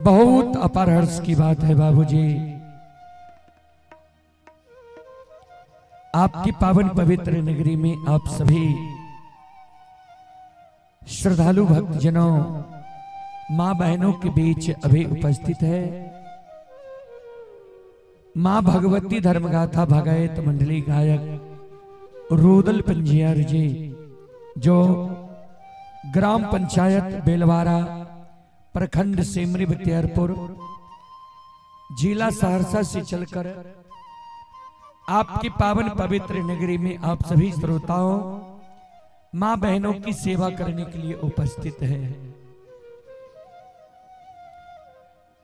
बहुत अपार हर्ष की बात है बाबूजी, आपकी पावन पवित्र नगरी में आप सभी श्रद्धालु भक्तजनों, माँ बहनों के बीच अभी उपस्थित है। माँ भगवती धर्मगाथा भगायत मंडली गायक रुदल पंजियार जी, जो ग्राम पंचायत बेलवारा, प्रखंड सेमरी बख्तियारपुर, जिला सहरसा से चलकर आपकी पावन पवित्र नगरी में आप सभी श्रोताओं, माँ बहनों की सेवा करने के लिए उपस्थित है।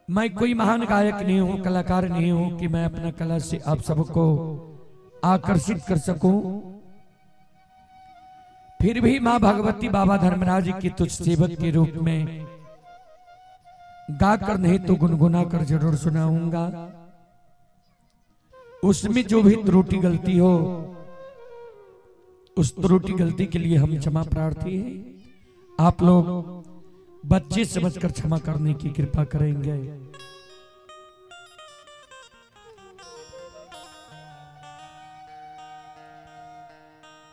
मैं कोई महान गायक नहीं हूं, कलाकार नहीं हूं कि मैं अपना कला से आप सबको आकर्षित कर सकूं। फिर भी मां भगवती बाबा धर्मराज की तुच्छ सेवक के रूप में गाकर नहीं तो गुनगुना कर जरूर सुनाऊंगा। उसमें जो भी त्रुटि गलती हो, उस त्रुटि गलती के लिए हम क्षमा प्रार्थी हैं। आप लोग बच्चे समझकर क्षमा करने की कृपा करेंगे।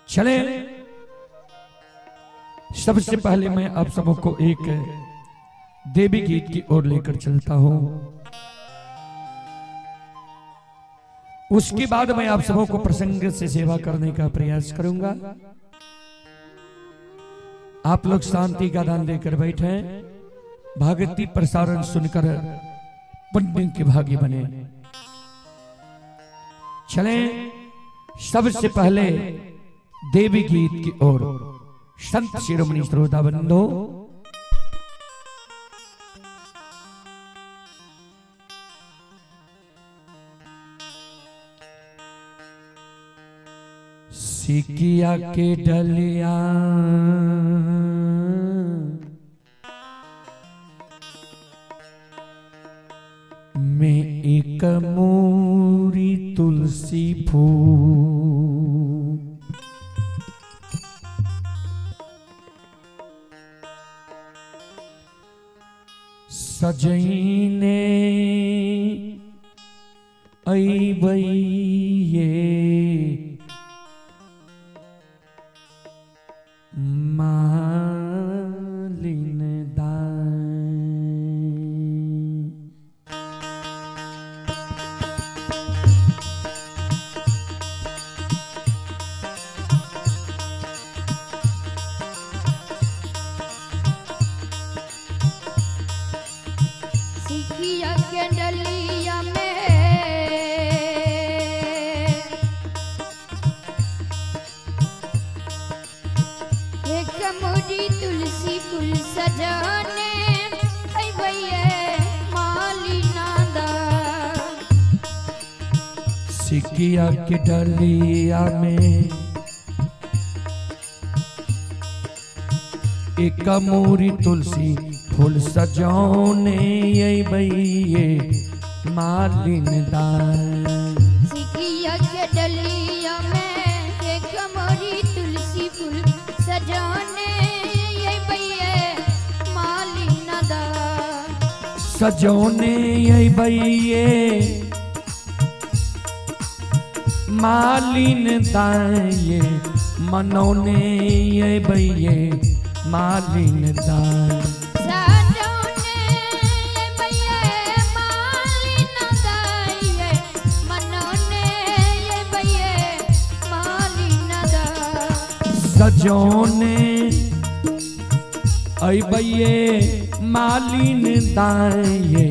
चले, सबसे पहले मैं आप सबको एक देवी गीत की ओर लेकर चलता हूं। उसके बाद मैं आप सबों को प्रसंग से सेवा करने का प्रयास करूंगा। आप लोग शांति का दान देकर बैठे, भक्ति प्रसारण सुनकर पुण्य के भागी बने। चले, सबसे पहले देवी गीत की ओर। संत शिरोमणि श्रोता बंधु, सिकिया के डलिया में एक मोरी तुलसी फूल, सजैने अइबैये मालिन दाई। सिखिया के डलिया में एक मोरी तुलसी फूल सजाने अइबैये मालिना दा। सिकिया के डलिया में एक मोरी तुलसी फूल सजौने अइबैये मालिन दाई। सिखिया के डलिया में एक मोरी तुलसी फूल सजाने अइबैये मालिना दा। सजौने अइबैये मालिन दाई, मनौने अइबैये मालिन दाई। सजौने अइबैये मालिना दाई, मनौने अइबैये मालिना दाई। सजौने अइबैये मालिन दाई,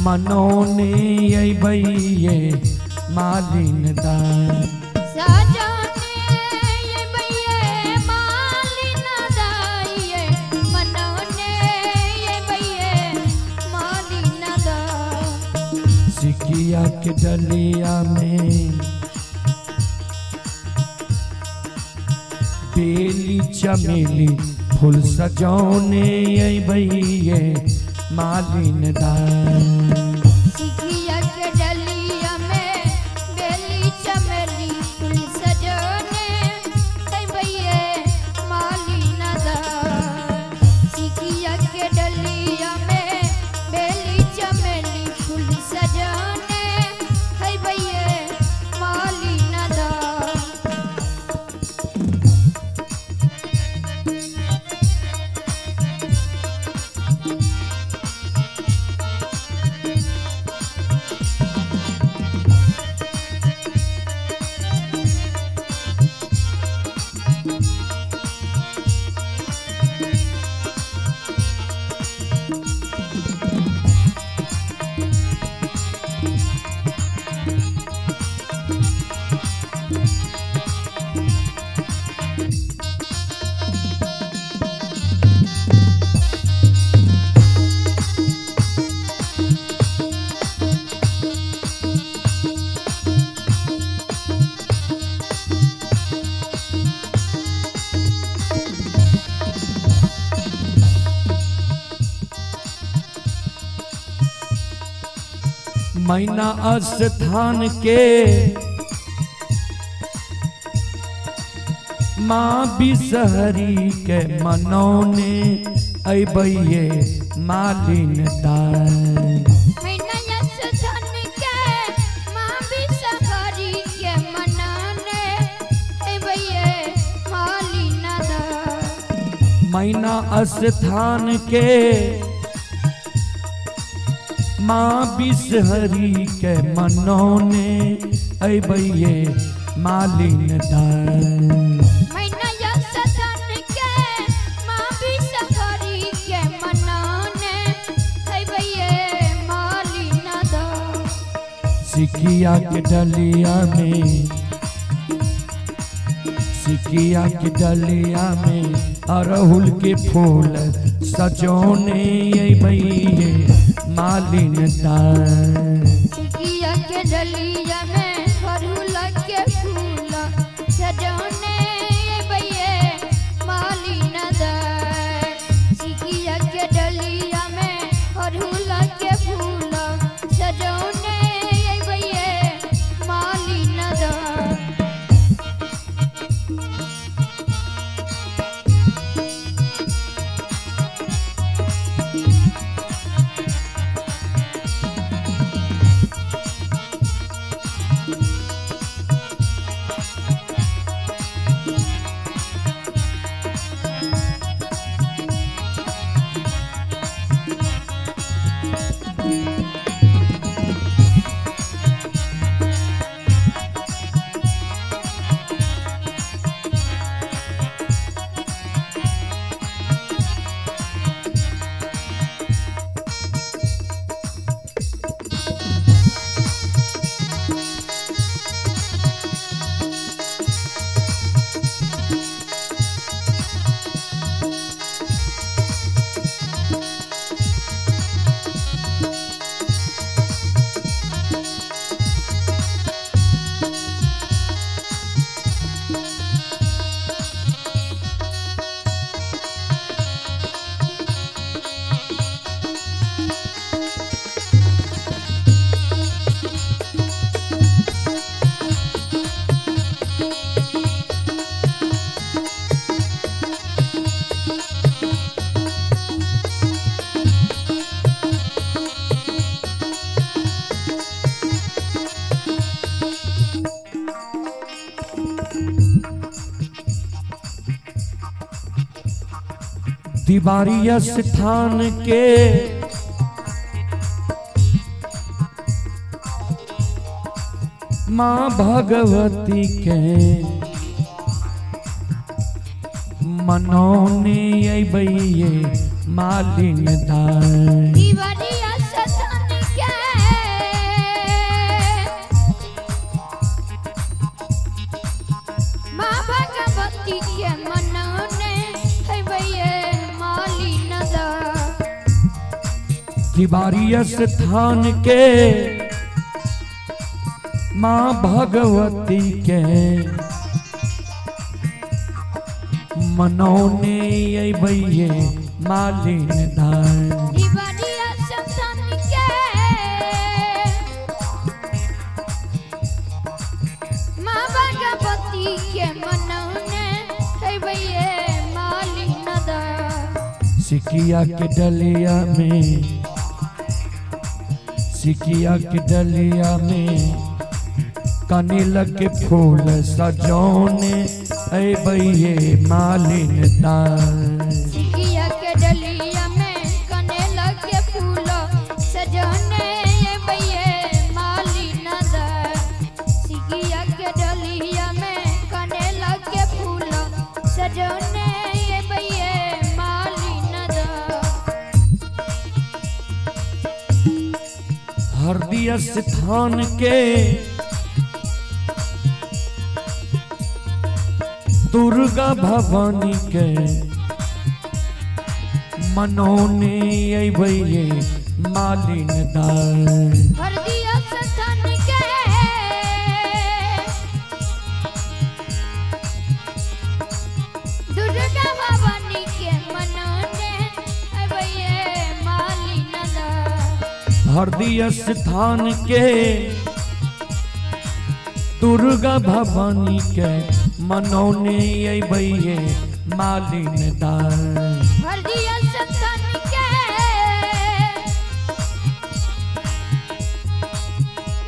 मनौने अइबैये मालिन दाई। सजौने अइबैये मालिना दाई, मनौने अइबैये मालिना दाई। सिकिया के डलिया में बेली चमेली फूल सजौने अइबैये मालिन दाई। सिखिया के डलिया में बेली चमेली फूल सजौने अइबैये मालिना दाई। सिखिया के मैना स्थान के माँ बिसहरी के मनौने अबैये मालिन दाई। मैना स्थान के माँ बिसहरी के मनाने अबैये मालिन दाई। मैना स्थान के माँ बिसहरी के मनौने अबैये मालिन दाई। मैना स्थान के माँ बिसहरी के मनाने अबैये मालिन दाई। सिकिया के डलिया में, सिकिया के डलिया में अरहुल के फूल सजौने अबैये मालिन दाई। सिकिया के डलिया में अड़हुल के फूल सजौने अबैये मालिन दाई। सिकिया के डलिया में अड़हुल के फूल सजौने अबैये मालिन दाई। दीवारी स्थान के माँ भगवती के मनौने अबैये मालिन दाई। दीवारिया स्थान के माँ भगवती के मनौने अबैये मालिन दाई। दीवारी स्थान के माँ भगवती के मनौने अबैये मालिन दाई। दीवारिया स्थान के माँ भगवती के मनौने अबैये मालिन दाई। सिकिया के डलिया में, सिकिया के डलिया में कनिल के फूल सजौने अबैये मालिन दाई। सिकिया के डलिया में कनेल के फूल सजौने अबैये मालिन दाई। सिकिया के डलिया में कनेल के फूल सजौने अबैये मालिन दाई। हरदी स्थान के दुर्गा भवानी के मनौने अबैये मालिन दाई। हरदिया स्थान के दुर्गा भवानी के मनौने अबैये मालिन दाई। हरदिया स्थान के दुर्गा भवानी के मनौने अबैये मालिन दान। हरदिया स्थान के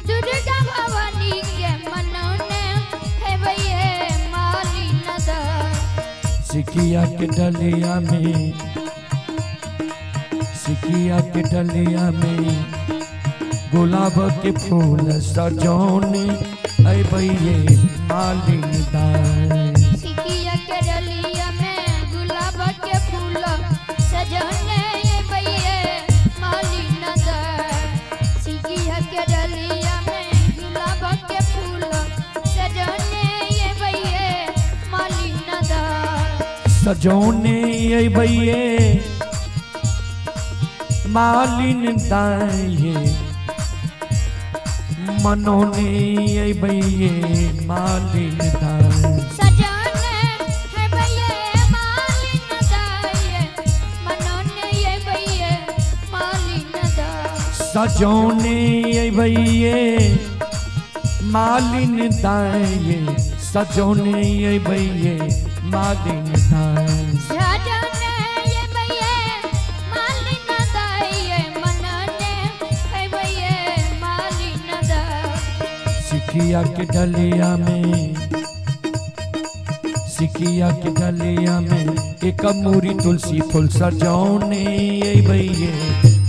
दुर्गा भवानी के मनौने अबैये मालिन दान। सिकिया के डलिया में, सिकिया के डलिया में गुलाब के फूल सजौने अबैये मालिन दान। सिकिया के डलिया में गुलाब के फूल सजौने अबैये मालिन दान। सिकिया के डलिया में गुलाब के फूल सजौने अबैये मालिन दान। सजौने अबैये मालिन दान, मनौने अबैये मालिन दान। सजौने अबैये मालिन दान, मनौने अबैये मालिन दान। सजौने अबैये मालिन दान, सजौने अबैये मालिन दान। सजौने अबैये मालिन दान, मनौने अबैये मालिन दान। सिकिया के डलिया में, सिकिया के डलिया में एक मूरी तुलसी फूल सजौने अबैये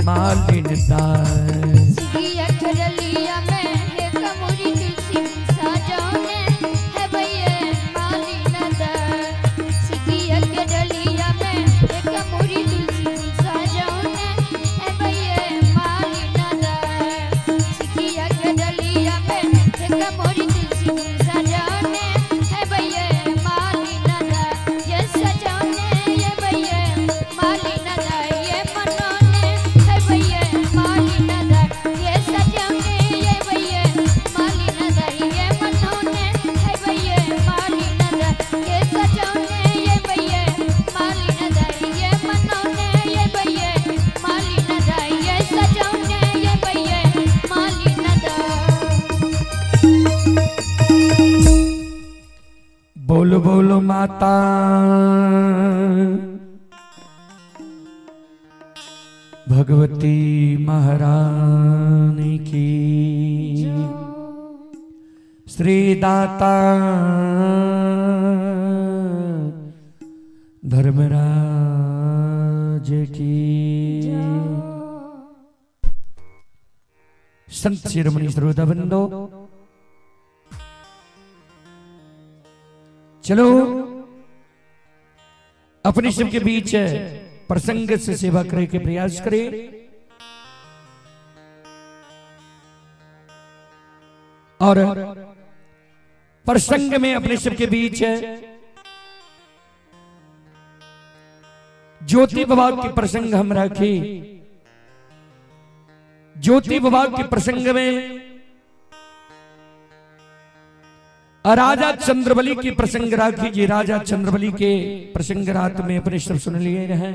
मालिन दान। सिकिया के डलिया में एक मूरी तुलसी सजौने अबैये मालिन दान। सिकिया के डलिया में एक मूरी तुलसी सजौने अबैये मालिन दान। सिकिया के डलिया में एक मूरी तुलसी सजौने अबैये मालिन दान। ये सजौने अबैये मालिन दान, ये मनौने अबैये मालिन दान। ये सजौने अबैये मालिन दान, ये मनौने अबैये मालिन दान। ये सजौने अबैये मालिन दान, ये मनौने अबैये मालिन दान। ये सजौने अबैये मालिन दान। बोलो बोलो माता भगवती महारानी की, श्री दाता धर्मराज की। संत शिरोमणि श्रोता बंदो, चलो अपने शिव के बीच प्रसंग से सेवा करे के प्रयास करें। और प्रसंग में अपने शिव के बीच ज्योति बाबा के प्रसंग हम रखे। ज्योति बाबा के प्रसंग में राजा चंद्रबली के प्रसंग राखी जी। राजा चंद्रबली के प्रसंग रात में अपने शब्द सुन लिए रहे।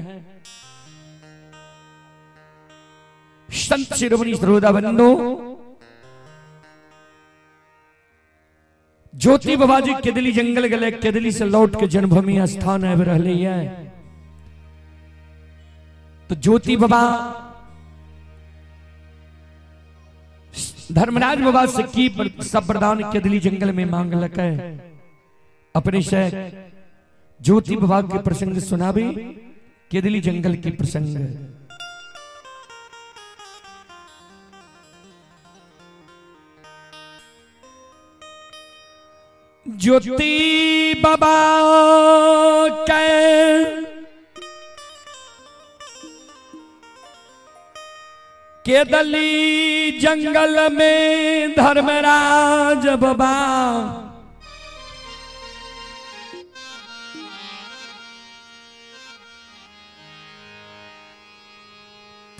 संत शिरोमणि श्रोता बंधु, ज्योति बाबा जी केदली जंगल गले, केदली से लौट के जन्मभूमि स्थान आबि रहले है। तो ज्योति बाबा धर्मराज बाबा से की सब वरदान केदली जंगल में मांगलक है। अपने से ज्योति बाबा के प्रसंग सुनाबे, केदली जंगल के प्रसंग। ज्योति बाबा के केदली जंगल में धर्मराज बाबा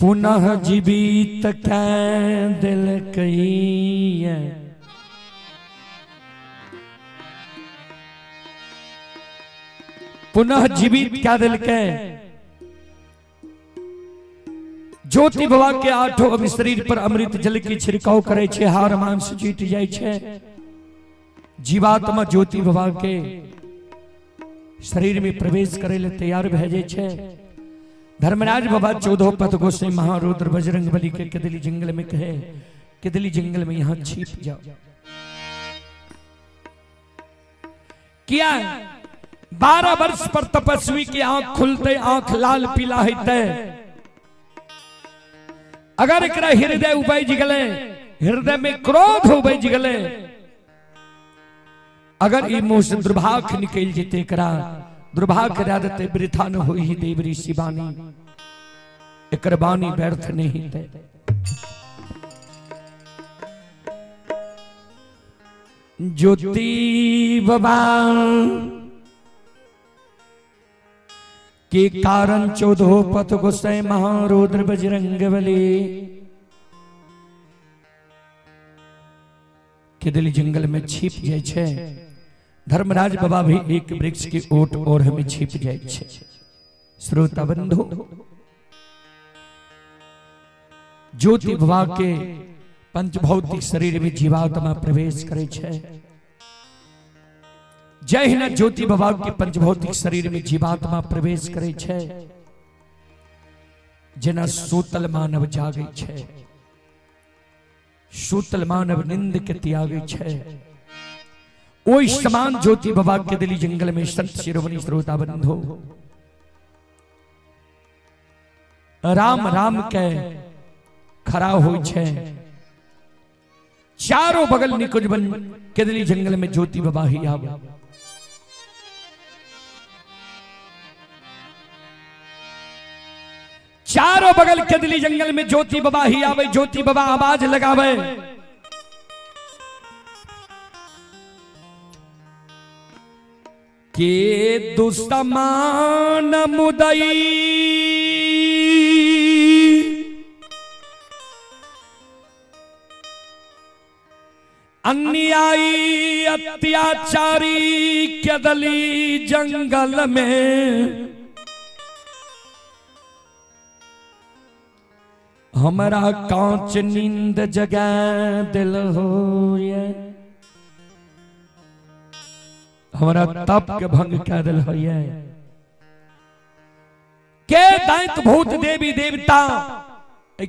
पुनः जीवित कै दिल कई। पुनः जीवित क्या दिल के। ज्योति बाबा के आठों अंग शरीर पर अमृत जल के छिड़काव करे छे, हार मांस जीत जाय छे। जीवात्मा ज्योति बाबा के शरीर में प्रवेश करे ले तैयार भए जाय छे। धर्मराज बाबा 14 पथ गोसाई महारुद्र बजरंग बली के केदली जंगल में कहे, केदली जंगल में यहाँ छिप जाओ। किया 12 वर्ष पर तपस्वी की आंख खुलते आंख लाल पीला होते। अगर एकरा हृदय उपज गले, हृदय में क्रोध उपज गले, अगर ई मुंह से दुर्भाग्य निकल जेते, एकरा दुर्भाग्य दे देते, वृथा न होई देव ऋषि बानी, एकर बानी व्यर्थ नहीं ते। ज्योति बाबा के कारण 14 पथ गोसाई महारुद्र बजरंग बली केदली जंगल में छिप जाय छे। धर्मराज बाबा भी एक वृक्ष के ओट और हमें छिप जाय छे। श्रोता बंधु, ज्योति बाबा के पंचभौतिक शरीर में जीवात्मा प्रवेश करे छे। जहिना ज्योति बाबा के पंचभौतिक शरीर में जीवात्मा प्रवेश करे छे, जेना सूतल मानव जागे छे, सूतल मानव निंद के त्यागे छे, ओहि समान ज्योति बाबा के दिली जंगल में संत शिरोमणि श्रोता बंधु राम राम के खड़ा हो छे। चारों बगल निकुंज बन केदली जंगल में ज्योति बाबा ही आवे। चारों बगल केदली जंगल में ज्योति बाबा ही आवे। ज्योति बाबा आवाज लगावे, के दुष्टमान मुदई अन्यायी अत्याचारी केदली जंगल में हमारा कांच नींद जगा दिल हो, हमारा तप के भंग कर दिल हो। के दैत भूत देवी देवता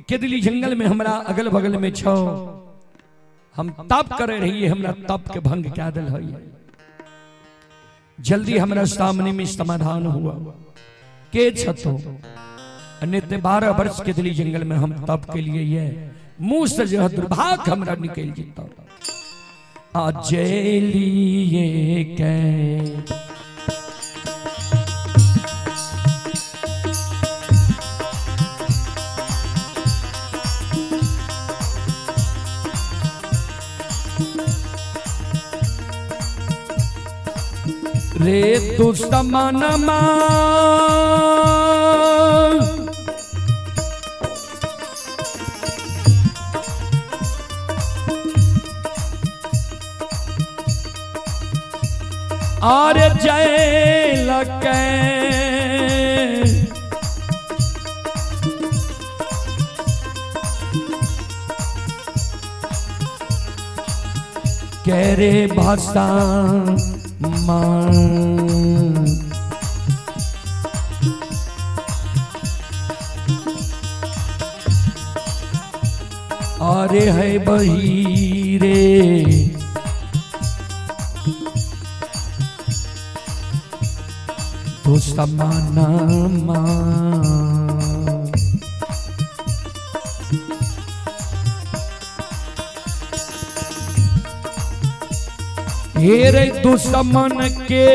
केदली जंगल में हमारा अगल बगल में छो, हम तप करे रहिए, हमरा तप के भंग क्या दिल हो। जल्दी हमरा सामने में समाधान हुआ के छतो अन्य 12 वर्ष के दिली जंगल में हम तप के लिए ये मुंह से जो दुर्भाग्य हमरा निकल जीता। अजेलिए के रे दुश्मन और जय लके करे भाषा मां अरे है बही रे दुश्मन मां। रे दुश्मन के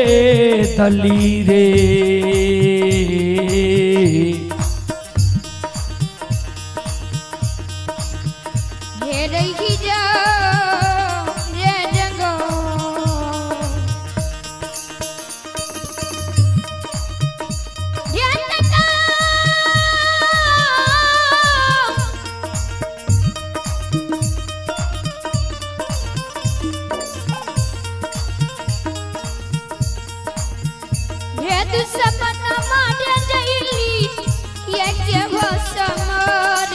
दली रे हे रही जा रे जंगो ध्यान का हे दुश्मन मारे जइली ये के हो समर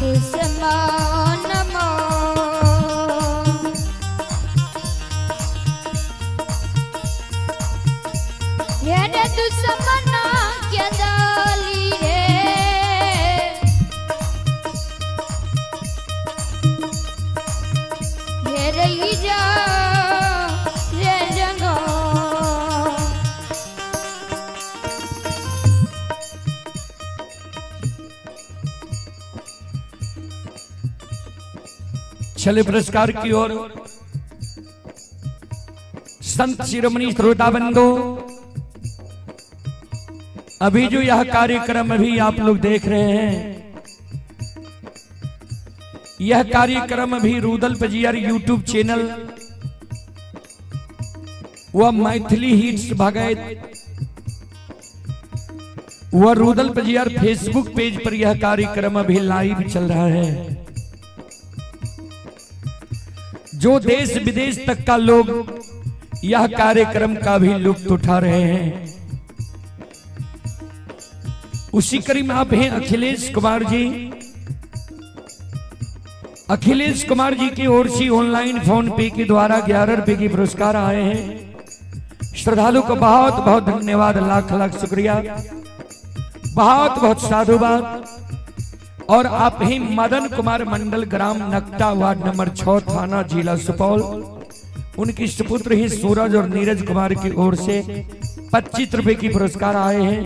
दुश्मन मोर। हे रे दुश्मन के दली रे, हे रही जा रे जंगो। चले पुरस्कार की ओर। संत शिरोमणि श्रोता बंधु, अभी जो यह कार्यक्रम अभी आप लोग देख रहे हैं, यह कार्यक्रम अभी रूदल पजियार यूट्यूब चैनल व मैथिली हिट्स भगत व रूदल पजियार फेसबुक पेज पर यह कार्यक्रम अभी लाइव चल रहा है। जो देश विदेश तक का लोग यह कार्यक्रम का भी लुत्फ उठा रहे हैं। उसी कड़ी में आप हैं अखिलेश कुमार जी। अखिलेश कुमार जी की ओर से ऑनलाइन फोन पे के द्वारा 11 रुपए की पुरस्कार आए हैं। श्रद्धालु को बहुत बहुत धन्यवाद, लाख लाख शुक्रिया, बहुत बहुत साधुवाद। और आप ही मदन कुमार मंडल, ग्राम नकटा, वार्ड नंबर 6, थाना जिला सुपौल, उनकी सुपुत्र ही सूरज और नीरज कुमार की ओर से 25 रुपए की पुरस्कार आए हैं।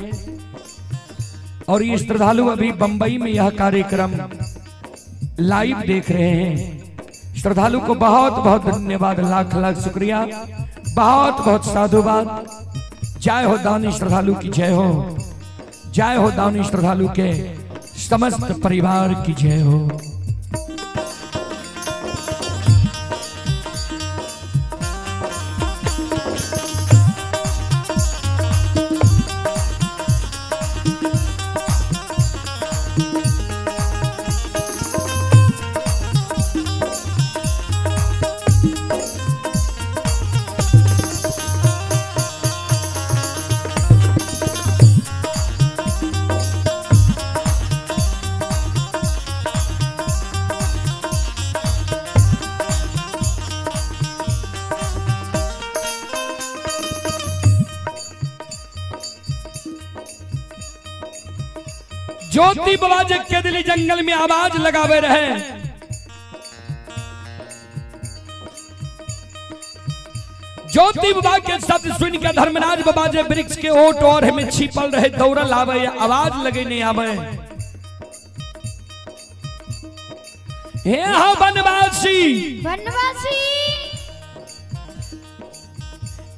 और ये श्रद्धालु अभी बंबई में यह कार्यक्रम लाइव देख रहे हैं। श्रद्धालु को बहुत बहुत धन्यवाद, लाख लाख शुक्रिया, बहुत बहुत साधुवाद। जय हो दानी श्रद्धालु की जय हो, जय हो दानी श्रद्धालु के समस्त परिवार की जय हो। ज्योति बाबा जे के दिली जंगल में आवाज लगावे रहे, ज्योति बाबा के शब्द सुन के धर्मराज बाबा जे वृक्ष के ओट और में छिपल रहे, दौड़ल आवे, आवाज लगे नहीं आवे। हे हा वनवासी, वनवासी,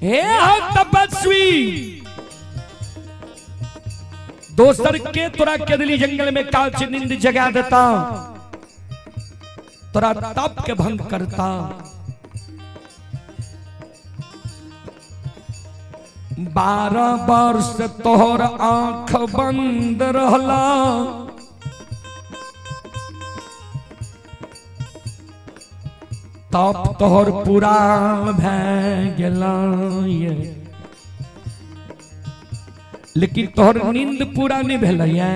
हे हा तपस्वी, दोसर के तोरा केदली जंगल में काच नींद जगा देता, तोरा तप के भंग करता। 12 वर्ष तोहर आंख बंद रहला, तप तोहर पूरा भै गेला, लेकिन तोहर नींद पूरा नहीं भेलैया।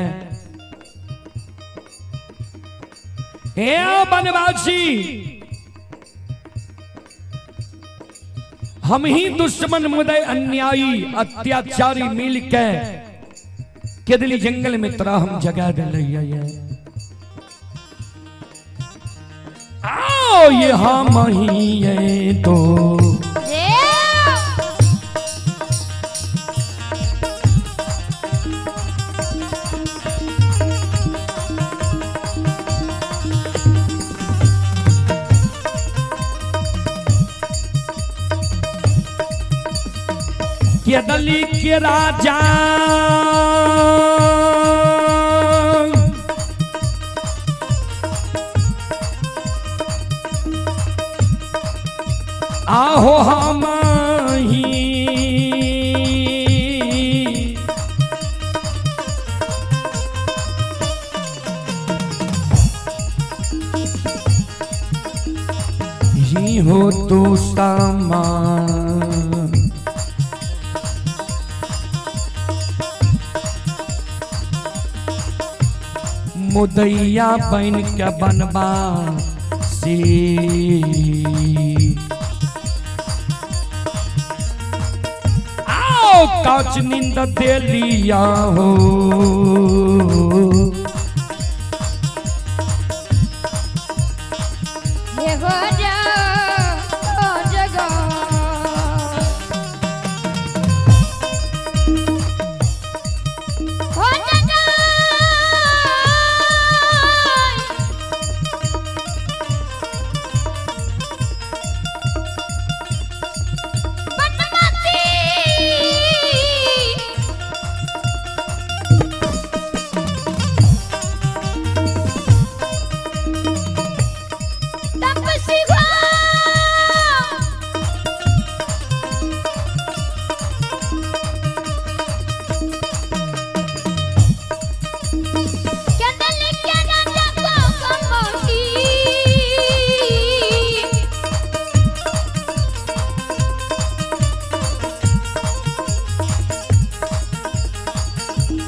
हे वनवासी, हम ही दुश्मन मुदय अन्यायी अत्याचारी मिल के केदली जंगल में तोरा हम जगा दिलैया। आओ ये हम ही ये तो रे केदली के राजा आहो हम ही ही हो तू सामा। मुदैया बन के बनबा सी। आओ काच नींद दे लिया हो। हे हो जा हो जगा। हो जगा। बनवासी। तपस्वी हो। चंदन के राजा को कमोही।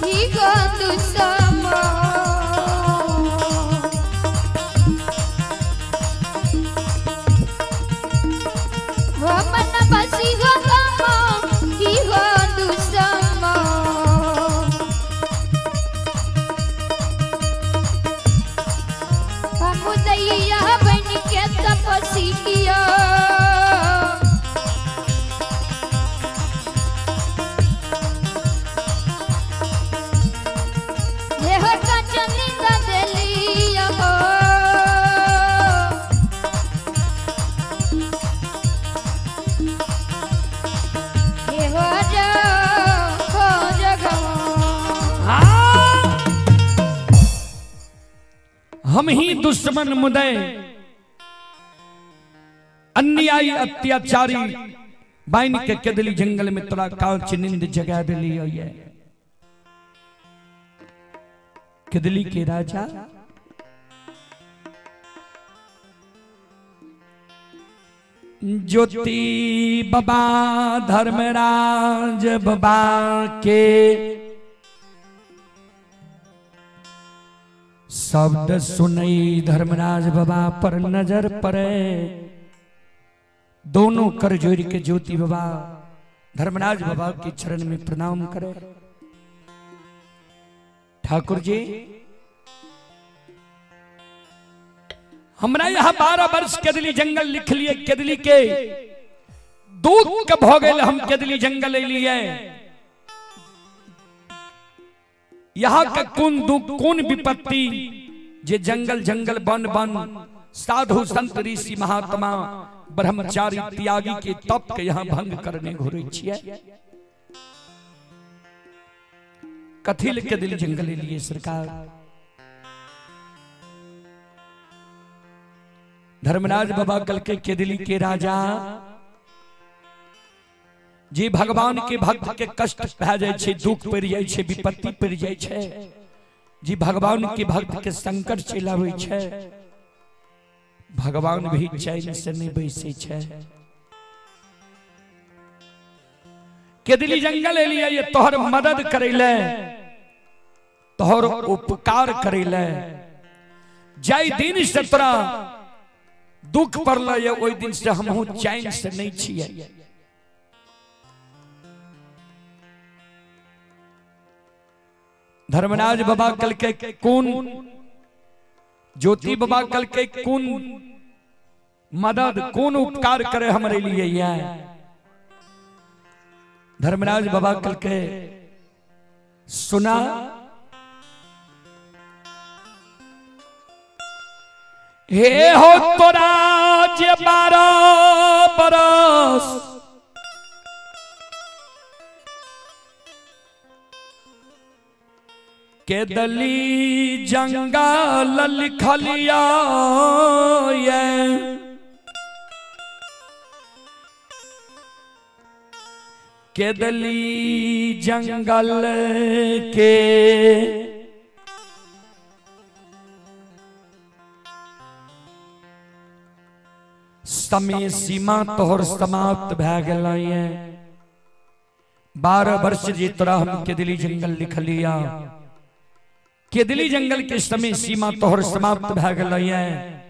ही गो दुश्मन। हो मन बसी हो गमो, ही हो दुश्मन। मुदैया बन के तपसिया। देह का चंदा देलिया हो। हे हो जा हो जगा। हाँ। हम ही दुश्मन मुदय अन्यायी अत्याचारी बाइन के केदली जंगल में तोरा कांच नींद जगा दिली ये केदली के राजा ज्योति बाबा धर्मराज बाबा के शब्द सुनई धर्मराज बाबा पर नजर पड़े। दोनों कर जोड़ के ज्योति बाबा धर्मराज बाबा के चरण में प्रणाम करे। ठाकुर जी हमरा यहाँ 12 वर्ष केदली जंगल लिख लिए केदली के दुख भ गेल हम केदली जंगल लिए। यहाँ के कोन दुख कोन विपत्ति जे जंगल जंगल वन वन साधु संत ऋषि महात्मा ब्रह्मचारी त्यागी के तप के यहाँ भंग करने घुरै छियै। कथी ले केदली जंगल लिए सरकार? धर्मराज बाबा कल के केदली के राजा जी भगवान के भक्त के कष्ट भए जाइ छै, दुख पड़ि जाइ छै, विपत्ति पड़ि जाइ छै, जी भगवान के भक्त के संकट चलि आबै छै, भगवान भी चैन से नहीं बैसै छै। केदली जंगल एलियै ये तोहर मदद करै ले, तोहर उपकार करै ले। जाहि दिन से तोरा दुख पड़ल ये ओहि दिन से हमहूँ चैन से नहीं छियै। धर्मराज बाबा कल के कोन ज्योति बाबा कल के कोन मदद कोन उपकार करे हमारे लिए यह? धर्मराज बाबा कल के सुना हे हो तोरा जे 12 बरस केदली जंगल लिखलिया ये केदली जंगल के समय सीमा तोहर समाप्त भए गेल ये। 12 वर्ष जे तोरा हम केदली जंगल लिखलिया केदली जंगल के समय सीमा तोहर समाप्त भए गेलैए।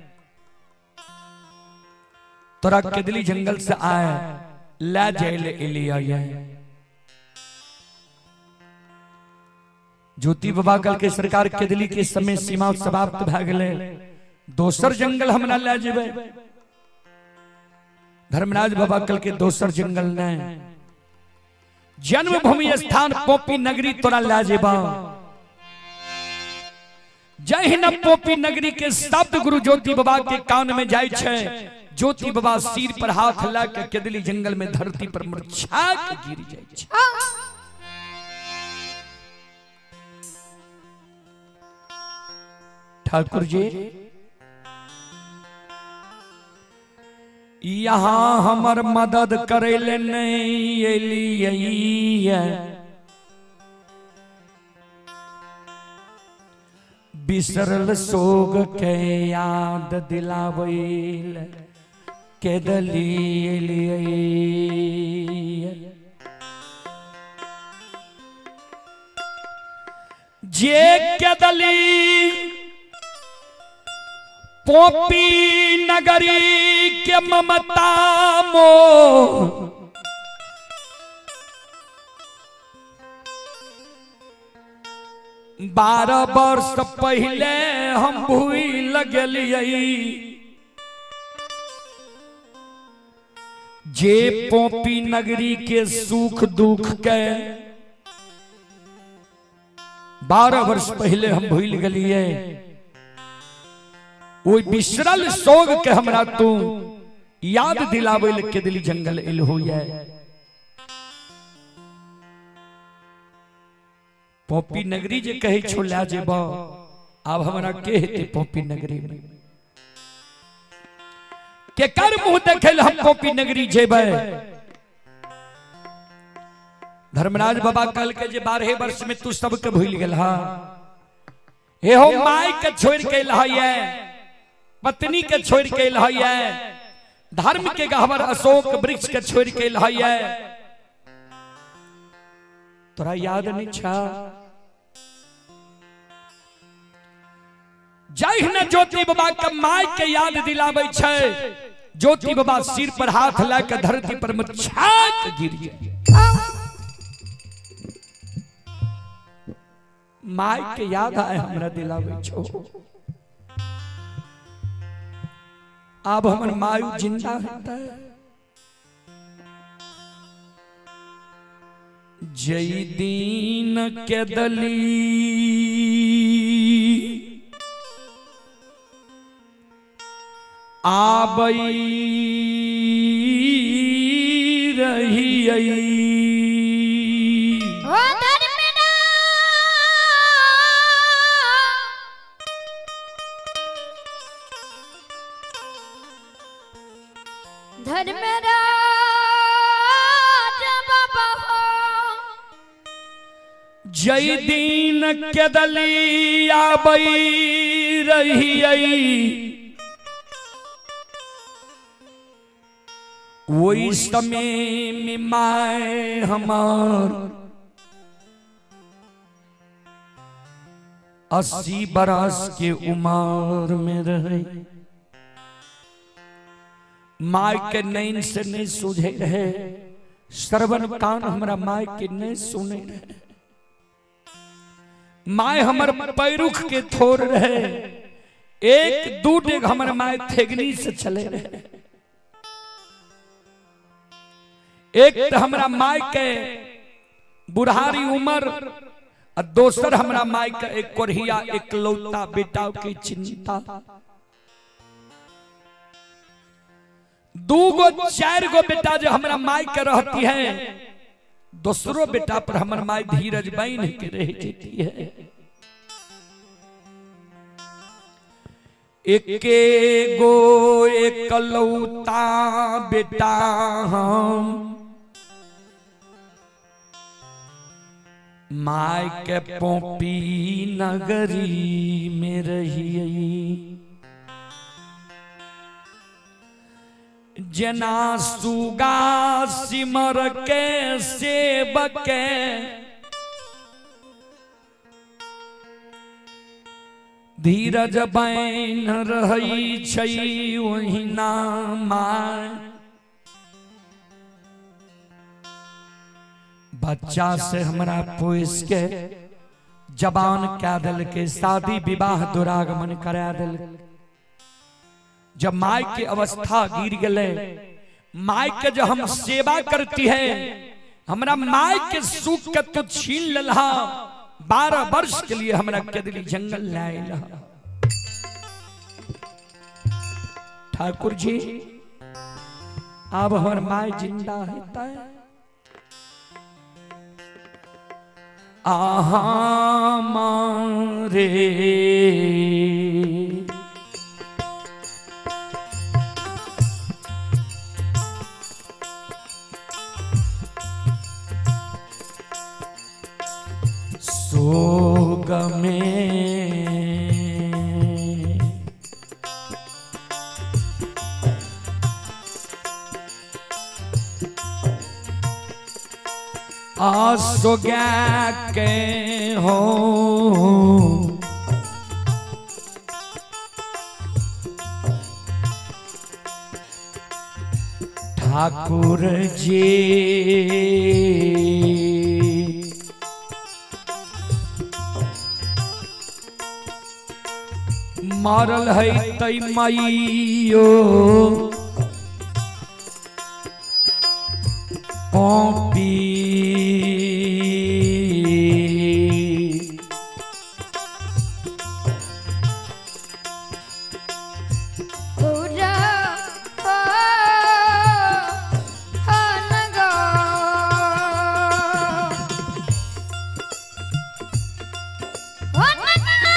तोरा केदली जंगल से आए ले जाय ले एलियै। ज्योति बाबा कल के सरकार केदली के समय सीमा समाप्त भए गेलै, दोसर जंगल हमरा ले जेबै? धर्मराज बाबा कल के दोसर जंगल नहीं, जन्मभूमि स्थान पोपी नगरी तोरा ले जेबा। जहिना पोपी नगरी के शब्द गुरु ज्योति बाबा के कान में जाय छै, ज्योति बाबा सिर पर हाथ ला के केदली जंगल में धरती पर मुरझा के गिर जाय छै। ठाकुर जी यहाँ हमर मदद करे ले नहीं एलियै, बिसरल सोग के याद दिलावैल के दली एलियै। जे केदली पोपी नगरी के ममता मोह 12 वर्ष पहले हम भूल गेलियै, जे पोपी नगरी के सुख दुख के 12 वर्ष पहले हम भूल गेलियै, ओहि बिसरल सोग के हमरा तू याद दिलाबै ले केदली जंगल एल होइए। पोपी नगरी जे कहै छो लए जेब, आब हमरा के हेतै पोपी नगरी में? केकर मुंह देखै लए हम पोपी नगरी जेबै? धर्मराज बाबा कहलकै जे 12 वर्ष में तू सबके भूल गेल हा, हे हो माय के छोड़ के एलहैये, पत्नी के छोड़ के एलहैये, धर्म के गहवर अशोक वृक्ष के छोड़ के एलहैये, तोरा याद नहीं छा? जहिना ज्योति बाबा के my के याद दिलाबै छै, ज्योति बाबा सिर पर हाथ लए के धरती पर मुरझा के गिर जाय। My के याद आए हमरा दिलाबै छो। आब हमर मायू जिंदा हेतै? जई दीन के दली आबई रहियै, ओ धर्मराज धर्मराज बाबा हो, जई दिन के दली आबई रहियै, ओहि समय में my हमार 80 बरस के उम्र में रहे। My के नैन से नहीं सूझे रहे, श्रवण कान हमरा my के नहीं सुने रहे, my हमर पैरुख के थोर रहे, एक दू डेग हमर my थेगनी से चले रहे। एक तो हमरा my के बुढ़ारी उम्र आ दोसर हमरा my के एक कोढ़िया एकलौता बेटा के चिंता। दू गो 4 गो बेटा जो हमरा my के रहती है, दूसरो बेटा पर हमर my धीरज बन के रह जेती है। एके गो एकलौता बेटा हम my के पोपी नगरी में रहियै, जना सुगा सिमर के सेब के धीरज बैन रहै छै ओहिना माय। बच्चा से हमरा पोस के जवान कए देलकै, शादी विवाह दुरागमन करा देलकै। जब माय के अवस्था गिर गए, माय के जो हम सेवा करती है, हमरा माय के सुख के तो छीन ललहा। 12 वर्ष के लिए हमरा केदली जंगल लाए। ठाकुर जी, अब हमर माय जिंदा है। आहा मारे सोग में आसो के हो ठाकुर जी, मारल है तई माइयो पॉपी। पूरा हो हनगो हनगो।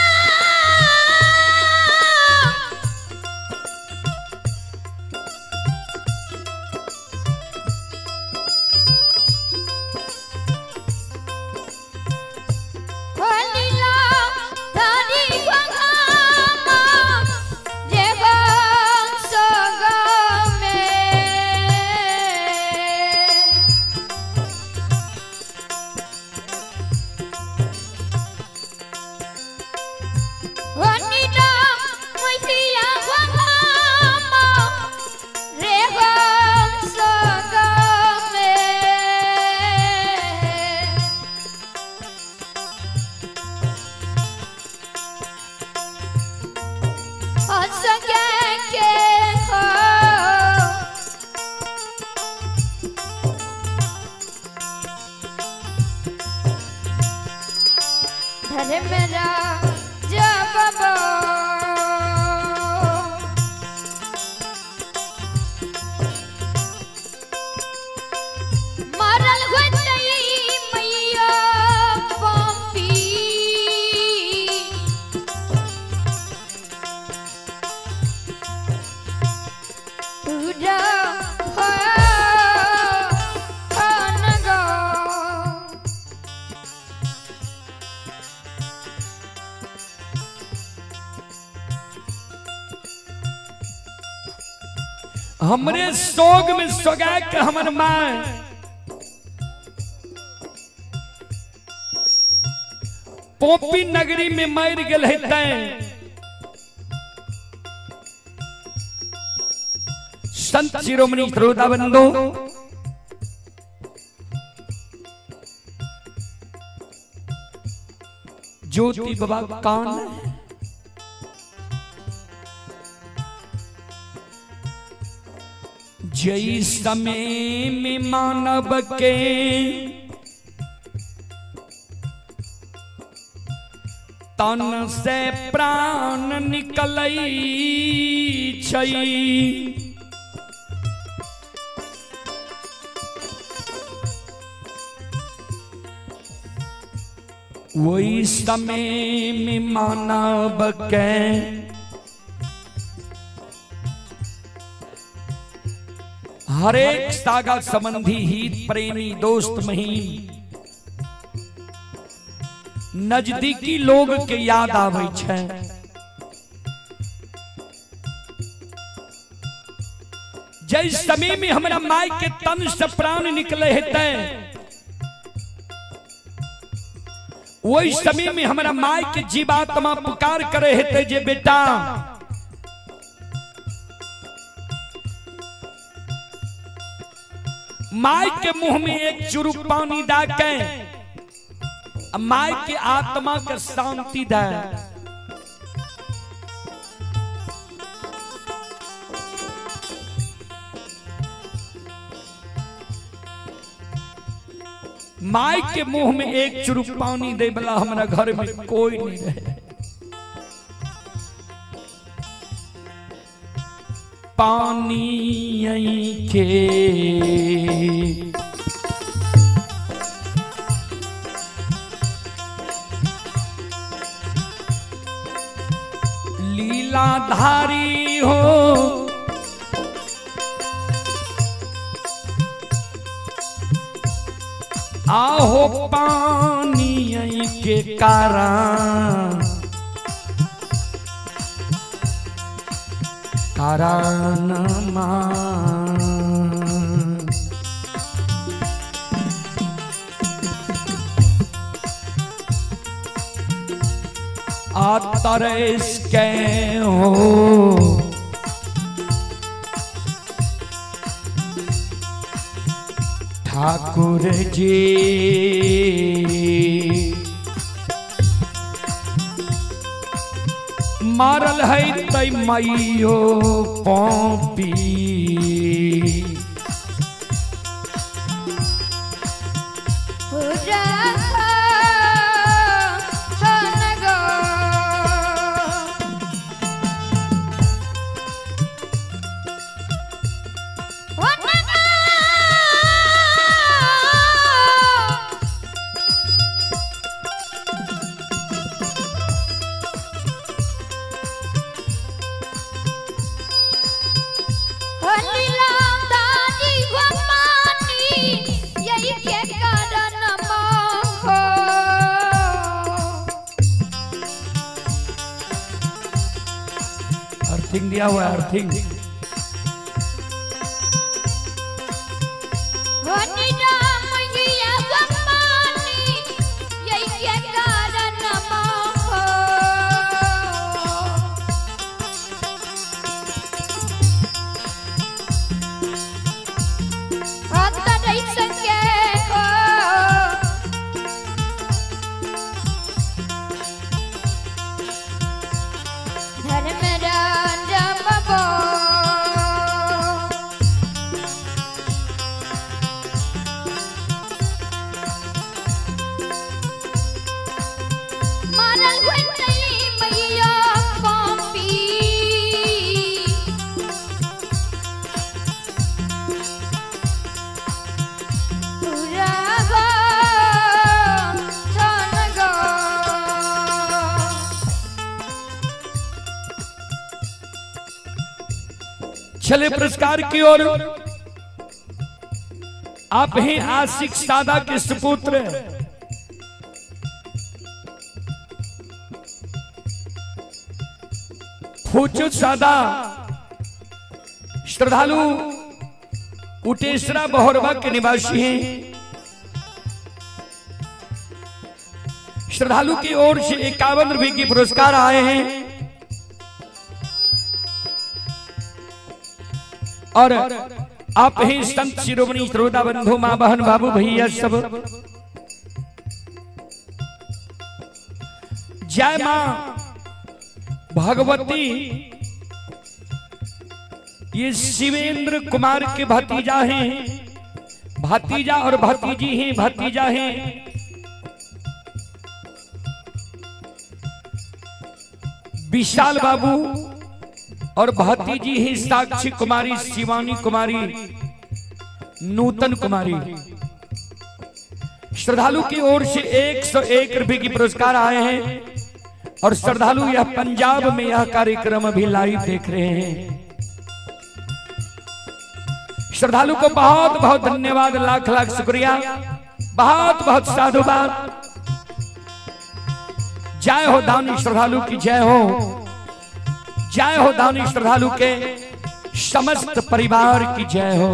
लीला धारी गंगामा जे हंस गमे। वनिता मैया गंगामा रे हंस गमे। हंस के हो धर्मरा जब मरल होतई मैया पम्पी। पूरा हो हनगो। हमरे सोग में सोगा के हमर माय पोपी नगरी में मर गेल है। संत शिरोमणि श्रोता बंधु, ज्योति बाबा कान जई समय में मानव के तन से प्राण निकलै छै, वही समय में मानव के हरेक सागा संबंधी हित प्रेमी दोस्त महीन नजदीकी लोग के याद आवे छै। जै समय में हमरा माय के तन से प्राण निकले हेतै, ओहि समय में हमरा माय के जीवात्मा पुकार करे हेतै जे बेटा माय के मुंह में एक चुरुक पानी दा के माय के आत्मा के शांति दे। माय के मुंह में एक चुरुक पानी दे वाला हमरा घर में कोई नहीं रहे। पानी के लीलाधारी हो आहो पानी के कारण कारण तरस के हो ठाकुर जी मारल है तै मैयो पॉपी अर्थिंग दिया हुआ है, अर्थिंग। चले पुरस्कार की ओर। आप हैं आशिक सादा के सुपुत्र फूचू सादा, श्रद्धालु उटेसरा बहोरवा के निवासी हैं। श्रद्धालु की ओर से 51 रुपए की पुरस्कार आए हैं और आप ही संत शिरोमणि श्रोता बंधु माँ बहन बाबू भैया सब, जय मां भगवती। ये शिवेंद्र कुमार के भतीजा हैं, भतीजा और भतीजी हैं, भतीजा हैं। विशाल बाबू और भतीजी ही साक्षी कुमारी, शिवानी कुमारी, नूतन कुमारी। श्रद्धालु की ओर से 101 रुपए की पुरस्कार आए हैं और श्रद्धालु यह पंजाब में यह कार्यक्रम अभी लाइव देख रहे हैं। श्रद्धालु को बहुत बहुत धन्यवाद, लाख लाख शुक्रिया, बहुत बहुत साधुवाद। जय हो दानी श्रद्धालु की जय हो, जय हो दानी श्रद्धालु के समस्त परिवार की जय हो।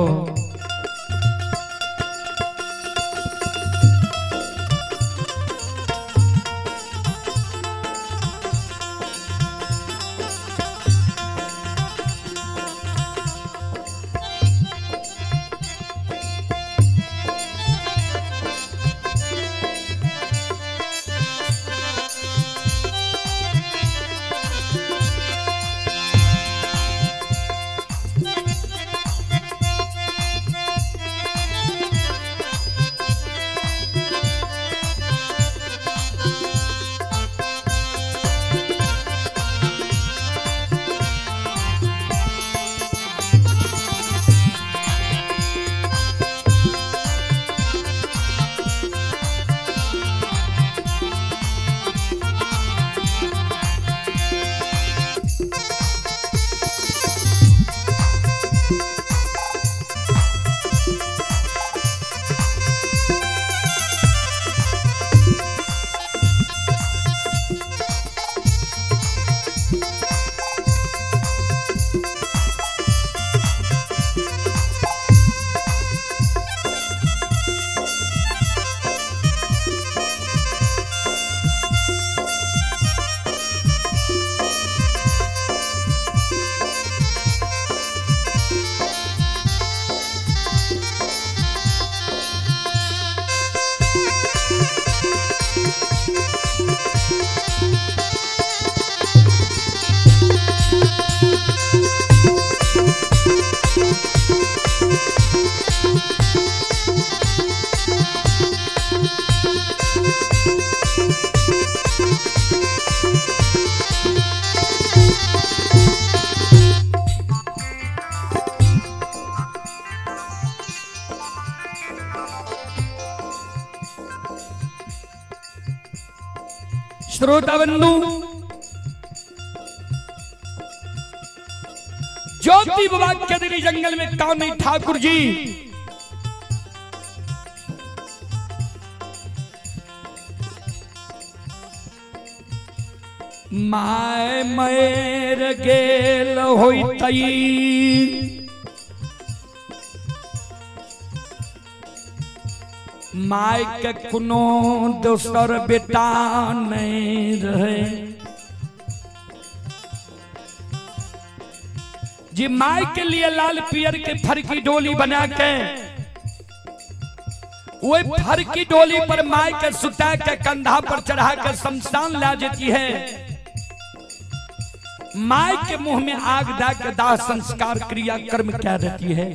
श्रोता बंधु, ज्योति बाबा केदली जंगल में कामी ठाकुर जी my मेर गेल होइतई, my के कोनो दोसर बेटा नहीं रहे। जी my के लिए लाल पियर के फरकी डोली बना के वही फरकी डोली पर my के सुता के कंधा पर चढ़ा के शमशान ला देती है। My के मुंह में आग दा के दाह संस्कार क्रिया कर्म क्या देती है।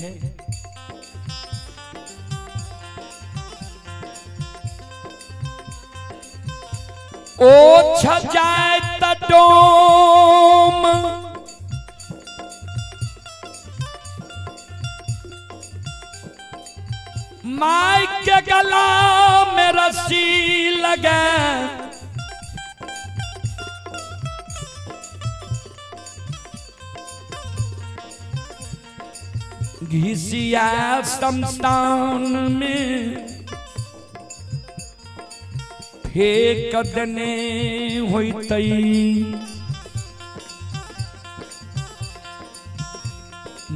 ओ जाए त डोम my के गला में रस्सी लगे, घिसिया शमशान में फेंक देने होइतई।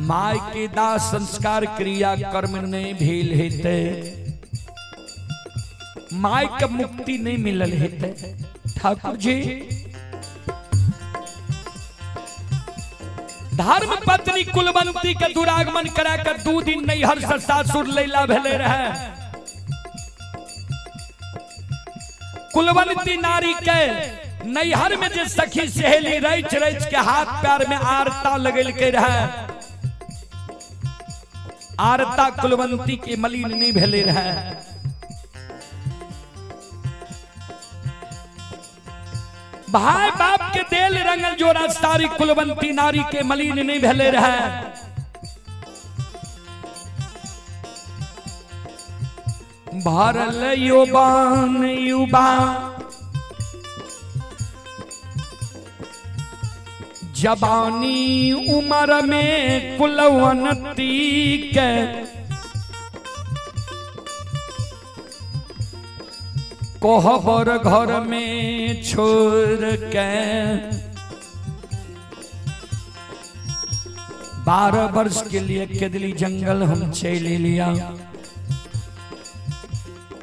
My के दाह संस्कार क्रिया कर्म नहीं भेल हेते, my के मुक्ति नहीं मिलल हेते। ठाकुर जी धर्म पत्नी कुलवंती के दुरागमन करा के 2 दिन नैहर से सासुर लैला भेले रहे। कुलवंती नारी के नैहर में जे सखी सहेली रच रच के हाथ पैर में आरता लगल के रहे, आरता कुलवंती के मलिन नहीं भेले रहे। भाई बाप के देल रंगल जोड़ा सारी कुलवंती नारी के मलिन नहीं भेले रहे। भरल युवान युवा जवानी उम्र में कुलवंती के कोहबर घर में छोड़ के 12 वर्ष के लिए केदली जंगल हम चले लिया।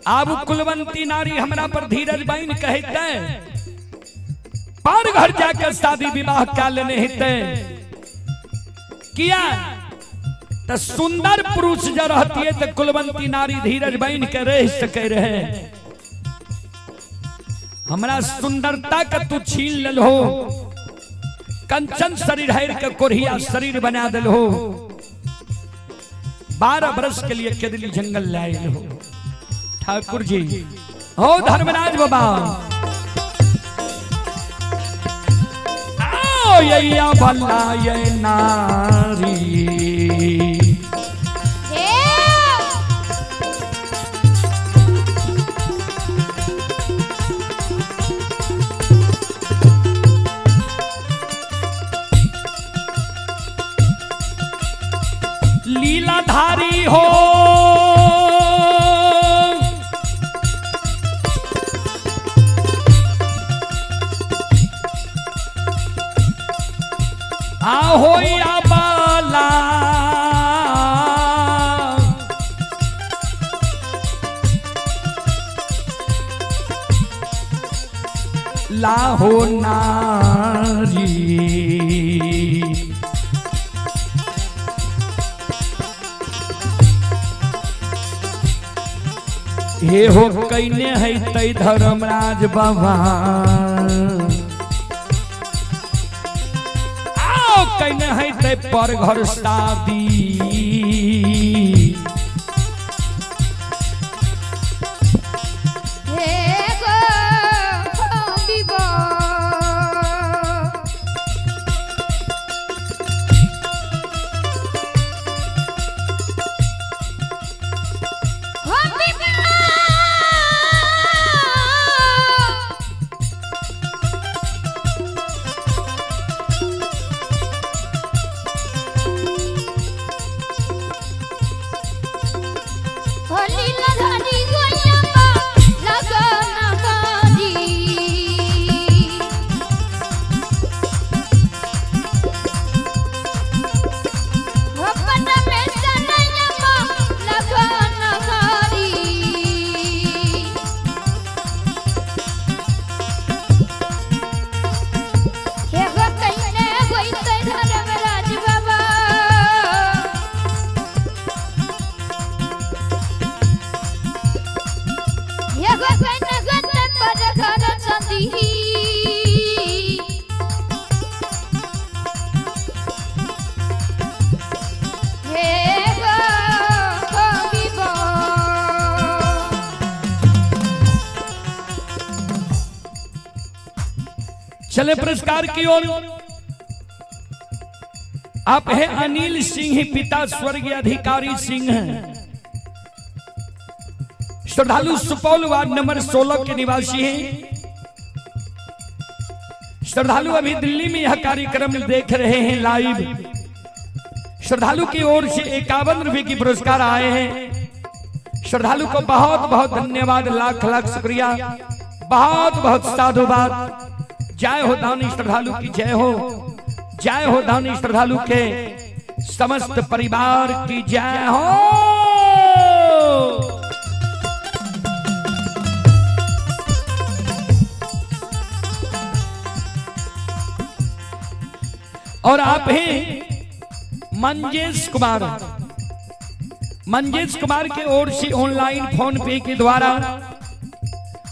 अब कुलवंती नारी हमरा पर धीरज बहन कहते पर घर जाकर शादी विवाह का लेने हेते किया तो सुंदर पुरुष जो रहती है तो कुलवंती नारी धीरज बहन के रह सके रहे। हमरा सुंदरता का तू छीन लेल हो, कंचन शरीर हर के कोरिया शरीर बना दिल हो। 12 वर्ष के लिए केदली जंगल लाए हो। ठाकुर जी हो धर्मराज बाबा आओ यैया भला ये नारी लीलाधारी हो, आहो या बाला लाहो नारी। हे हो कैने है तै धर्मराज बाबा आओ कैने है तै पर घर शादी। हे चले पुरस्कार की ओर। आप हैं अनिल सिंह, पिता स्वर्गीय अधिकारी सिंह हैं, श्रद्धालु सुपौल वार्ड नंबर 16 के निवासी हैं। श्रद्धालु अभी दिल्ली में यह कार्यक्रम देख रहे हैं लाइव। श्रद्धालु की ओर से 51 रुपए की पुरस्कार आए हैं। श्रद्धालु को बहुत बहुत धन्यवाद, लाख लाख शुक्रिया, बहुत बहुत साधुवाद। जय हो दानी श्रद्धालु की जय हो, जय हो दानी श्रद्धालु के समस्त परिवार की जय हो। और आप हैं मंजेश कुमार, मंजेश कुमार के ओर से ऑनलाइन फोन पे के द्वारा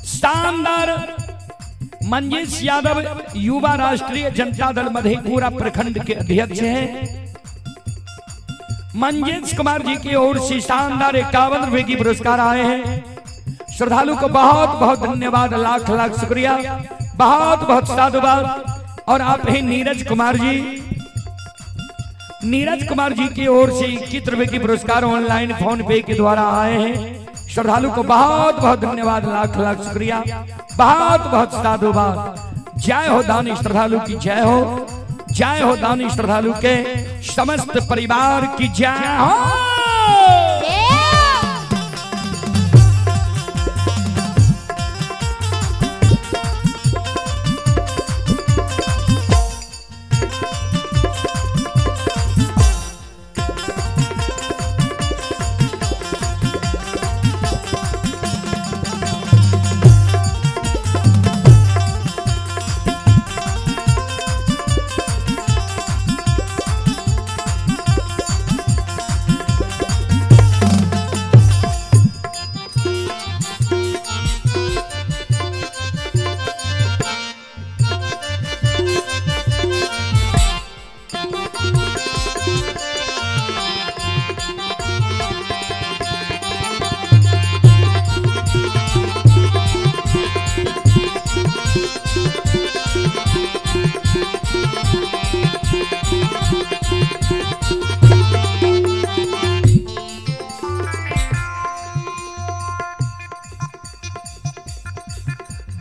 शानदार मंजेश यादव युवा राष्ट्रीय जनता दल मधेपुरा प्रखंड के अध्यक्ष हैं। मंजेश कुमार जी की ओर से शानदार 51 रुपए की पुरस्कार आए हैं। श्रद्धालु को बहुत बहुत धन्यवाद, लाख लाख शुक्रिया, बहुत बहुत साधुवाद। और आप हैं नीरज कुमार जी, नीरज कुमार जी की ओर से 21 रुपए की पुरस्कार ऑनलाइन फोन पे के द्वारा आए हैं। श्रद्धालु को बहुत बहुत धन्यवाद, लाख लाख शुक्रिया, बहुत बहुत साधुवाद। जय हो दानी श्रद्धालु की जय हो, जय हो दानी श्रद्धालु के समस्त परिवार की जय हो। जय।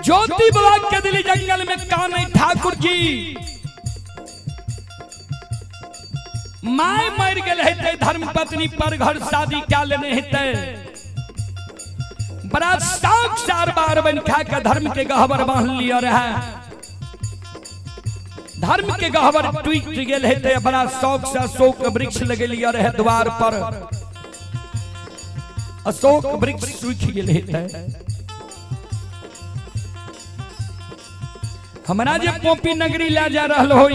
ज्योति बाबा के दिली जंगल में कान ठाकुर जी my मर गेल हेतै, धर्म पत्नी पर घर शादी क्या लेने हेतै। बड़ा शौक चार बार बन खा के धर्म के गहबर बांध लिया रहे। धर्म के गहबर टूट गेल हेतै, बड़ा शौक से अशोक वृक्ष लगेलिया रहे द्वार पर, अशोक वृक्ष सूखि गेल हेतै। हमरा जे पोपी नगरी ले जा रहल हो,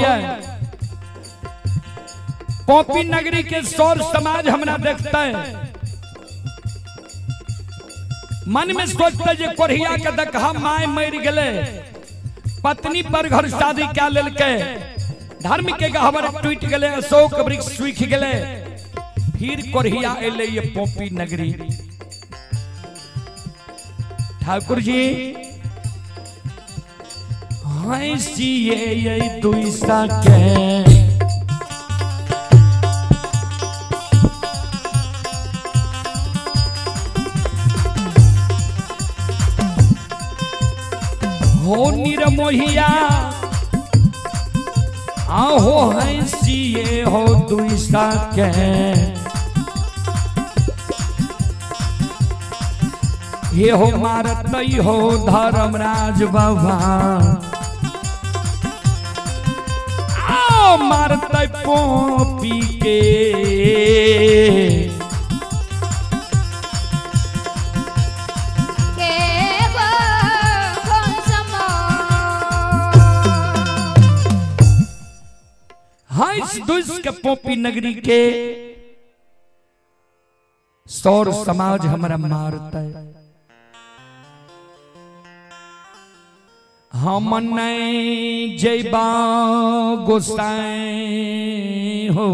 पोपी नगरी के सौर समाज हमरा देखते, मन में सोचते जे कोढ़िया के देखा my मर गेले, पत्नी पर घर शादी क्या लेलकै, धर्म के गहबर टूट गेले, अशोक वृक्ष सूखि गेले, फिर कोढ़िया एले ये पोपी नगरी। ठाकुर जी हंसिए ये दुई सके हो निरमोहिया आहो, हंसिए हो दुई सके ये हो मारत हो धर्मराज बाबा, आओ मारत पोपी के। के गो कौन समा। हंस दुस के पोपी नगरी के सौर समाज हमरा मारता। हम नहीं जैबा गोसाई हो,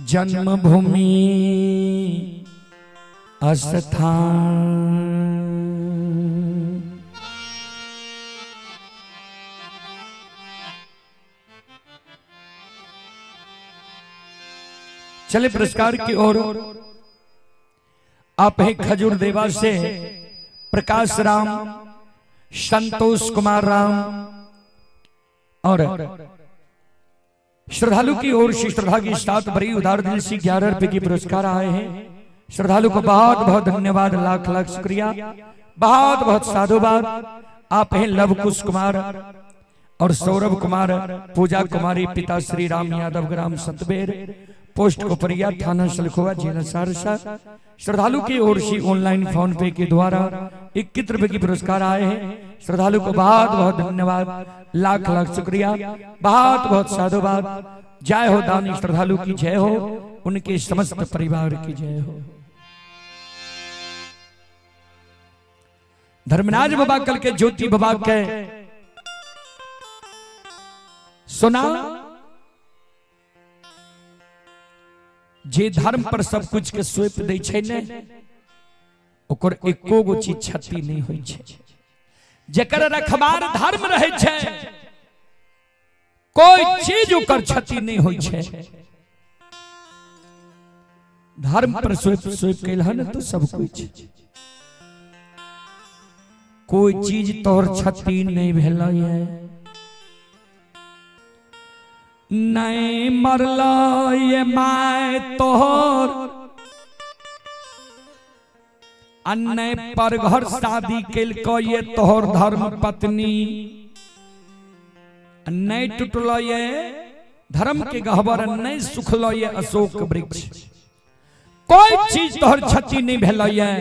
जन्मभूमि स्थान। चले पुरस्कार की ओर। आप हैं खजूर देवा से प्रकाश राम, संतोष कुमार राम और श्रद्धालु की ओर से श्रद्धा की साथ भरी उदार दिल से 11 रुपए की पुरस्कार आए हैं। श्रद्धालु को बहुत बहुत धन्यवाद, लाख लाख शुक्रिया, बहुत बहुत साधुवाद। आप हैं लवकुश कुमार और सौरभ कुमार, पूजा कुमारी, पिता श्री राम यादव, ग्राम सतबेर, पोस्ट कोपरिया, थाना सलखुआ, जिला सहरसा। श्रद्धालु की ओर से ऑनलाइन फोन पे के द्वारा 21 रुपए की पुरस्कार आए हैं। श्रद्धालु को बहुत बहुत धन्यवाद, लाख लाख शुक्रिया, बहुत बहुत साधुवाद। जय हो दानी श्रद्धालु की जय हो, उनके समस्त परिवार की जय हो। धर्मराज बाबा कल के ज्योति बाबा के सुना, जे धर्म पर सब कुछ के सौंप दै छै ने, ओकर एको गो चीज क्षति नहीं होइ छै। जकर रखबार धर्म रहे छै, कोई चीज ओकर क्षति नहीं होइ छै। धर्म पर सौंप सौंप के हन तो सब कुछ, कोई चीज तोहर क्षति नहीं भेलै है। नहीं मरल ये my तोहर, अन्य पर घर शादी केलको ये तोहर धर्म पत्नी, नहीं टूटल ये धर्म के गहबर, नहीं सुखल ये अशोक वृक्ष। कोई चीज तोहर क्षति नहीं भेल ये।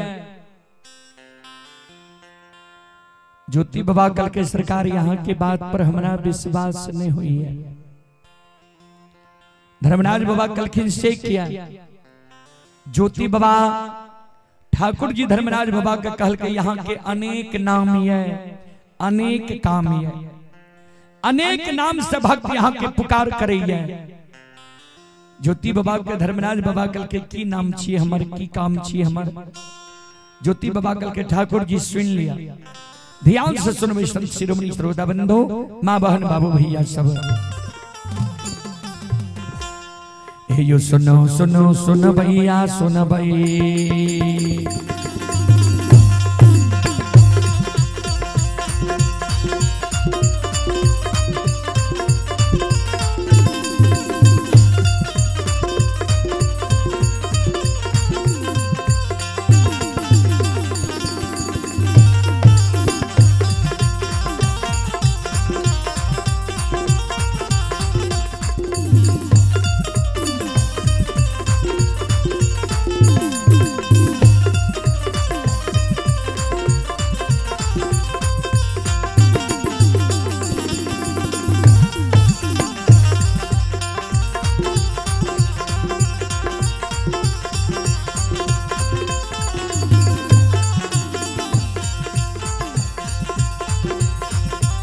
ज्योति बाबा कल के सरकार यहाँ के बात पर हमरा विश्वास नहीं हुई है। धर्मराज बाबा कलखिन से किया ज्योति बाबा ठाकुर जी धर्मराज बाबा के कहल के यहाँ के अनेक नाम ये, अनेक काम ये, अनेक नाम से भक्त यहाँ के पुकार करे ये। ज्योति बाबा के धर्मराज बाबा कल के की नाम छी हमर, की काम छी हमर। ज्योति बाबा कल के ठाकुर जी सुन लिया, ध्यान से सुनबे संत शिरोमणि श्रोता बंधु, माँ बहन बाबू भैया सब। हे यो सुनो सुनो सुन भैया सुन भई,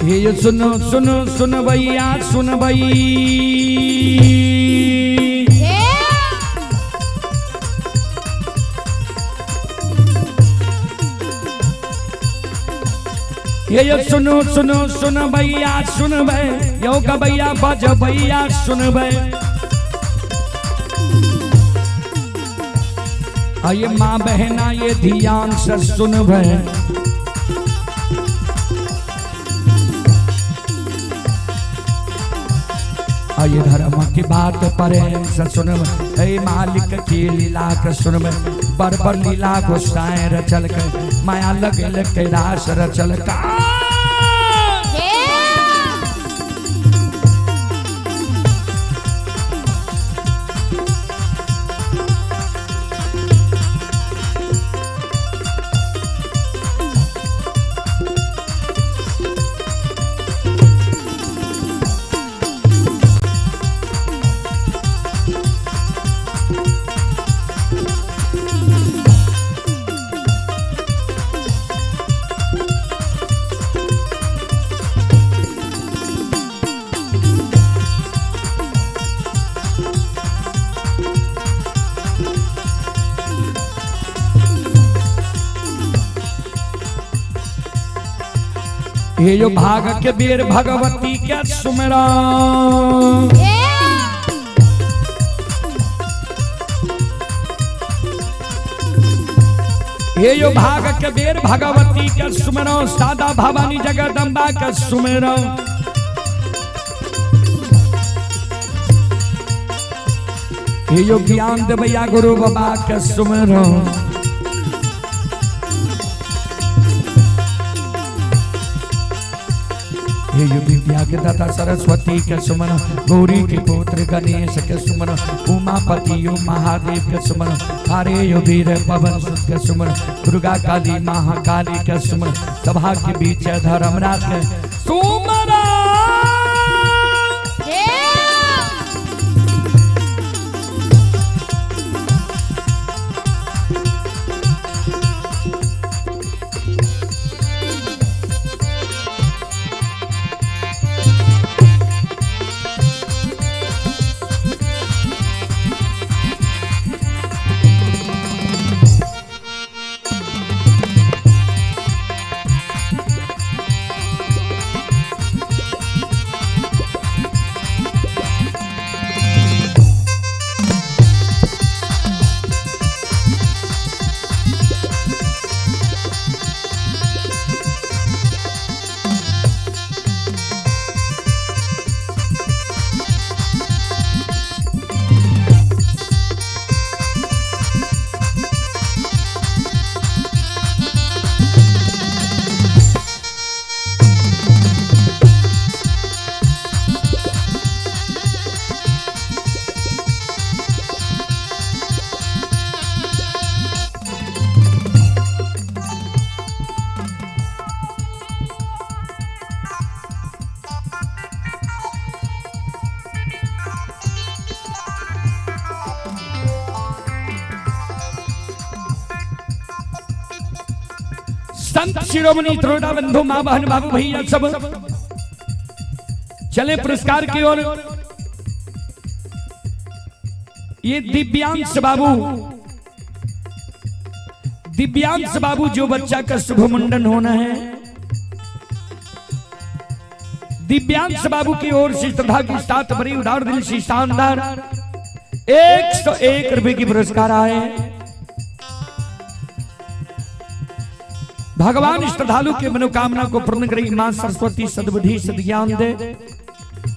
हे सुनो सुनो सुन भैया सुन भई, ये सुनो सुनो सुन भैया सुन भई, यो गबैया बज भैया सुन भई। आये माँ बहना ये ध्यान से सुन भई। ये धर्म की बात पर सुन, हे मालिक की लीला के सुन, बरबर लीला गोसाई रचल के, माया लगल कैलाश रचल का। ये जो भाग के बेर भगवती के सुमरा। ये जो भाग के बेर भगवती के सुमरो, सादा भवानी जगदम्बा के सुमरो। ये जो ज्ञान देवैया गुरु बाबा के सुमरो। हे यो विद्या के दाता सरस्वती के सुमन, गौरी के पुत्र गणेश के सुमन, उमापति यो महादेव के सुमन, हरे यो वीर पवन सुत के सुमन, दुर्गा काली महाकाली के सुमन, सभा के बीच धर्मराज के सुमन। संत शिरोमणि त्रोड़ा बंधु माँ बहन बाबू भैया सब चले पुरस्कार की ओर। ये दिव्यांश बाबू, दिव्यांश बाबू जो बच्चा का शुभ मुंडन होना है, दिव्यांश बाबू की ओर से श्रद्धा की साथ बड़ी उदार दिल से शानदार 101 रुपए की पुरस्कार आए। भगवान श्रद्धालु के मनोकामना को पूर्ण करे, मां सरस्वती सद्बुद्धि सद्ज्ञान दे,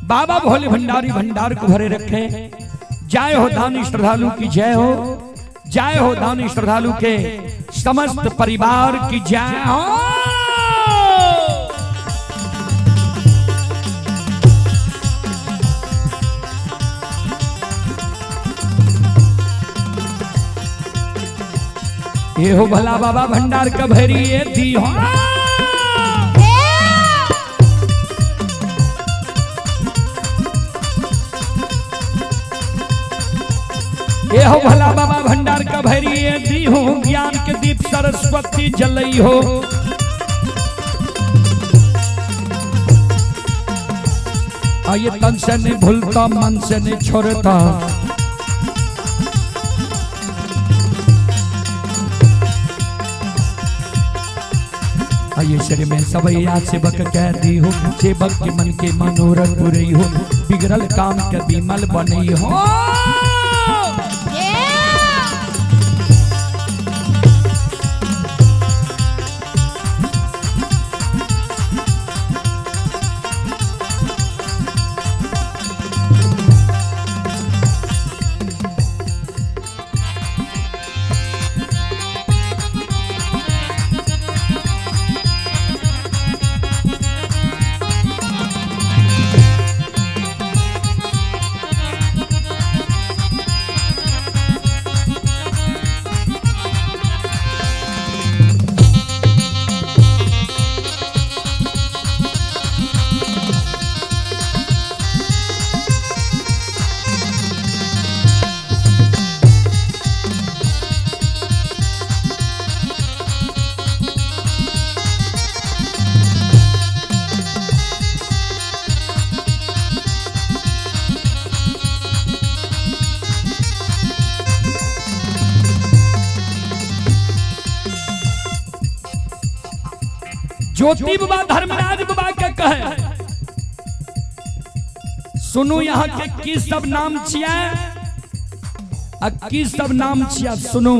बाबा भोले भंडारी भंडार को भरे रखे। जय हो दानी श्रद्धालु की जय हो, जय हो दानी श्रद्धालु के समस्त परिवार की जय हो। ये हो भला बाबा भंडार का भरी ये दी हो। ये हो भला बाबा भंडार का भरी ये दी हो, ज्ञान के दीप सरस्वती जलई हो। ये तन से नहीं भूलता मन से नहीं छोड़ता, ये शरीर में सबैया सेवक कह दी हो, सेवक के मन के मनोरथ पुरई हो, बिगड़ल काम के बिमल बनई हो। ज्योति बाबा धर्मराज बाबा सुनू यहाँ के की सब नाम छिया आ की सब नाम छिया सुनू।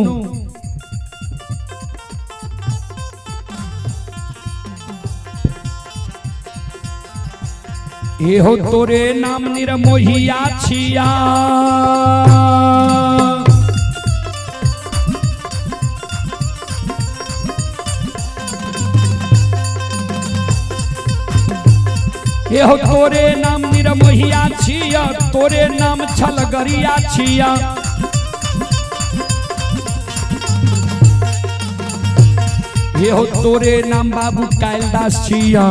एहो तोरे नाम निरमोहिया छिया, एहो तोरे नाम निरमोहिया छिया, तोरे नाम छलगरिया छिया। एहो तोरे नाम बाबू कालिदास छिया।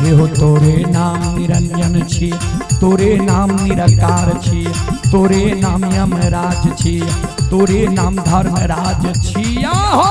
एहो तोरे नाम निरंजन छी, तोरे नाम निराकार छी, तोरे नाम यमराज छी, तोरे नाम धर्मराज छिया हो।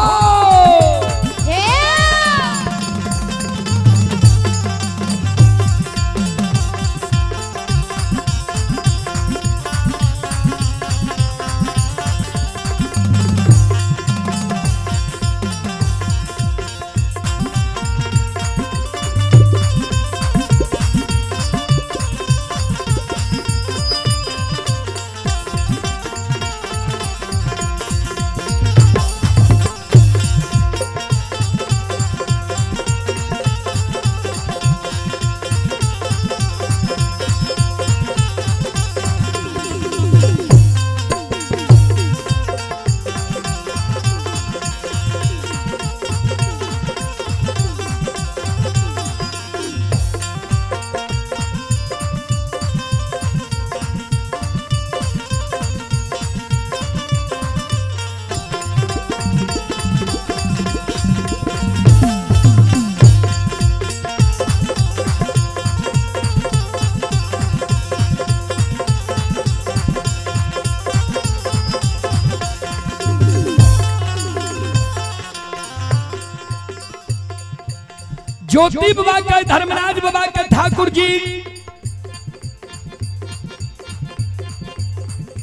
ज्योति बाबा के, धर्मराज बाबा के ठाकुर जी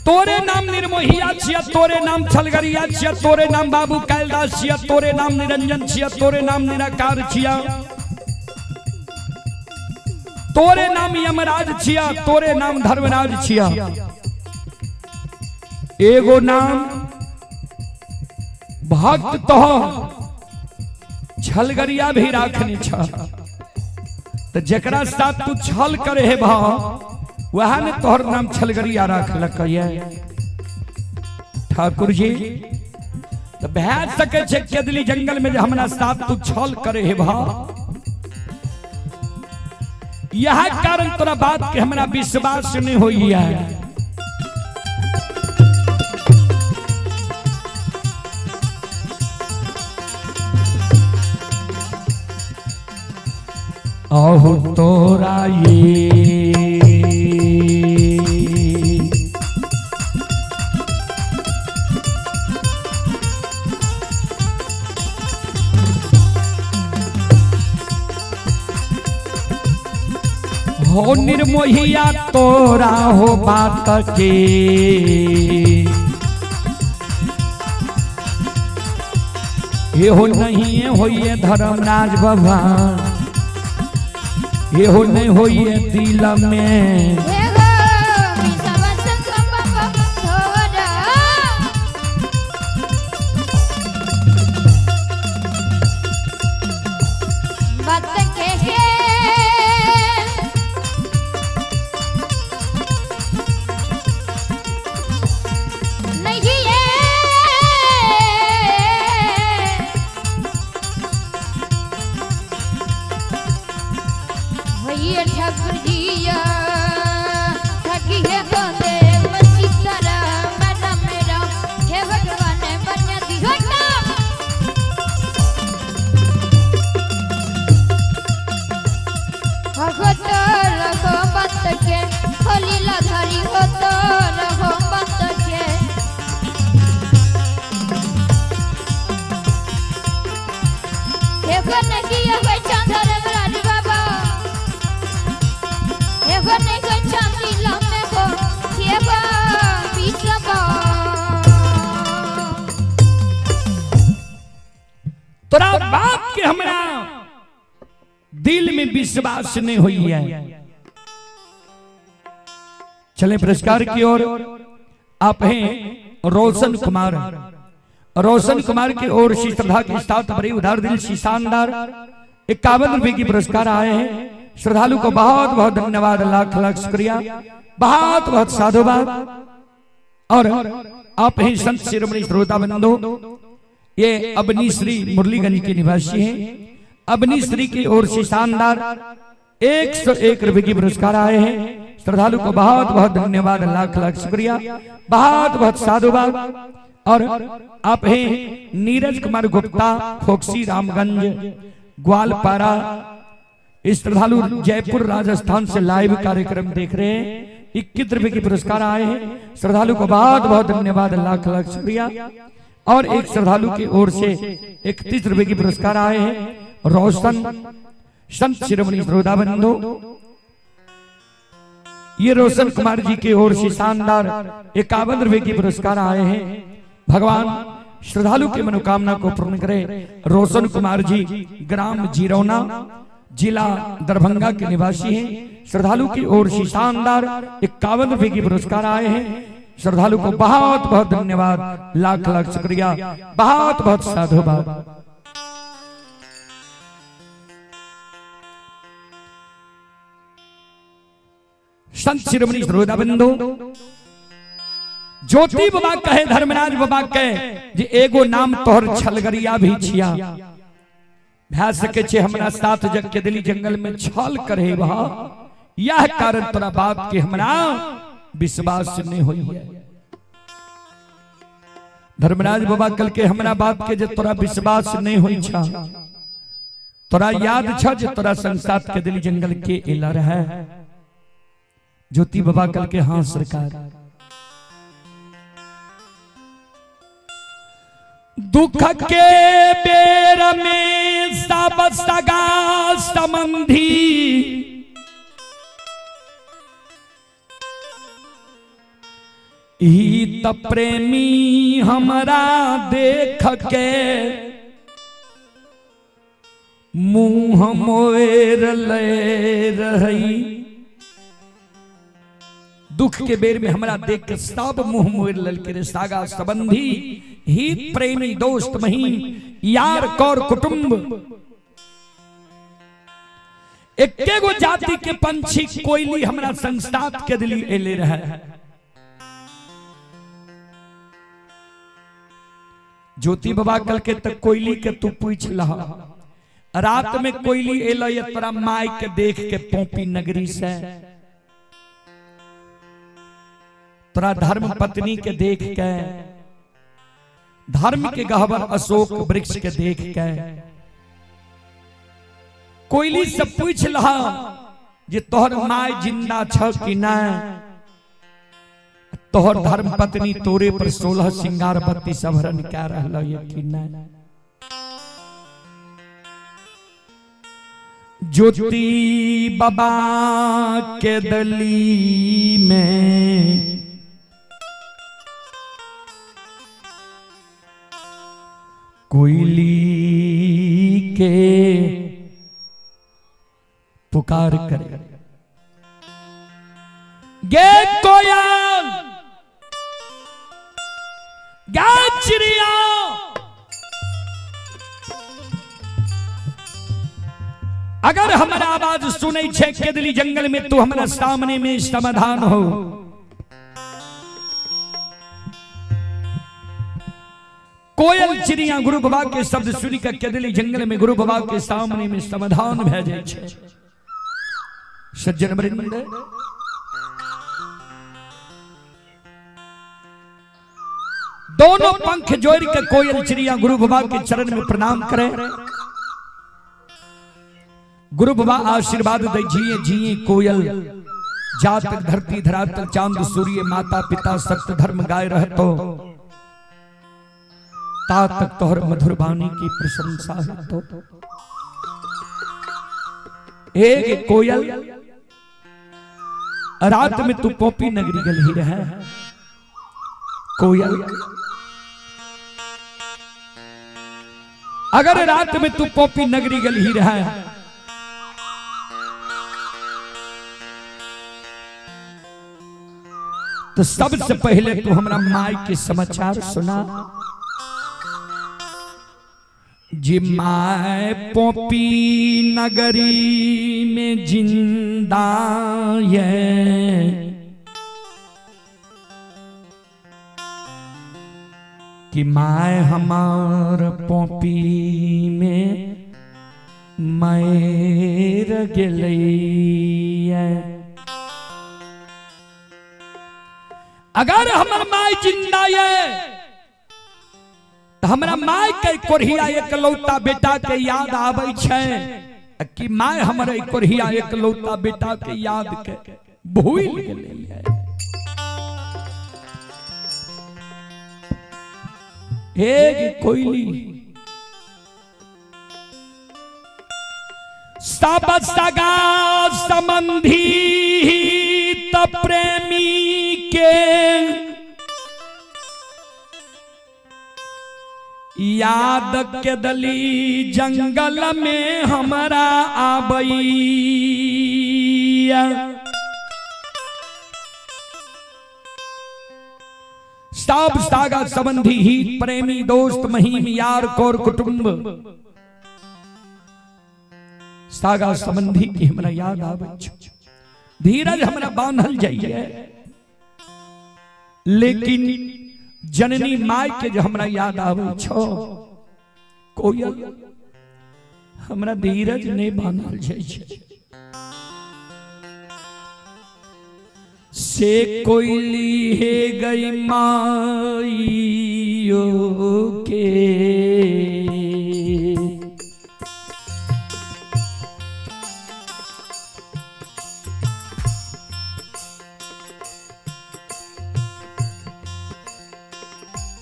तोरे नाम निर्मोहिया छिया, तोरे नाम छलगरिया छिया, तोरे नाम बाबू कालिदास छिया, तोरे नाम निरंजन छिया, तोरे नाम निराकार छिया, तोरे नाम यमराज छिया, तोरे नाम धर्मराज छिया। एगो नाम भक्त तो छलगरिया भी राखनी छ, तो जकरा साथ तू छल करे हे भा वह ने तोहर नाम छलगरिया राखलक ये ठाकुर जी। तो भै सके छे केदली जंगल में जे हमरा साथ तू छल करे हे भा, यह कारण तोरा बात के हमरा विश्वास नहीं होई है। अहु तोरा ये हो निर्मोहिया तोरा हो बात के, ये हो नहीं होइए धर्मराज बाबा, ये हो नहीं होइए दिल में। ठाकुर जी। बात के हमरा दिल में विश्वास नहीं हुई है। चले पुरस्कार की ओर। आप हैं रोशन कुमार, रोशन कुमार की ओर से श्रद्धा के साथ बड़ी उदार दिल से शानदार 51 रुपए की पुरस्कार आए हैं। श्रद्धालु को बहुत बहुत धन्यवाद, लाख लाख शुक्रिया, बहुत बहुत साधुवाद। और आप हैं संत शिरोमणि श्रोता बंधु, ये अबनी श्री मुरलीगंज के निवासी हैं। अबनी श्री की ओर से शानदार 101 रुपए की पुरस्कार आए हैं। श्रद्धालु को बहुत बहुत धन्यवाद, लाख लाख शुक्रिया, बहुत बहुत साधुवाद। और आप हैं नीरज कुमार गुप्ता, खोक्सी रामगंज ग्वालपारा। इस श्रद्धालु जयपुर राजस्थान से लाइव कार्यक्रम देख रहे हैं। 21 रुपए की पुरस्कार आए हैं। श्रद्धालु को बहुत बहुत धन्यवाद, लाख लाख शुक्रिया। और एक श्रद्धालु की ओर से 31 रुपए की पुरस्कार आए हैं। रोशन संत शिरोमणि श्रोता बंधु, ये रोशन कुमार जी की ओर से शानदार 51 रुपए की पुरस्कार आए हैं। भगवान श्रद्धालु की मनोकामना को पूर्ण करे। रोशन कुमार जी ग्राम जीरौना जिला दरभंगा के निवासी हैं। श्रद्धालु की ओर से शानदार 51 रुपए की पुरस्कार आए हैं। श्रद्धालु को बहुत बहुत धन्यवाद, लाख लाख शुक्रिया, बहुत बहुत साधुवाद। संत शिरोमणि श्रोता बंधु, ज्योति बाबा कहे, धर्मराज बाबा कहे जे एगो नाम तोहर छलगरिया भी छिया। भै सके छे हमरा साथ जग के दिली जंगल में छल करे वह, यह कारण तोरा बात के हमरा विश्वास नहीं होई है। धर्मराज बाबा कल के हमरा बात के जे तोरा विश्वास नहीं होई छा, तोरा याद छ जे तोरा संग साथ के दिली जंगल के एला रहे। ज्योति बाबा कल के हाँ सरकार। दुख के बेर में सब सगा संबंधी, ही त प्रेमी हमरा देख के मुंह मोर ले रही। दुख के बेर में हमरा देख के सब मुंह मोड़ ललके रे। सागा संबंधी हित प्रेमी दोस्त महीन यार कौर कुटुंब, एके गो जाति के पंछी कोयली हमरा संसात के दिली एले रहे। ज्योति बाबा कल के तक कोयली के तू पूछ लहा, रात में कोयली एलो ये तोरा माई के देख के पोपी नगरी से, तोरा धर्म पत्नी के देख के, धर्म के गहबर अशोक वृक्ष के देख के कोयली से पूछ लहा जे तोहर my जिंदा छ कि नहीं, तोहर धर्म पत्नी तोरे पर 16 सिंगार 32 आभरण क्या रहल ये कि नहीं। ज्योति बाबा के दली में कोयली के पुकार करे गे कोयल गे चिड़िया, अगर हमारा आवाज सुनै छे केदली जंगल में तो हमारा सामने में समाधान हो। कोयल चिड़िया गुरु बाबा के शब्द सुनी के केदली जंगल में गुरु बाबा के सामने में समाधान भए जाय छे। सज्जन वृंद, दोनों पंख जोड़ के कोयल चिड़िया गुरु बाबा के चरण में प्रणाम करे। गुरु बाबा आशीर्वाद दे जिए जिए कोयल, जातक धरती धरातल चांद सूर्य माता पिता सत्य धर्म गाय रहतो, ता तक तोहर मधुर वाणी की प्रशंसा है। तो एक कोयल रात में तू पोपी नगरी गल ही रहे। कोयल अगर रात में तू पोपी नगरी गल ही रहा है, तो सबसे पहले तू हमरा माई के समाचार सुना। जी my पोपी नगरी में जिंदा है कि my हमार पोपी में मर गेलैया। अगर हमर my जिंदा है तो हमरा my के कोढ़िया एकलौता बेटा के याद आबै छै कि my हमर कोढ़िया एकलौता बेटा के याद के भूल गेलैया। एक कोयली सब सगा संबंधी त प्रेमी के याद के दली जंगल में हमरा आबैया। सब सागा संबंधी ही प्रेमी दोस्त महीम यार कौर कुटुंब सागा संबंधी की हमरा याद आबै छौ। धीरज हमरा बांधल जाइए, लेकिन जननी my के जो हमरा याद आबै छौ कोयल हमरा धीरज नहीं बांधल जाइ छै। से कोयली हे गई माइयो के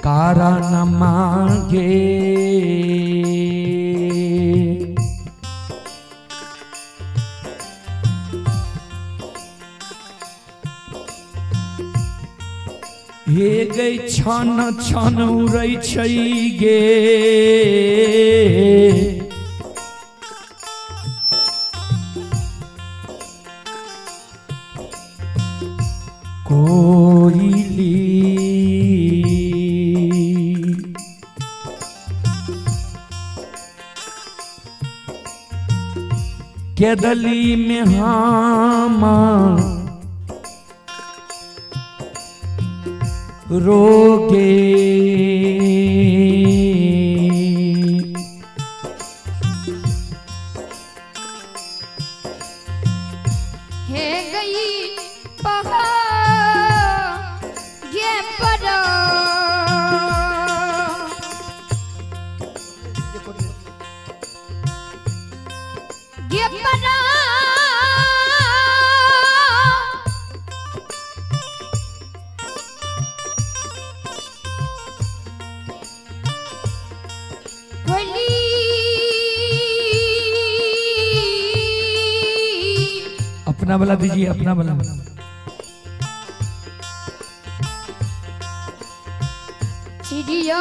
कारण मांगे हे गई छन छन उड़ै छै गे कोयली। केदली में हामा रोगे हे गई पहा गे पर गे पर अपना वाला दीजिए, अपना वाला। चिड़िया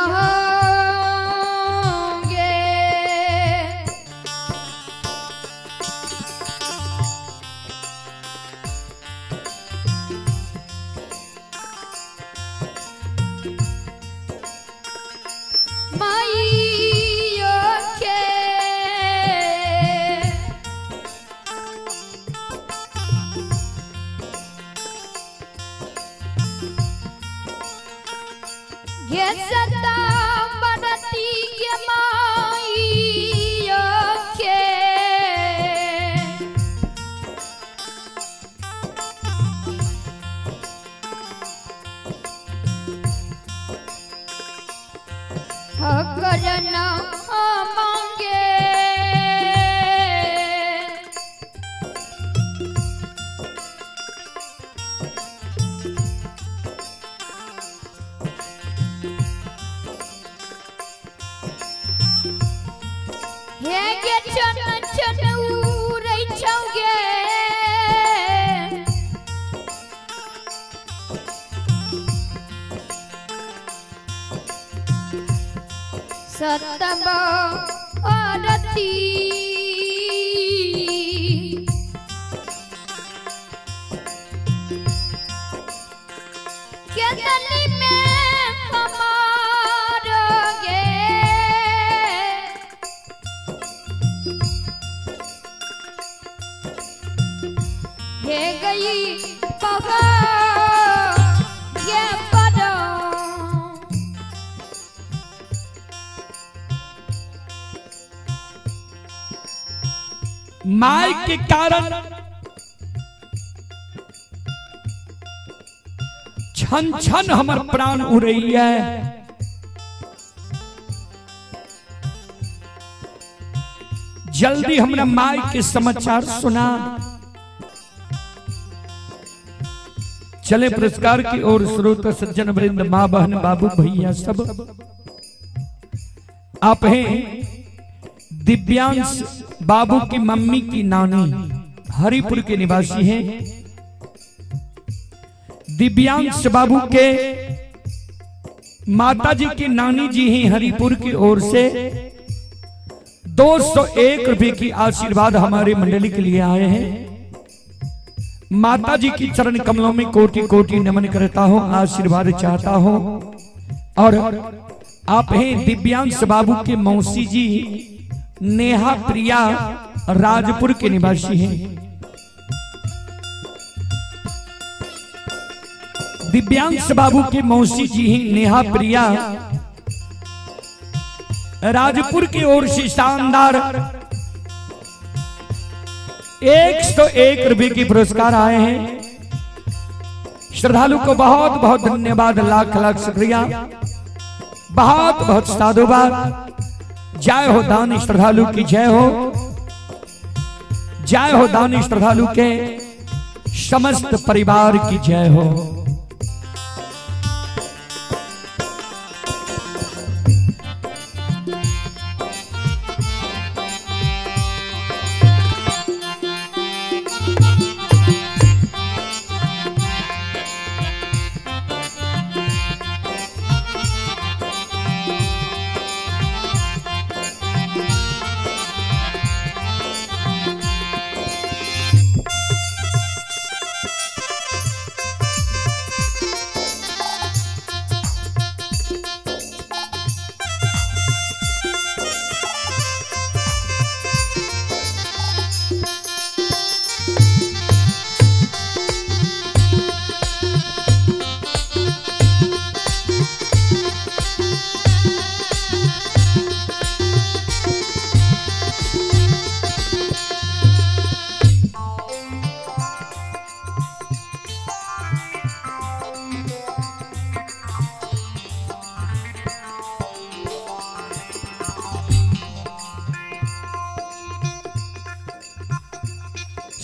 गे माइयो के गे सदा बरती गे माइयो के करना मांगे हे गे चन चन उड़ै छौ गे सतम आरती। केतली में हमार गे हे गई पगा ये परो। My के कारण छन छन हमर प्राण उड़ैया। जल्दी हमरा माय के समाचार सुना। चले पुरस्कार की ओर श्रोता सज्जन वृंद, माँ बहन बाबू भैया सब। आप हैं दिव्यांश बाबू की मम्मी की नानी, हरिपुर के निवासी हैं। दिव्यांश बाबू के माताजी की नानी जी ही हरिपुर की ओर से 201 रुपए की आशीर्वाद हमारे मंडली के लिए आए हैं। माता जी की चरण कमलों में कोटि कोटि नमन करता हूं, आशीर्वाद चाहता हूं। और आप हैं दिव्यांश बाबू के मौसी जी नेहा प्रिया, राजपुर के निवासी हैं। दिव्यांश बाबू के मौसी जी ही नेहा प्रिया, राजपुर की ओर से शानदार 101 रुपए की पुरस्कार आए हैं। श्रद्धालु को बहुत बहुत धन्यवाद, लाख लाख शुक्रिया, बहुत बहुत साधुवाद। जय हो दानी श्रद्धालु की जय हो, जय हो दानी श्रद्धालु के समस्त परिवार की जय हो।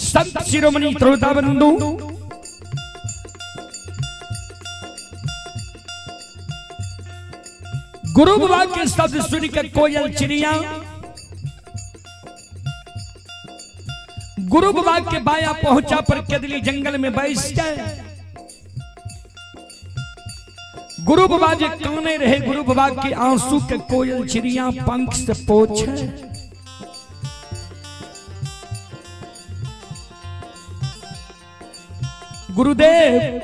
संत शिरोमणि श्रोता बंधु, गुरु बाबा के शब्द सुन के कोयल चिड़िया गुरु बाबा के बाया पहुंचा पर केदली जंगल में बैस गए। गुरु बाबा जी काने रहे, गुरु बाबा के आंसू के कोयल चिड़िया पंख से पोछे। गुरुदेव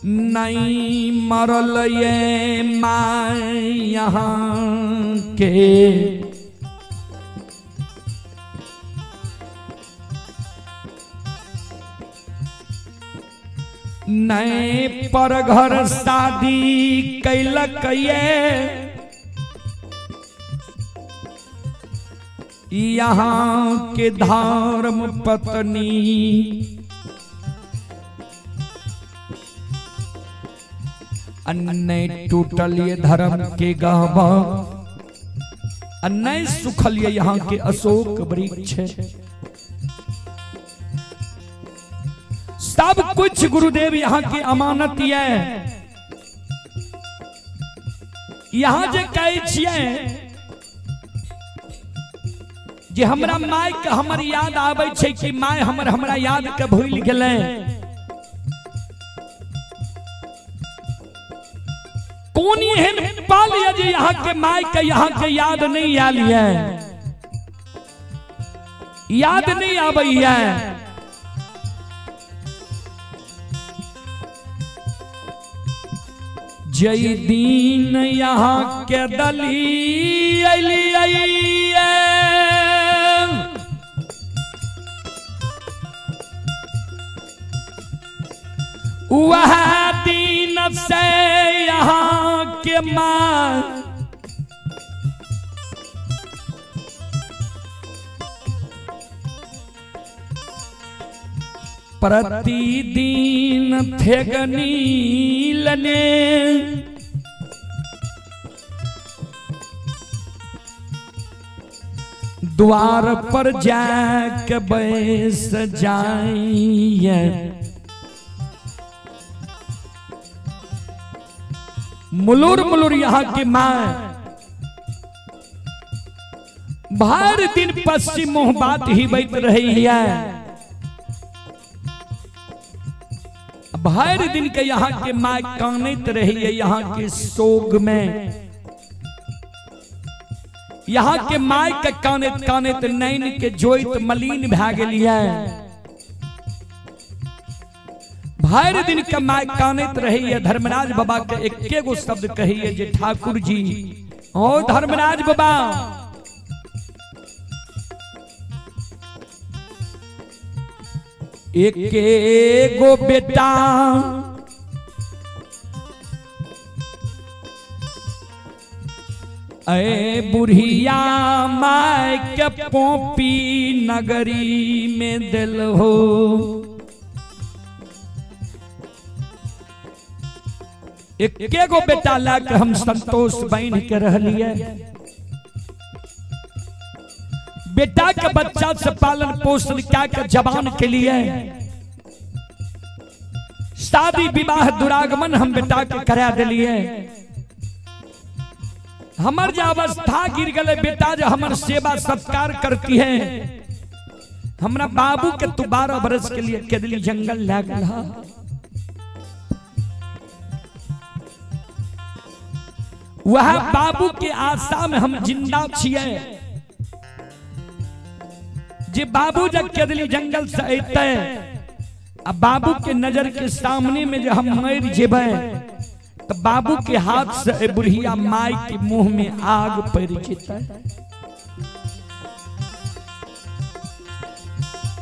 नहीं मरल ये माँ यहाँ के, नहीं पर घर शादी कैलक ये यहाँ के धर्म पत्नी। अन्य टूटल ये धर्म के गहवा, अन्य सुखल ये यहाँ के अशोक वृक्ष। सब कुछ गुरुदेव यहाँ के अमानत ये। यहाँ जे कहै छियै जे हमरा my के हमर याद आबै छै कि my हमर हमरा याद के भूलि गेलै। कोन एहन पल ये जे यहाँ के माय के यहाँ के याद नहीं आयल ये, याद नहीं आबैया। जय दिन यहाँ के दली अली वह दिन से यहाँ के माँ प्रतिदिन थेगनी लने द्वार पर जाके बैस जाइए। मुलुर मुलुर यहाँ की माँ भर दिन पश्चिम मुँह बात ही बैठ रही है। भर दिन के यहाँ के माँ कानैत रही है, यहाँ के शोक में यहाँ के my के कानैत कानैत नैन के जोइत मलिन भए गेली है। भर दिन के my कानैत रही है। धर्मराज बाबा के एके गो शब्द कही जे ठाकुर जी ओ धर्मराज बाबा एके गो बेटा ए बुढ़िया my के पोपी नगरी में दिल हो। एके गो बेटा लाके हम संतोष बन के रहलिए। बेटा के बच्चा से पालन पोषण क्या के जवान के लिए शादी विवाह दुरागमन हम बेटा के करा दिलिए। हमर जो अवस्था गिर गए बेटा जो हमर सेवा सत्कार करती है। हमरा बाबू के तू 12 बरस के लिए केदली जंगल लागल। वह बाबू के आशा में हम जिंदा छिए जे बाबू जब केदली जंगल से अते आ बाबू के नजर के सामने में जो हम मर जेबै तो बाबू के हाथ से बुढ़िया माई के मुंह में आग पड़ जेतै।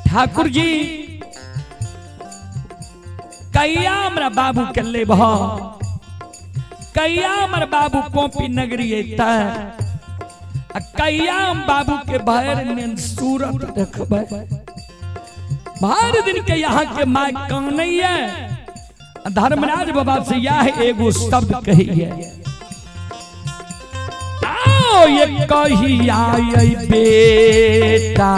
ठाकुर जी कहिया हमरा बाबू के लेबह, कहिया हमर बाबू पोपी नगरी अतै, कहिया हम बाबू के भर में सूरत देखबै। भर दिन के यहाँ के my कानैया धर्मराज बाबा से यह एगो शब्द कहिए आओ ये कहिया ये बेटा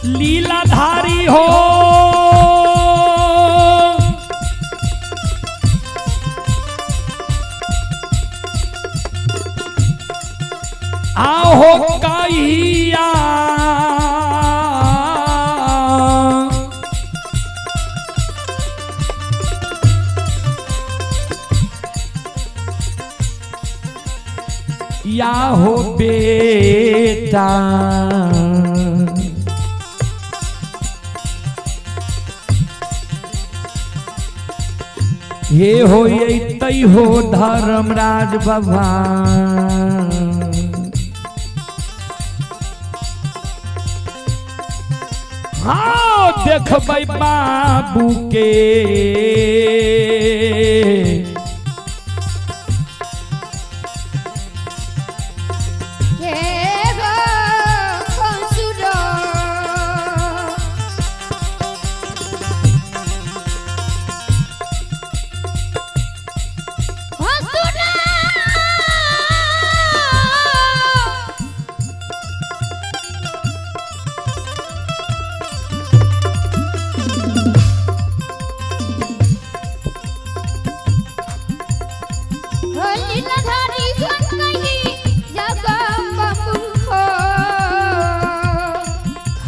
लीलाधारी हो आहो कहिया या हो बेटा ये हो ये हो धर्मराज बाबा। हाँ देखबै बाबू के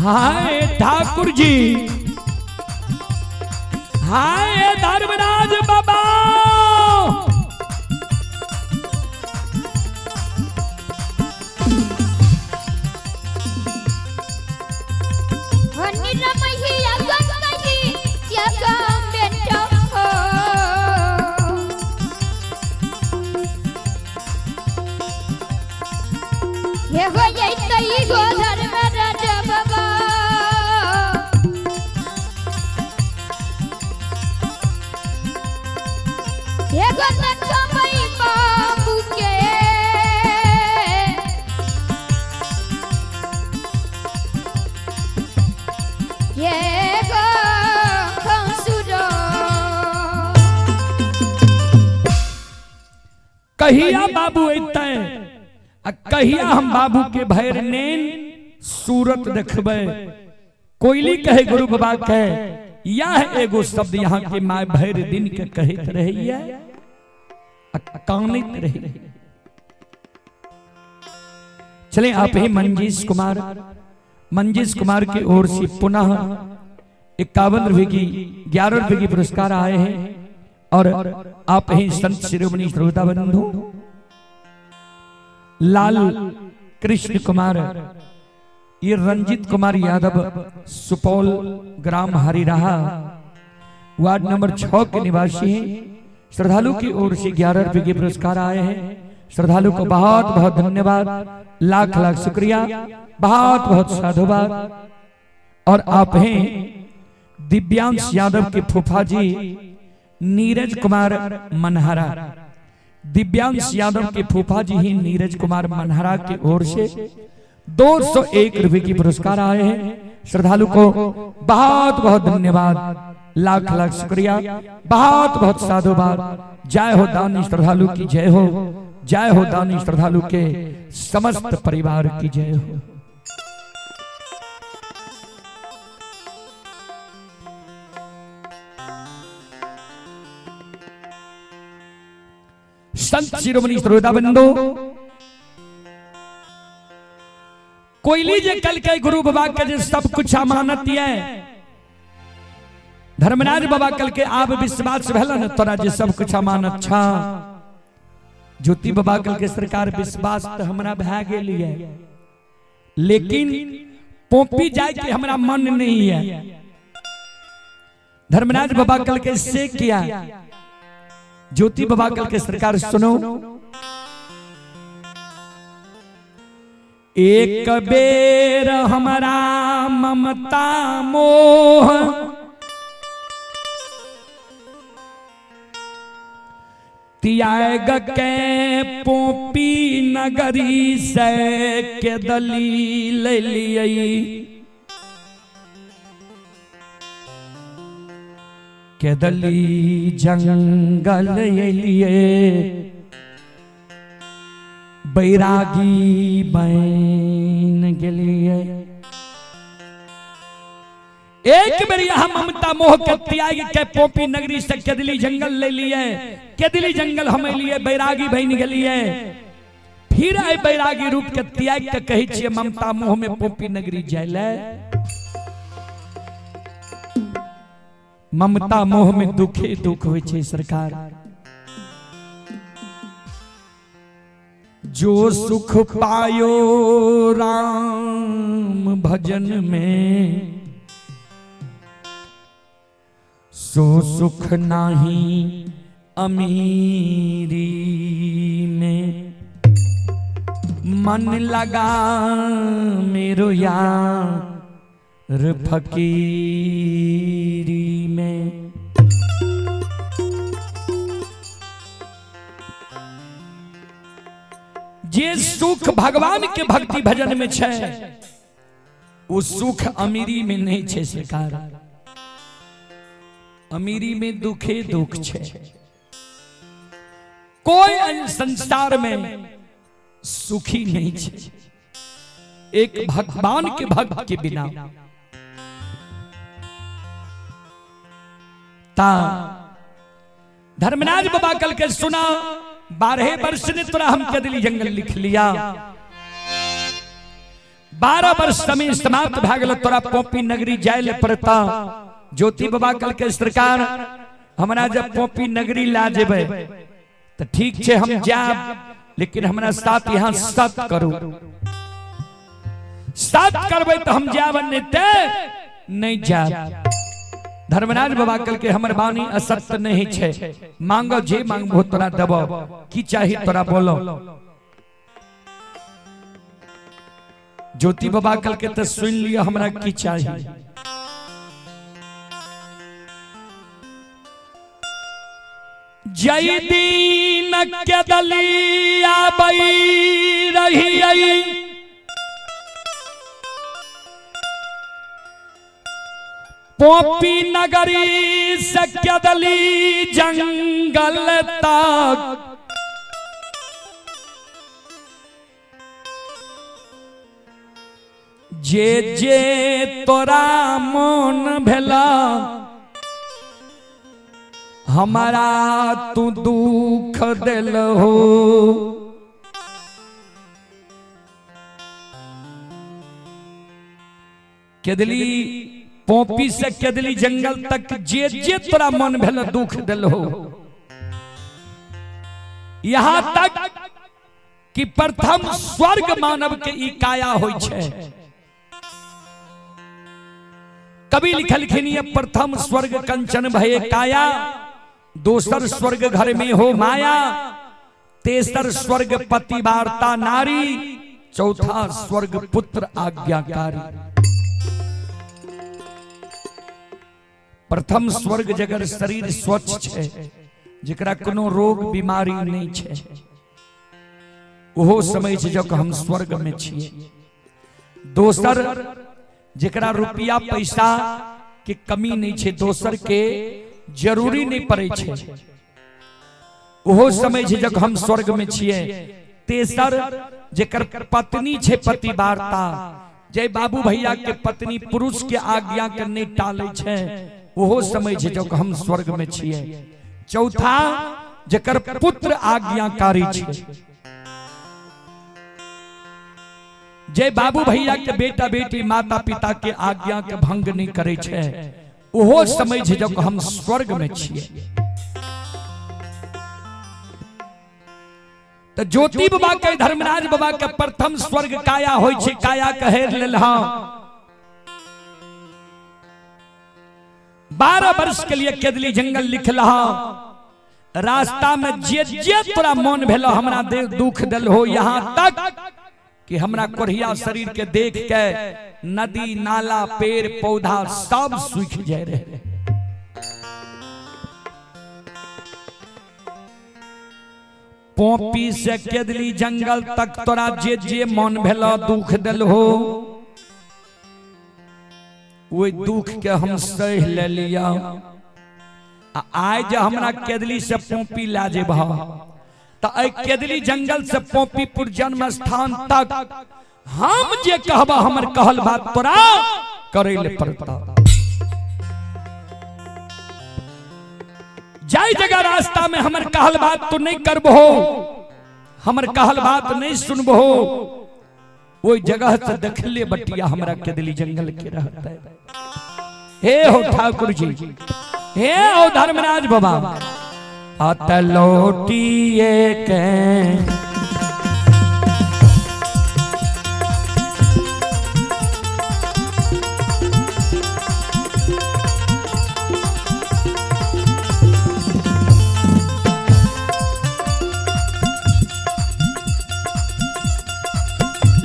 हाय ठाकुर जी, हाय धर्मराज बाबा। कहिया बाबू अतै आ कहिया हम बाबू के भैर नेन सूरत देखबै। कोयली कहे गुरु बाबा के, यह एगो शब्द यहाँ के माय भैर दिन के कहत रहैया आ कानैत रहैया। चले आप ही मंजीश कुमार, मंजीश कुमार की ओर से पुनः 51 रुपए की 11 रुपए की पुरस्कार आए हैं। और आप ही संत शिरोमणि श्रोता बंधु लाल कृष्ण कुमार, ये रंजित कुमार यादव सुपौल ग्राम हरिराहा वार्ड नंबर 6 के निवासी हैं। श्रद्धालु की ओर से 11 रुपए के पुरस्कार आए हैं। श्रद्धालु को बहुत बहुत धन्यवाद, लाख लाख शुक्रिया, बहुत बहुत साधुवाद। और आप हैं दिव्यांश यादव के फूफा जी नीरज कुमार मनहरा, दिव्यांश यादव के फूफा जी ही नीरज कुमार मनहरा की ओर से 201 रुपए की पुरस्कार आए हैं। श्रद्धालु को बहुत बहुत धन्यवाद, लाख लाख शुक्रिया, बहुत बहुत साधुवाद। जय हो दानी श्रद्धालु की जय हो, जय हो दानी श्रद्धालु के समस्त परिवार की जय हो। संत शिरोमणि श्रोता बंधु, कोयली जे कल के गुरु बाबा के जे सब कुछ अमानत है, धर्मराज बाबा कल के आब विश्वास भेल न तोरा जे सब कुछ अमानत छा। ज्योति बाबा कल के सरकार विश्वास तो हमरा भए गेल है, लेकिन पोपी जाए के हमरा मन नहीं है। धर्मराज बाबा कल के से किया, ज्योति बाबा कल के सरकार सुनो, एक बेर हमारा ममता मोह त्याग के पोपी नगरी से के दली ले लिये, केदली जंगल लिए बैरागी बन गेलिए। एक बेर यहाँ ममता मोह के त्याग के पोपी नगरी से केदली जंगल ले लिए, केदली जंगल हम लिए बैरागी बन गेलिए। फिर आए बैरागी रूप के त्याग के कहै छियै ममता मोह में पोपी नगरी जाय। ममता मोह में दुखे दुख होइ छै सरकार। जो सुख पायो राम भजन में, सो सुख नाही अमीरी में। मन लगा मेरो यार फकीरी में। जे सुख भगवान के भक्ति भजन में छे, वो सुख अमीरी में नहीं छे सरकार। अमीरी में दुखे दुख छे। कोई संसार में सुखी नहीं छे एक भगवान के भक्त के बिना। ता धर्मराज बाबा कल के सुना, 12 वर्ष ने तोरा हम कदली जंगल लिख लिया। 12 वर्ष समय समाप्त भए गेल, तोरा पोपी नगरी जाय ले पड़ता। ज्योति बाबा कहलकै सरकार हमरा जब पोपी नगरी ला जेबै तऽ ठीक छै हम जायब, लेकिन हमरा साथ यहाँ सत करू। सत करबै तऽ हम जायब, नहीं ते नहीं जायब। धर्मराज बाबा कहलकै हमर वाणी असत्य नहीं छै, मांगो जे मांगबो तोरा देबो, की चाही तोरा बोलो। ज्योति बाबा कहलकै तऽ सुनि लिअ हमरा की चाही। जय दीन के दलिया बई रही आई, पोपी नगरी से केदली जंगल तक, जे जे तोरा मन भेला हमारा तू दुख दिल हो। केदली पोपी से केदली जंगल तक जे जे तोरा मन भेल दुख दिल हो, यहां तक कि प्रथम स्वर्ग मानव के ई काया होई छै। कवि लिखलखिन ये प्रथम स्वर्ग कंचन भये काया, दोसर स्वर्ग घर में हो माया, तेसर स्वर्ग पति वार्ता नारी, चौथा स्वर्ग पुत्र आज्ञाकारी। प्रथम स्वर्ग जगर शरीर स्वच्छ छै, जकरा कोनो रोग बीमारी नहीं छै, ओहो समय छै जब हम स्वर्ग में छियै। दोसर जकरा रुपया पैसा के कमी नहीं छै, दोसर के जरूरी नहीं पड़े छै, ओहो समय छै जब हम स्वर्ग में छियै। तेसर जकर पत्नी छै पति वार्ता, जय बाबू भैया के पत्नी पुरुष के आज्ञा के नहीं टाले छै, ओहो समय छै जब हम स्वर्ग में छियै। चौथा जकर पुत्र आज्ञाकारी छै, जय बाबू भैया के बेटा बेटी माता पिता के आज्ञा के भंग नहीं करे छै, ओहो समय छै जब हम स्वर्ग में छियै। तो ज्योति बाबा के धर्मराज बाबा के प्रथम स्वर्ग काया होय छै, काया के हेर लेल। हाँ 12 वर्ष के लिए केदली जंगल लिखल, रास्ता में जे जे तोरा मन भेल हमरा दे दुख दिल हो, यहाँ तक कि हमरा कोढ़िया शरीर के देख के नदी नाला पेड़ पौधा सब सूख जाए रहे। पोपी से केदली जंगल तक तोरा जे जे मन भेल दुख दिल हो, ओहि दुख के हम सह ले लिया। आइ जे हमरा केदली से पोपी ला जेबह तो एहि केदली जंगल से पोपीपुर जन्म स्थान तक हम जे कहबा हमर कहल बात तोरा करे ले पड़ता। जाय जगह रास्ता में हमर कहल बात तो नहीं करबहो, हमर कहल बात नहीं सुनबहो, ओहि जगह से देखले बटिया हमरा केदली जंगल के रहता है। हे हो ठाकुर जी, हे हो धर्मराज बाबा, अत लौटिए के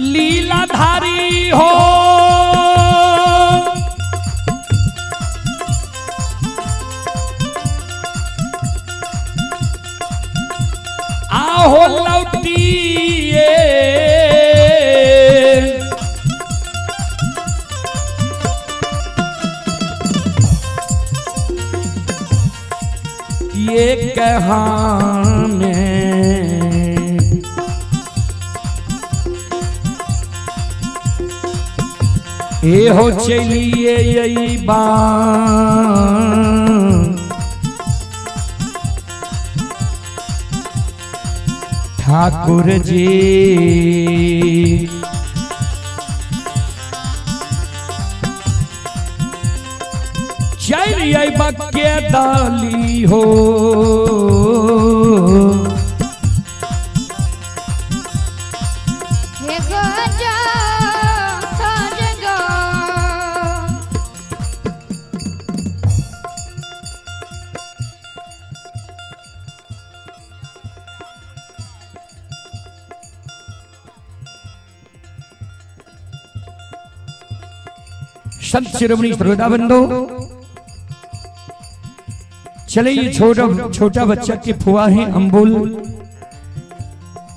लीलाधारी हो, आहो लौटिए ये कहाँ में ए हो चलिए यही ठाकुर जी। अलियै के दाली हो। हे गजा गो। संत शिरोमणि श्रोता बंधु, चले ये छोटा छोटा बच्चा की फुआ है अंबुल,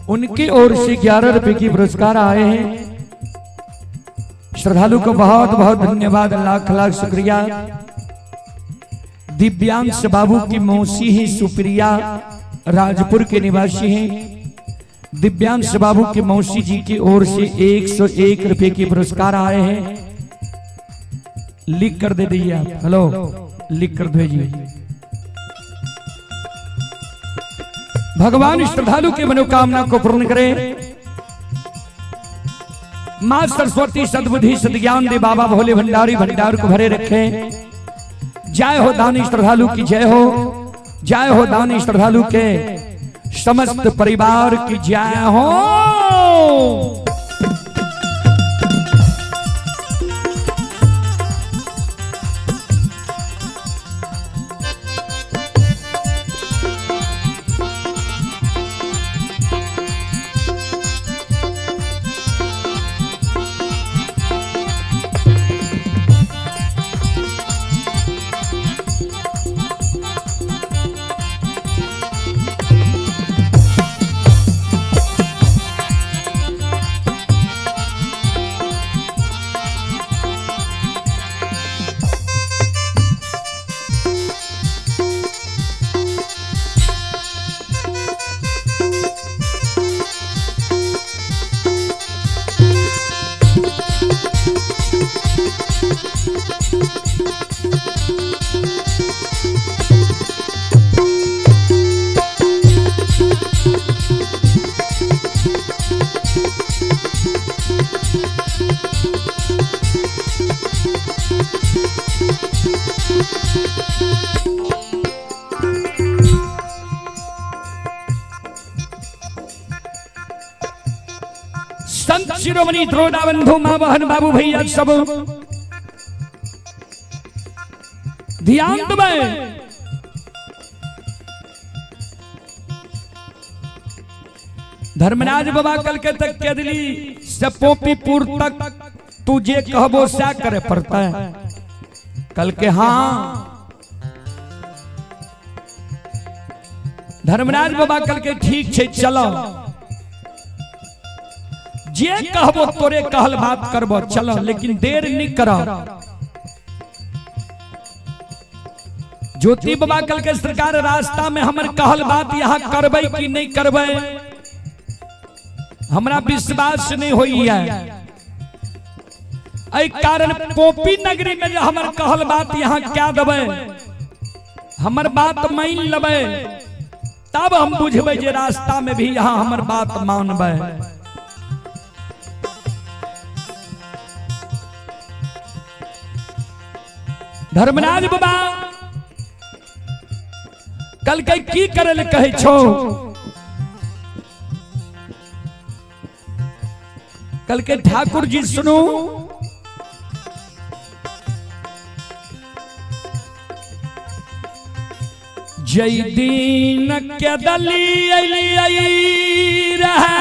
उनकी ओर से 11 रुपए की पुरस्कार आए हैं। श्रद्धालु को बहुत बहुत धन्यवाद, लाख लाख शुक्रिया। दिव्यांश बाबू की मौसी ही सुप्रिया, राजपुर के निवासी हैं। दिव्यांश बाबू की मौसी जी की ओर से 101 रुपए की पुरस्कार आए हैं। लिख कर दे दीजिए आप, हेलो लिख कर भेजिए। भगवान श्रद्धालु की मनोकामना को पूर्ण करे। मां सरस्वती सद्बुद्धि सद्ज्ञान दे, बाबा भोले भंडारी भंडार को भरे रखे। जय हो दानी श्रद्धालु की जय हो, जय हो दानी श्रद्धालु के समस्त परिवार की जय हो। संत शिरोमणि द्रोणा बंधु माँ बहन बाबू भैया सब ध्यान देबै। धर्मराज बाबा कल के तक के दिली से पोपीपुर तक तू जे कहबो सा करे पड़ता है। कल के हाँ धर्मराज बाबा कल के ठीक छे चलो, जे कहबो तोरे कहल बात करबो चलो, लेकिन देर नहीं करो। ज्योति बाबा कल के सरकार रास्ता में हमर कहल बात यहाँ करबै कि नहीं करबै, हमरा विश्वास नहीं होई है। एहि कारण पोपी नगरी में जो हमर कहल बात यहाँ क्या देबै, हमर बात मान लेबै, तब हम बुझबै जे रास्ता में भी यहाँ हमर बात मानबै। धर्मराज बाबा कल के की करे ले कहै छो, कल के ठाकुर जी सुनू, जय दीन के दली अली आई रहा,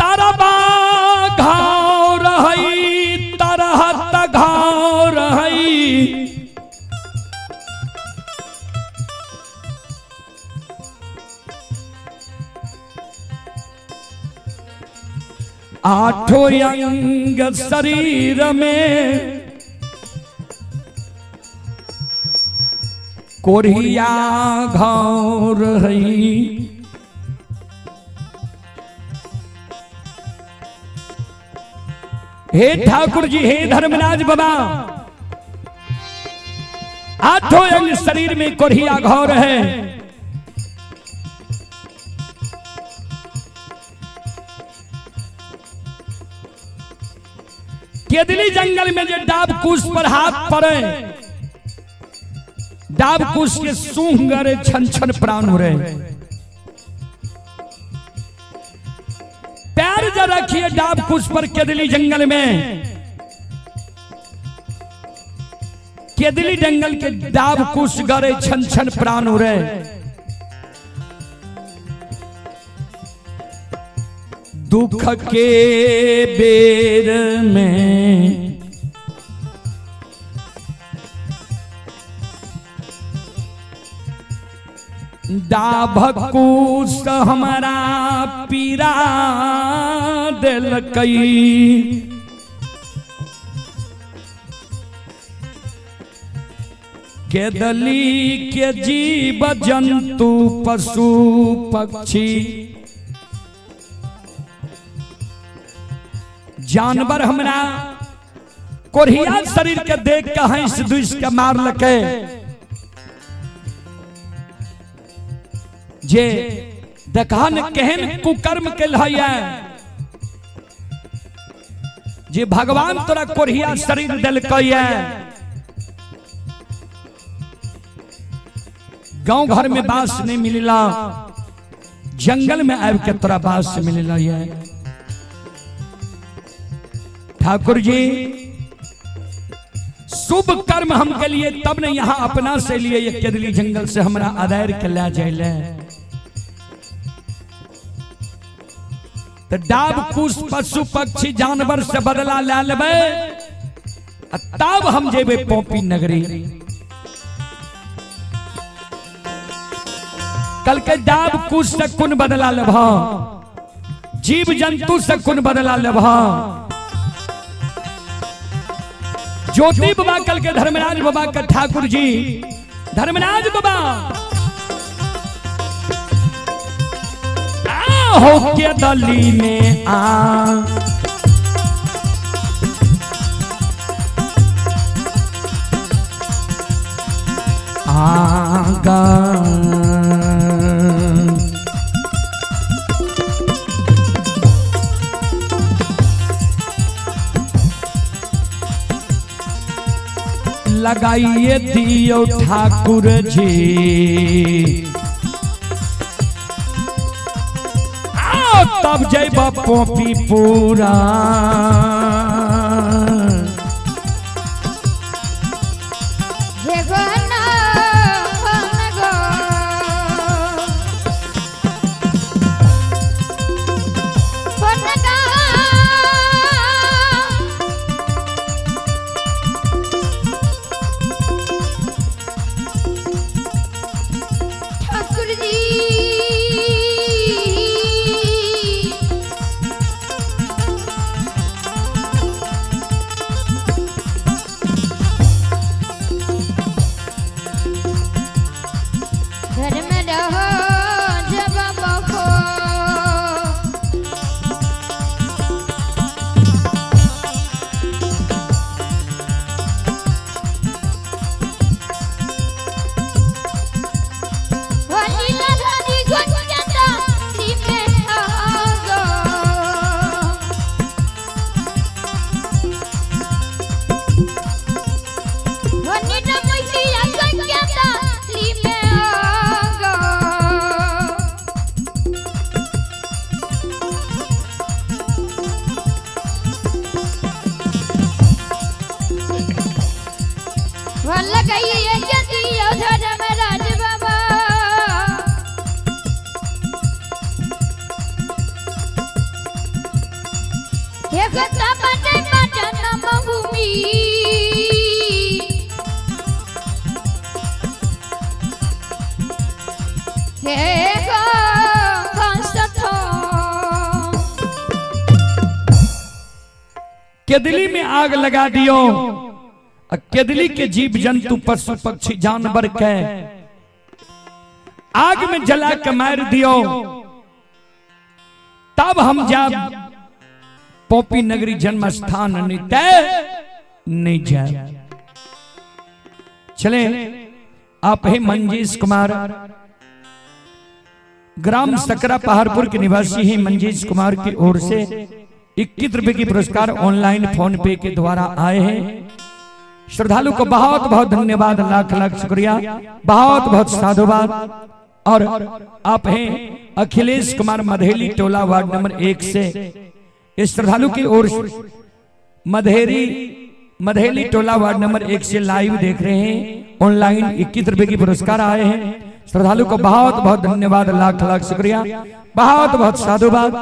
तरबा घाव रही तरहत घाव रही, आठों अंग शरीर में कोरिया घाव रही। हे ठाकुर जी, हे धर्मराज बाबा, आठों अंग शरीर में कोरिया घौर है। केदली जंगल में जे डाब कुश पर हाथ पड़े, डाब कुश के सूंघ गरे छन छन प्राण हो रहे। पैर जरा रखिए डाब कुश पर केदली जंगल में, केदली जंगल के डाब कुश गरे छन छन प्राण हो रहे। दुख के बेर में डाभकुश हमारा पीरा दिलकई। केदली के जीव जंतु पशु पक्षी जानवर हमरा कोढ़िया शरीर के देख के हंस दुस के मार लके, जे देखन केहन कुकर्म के है, जे भगवान तोरा कोढ़िया शरीर दिलकै है। गांव घर में बास नहीं मिलला, जंगल में आबि के तोरा बास मिलला है। ठाकुर जी शुभ कर्म हम के लिए तब ने यहाँ अपना से लिए ये केदली जंगल से हमरा अदायर के ले जाइले। तो डाब कुश पशु पक्षी जानवर से बदला ले लेबै, तब हम जेबे पोपी नगरी। कल के डाब कुश से कुन बदला लेब, जीव जंतु से कुन बदला लेब। ज्योति बाबा कल के धर्मराज बाबा का ठाकुर जी धर्मराज बाबा हो के दली में आ आगा। लगाइए दियो ठाकुर जी आओ तब जैब पोपी पूरा। केदली में आग लगा दियो, केदली के जीव जंतु पशु पक्षी जानवर के आग में जला के मार दियो, तब हम जाब पोपी नगरी जन्म स्थान नहीं जाए। चले आप ही मंजीश कुमार, ग्राम सकरा पहाड़पुर के निवासी ही मंजीश कुमार की ओर से 21 रुपए की पुरस्कार ऑनलाइन फोन पे के द्वारा आए हैं। श्रद्धालु को बहुत बहुत धन्यवाद, लाख लाख शुक्रिया, बहुत बहुत साधुवाद। और आप हैं अखिलेश कुमार मधेली टोला वार्ड नंबर 1 से, इस श्रद्धालु की ओर मधेरी मधेली टोला वार्ड नंबर 1 से लाइव देख रहे हैं। ऑनलाइन 21 रुपए की पुरस्कार आए हैं। श्रद्धालु को बहुत बहुत धन्यवाद, लाख लाख शुक्रिया, बहुत बहुत साधुवाद।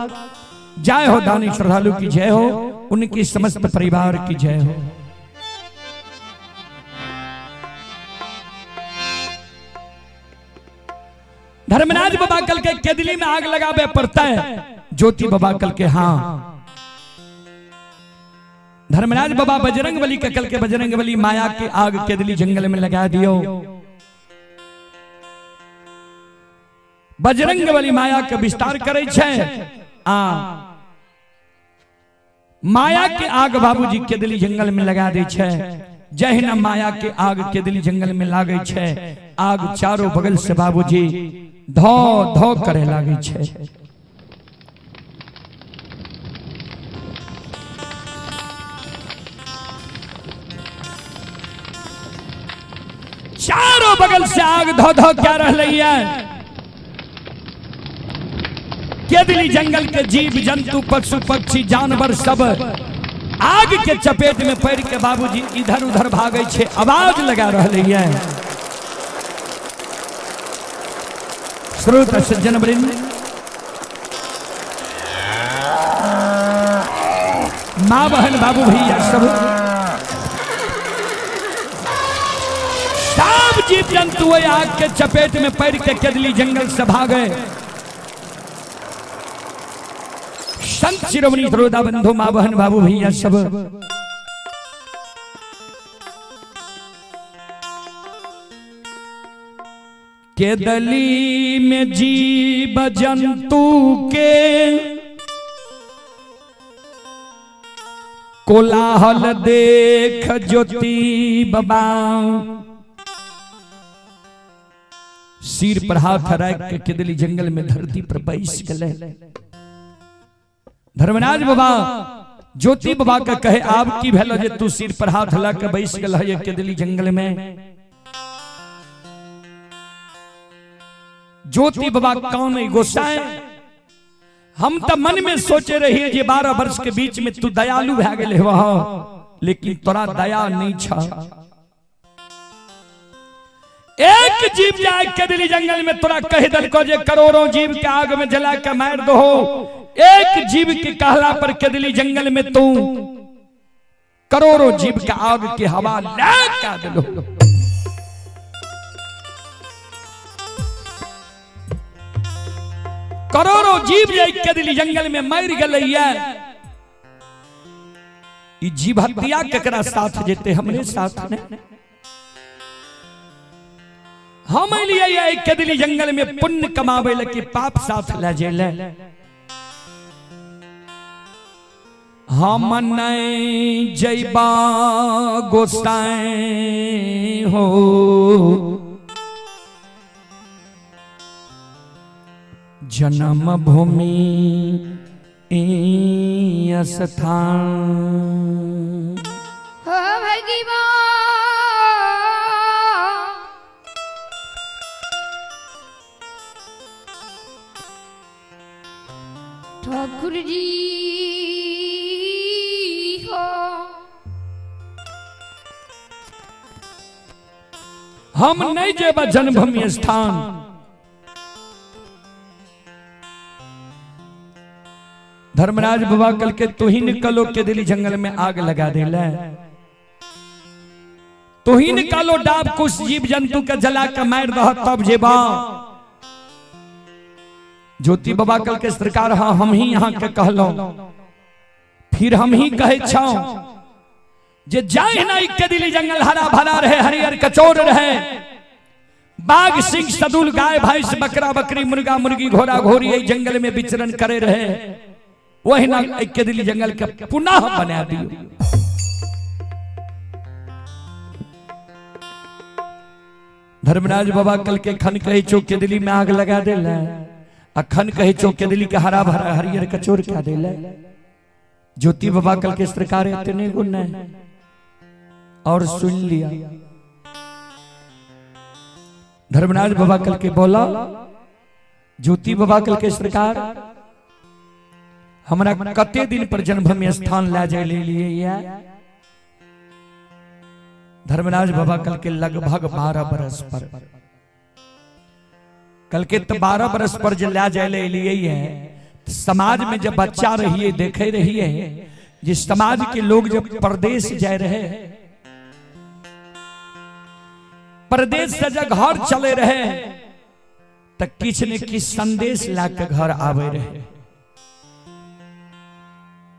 जय हो दानी श्रद्धालु की जय हो, उनकी समस्त परिवार की जय हो। धर्मराज बाबा कल के केदली में आग लगावे पड़ता है। ज्योति बाबा कल के हाँ। धर्मराज बाबा बजरंग बली के कल के बजरंग बली माया के आग केदली जंगल में लगा दियो। बजरंग बली माया के विस्तार करे छे आ माया के आग बाबूजी केदली जंगल में लगा दे छे। जहिना माया के आग केदली जंगल में लागे छे, आग चारों बगल से बाबूजी धो धो करे लागे छे। चारों बगल से आग धो धो क्या रही है। केदली जंगल के जीव जंतु पशु पक्षी जानवर सब आग के चपेट में पड़ के बाबूजी इधर उधर भागे छे, आवाज लगा रही है। श्रोता सज्जन वृंद, माँ बहन बाबू भैया सब सब जीव जंतु आग के चपेट में पड़ के केदली जंगल से भागे। संत शिरोमणि श्रोता बंधु माँ बहन बाबू भैया सब केदली में जीव जंतु के कोलाहल देख ज्योति बाबा सिर पर हाथ रख के केदली जंगल में धरती पर बैस गए। धर्मराज बाबा ज्योति बाबा का कहे आप की भेलो जे तू सिर पर हाथ ला के बैस गल है केदली जंगल में। ज्योति बाबा कौन गोसाए, हम तो मन में सोचे रहिए जे 12 वर्ष के बीच में तू दयालु भै गेले वह, लेकिन तोरा दया नहीं छा। एक जीव जाए केदली जंगल में तोरा कह दलको जे करोड़ों जीव के आग में जला के मार दो। एक जीव के कहला पर केदली जंगल में तू करोड़ों जीव के आग के हवा लगा दिलो। करोड़ों जीव जाए केदली जंगल में मर गए। जीव हत्या केकरा साथ जेते, हमरे साथ ने। हम लिए केदली जंगल में पुण्य कमावे लगे पाप साथ ले जेले। हम नहीं जैबा गोसाई हो, जन्म भूमि स्थान। हो भगवान ठाकुर जी हो, हम नहीं जेबा जन्मभूमि स्थान। धर्मराज बाबा कल के तू ही निकलो केदली जंगल में आग लगा दे ले, तू ही निकालो डाब कुछ जीव जंतु के जला के मार दह तब जेबा। ज्योति बाबा कल के सरकार हाँ हम ही यहाँ के कहलो, फिर हम ही कहे छाओ जे जाए ना केदली जंगल हरा भरा रहे, हरिहर कचोर रहे, बाघ सिंह सदुल गाय भैंस बकरा बकरी मुर्गा मुर्गी घोड़ा घोड़ी जंगल में विचरण करे रहे, वही ना केदली जंगल के पुनः बना दियो। धर्मराज बाबा कल के खन कहे चो केदली में आग लगा दे, अखन कहे चो केदली के हरा भरा हरियर कचोर क्या दे। ज्योति बाबा कल के सरकार इतने गुण है और सुन लिया। धर्मनाथ बाबा कल के बोला, ज्योति बाबा कल के सरकार हमरा कते दिन पर जन्मभूमि स्थान ला जाए ले लिए या? धर्मराज बाबा कल के लगभग 12 बरस पर, कल के तो 12 बरस पर जो ला जाए ले लिए है। समाज में जब बच्चा रहिए देखे रहिए जिस समाज के लोग जब परदेश जाए रहे, परदेश से जब घर चले रहे तो किछ ने किछ संदेश ला के घर आवे रहे।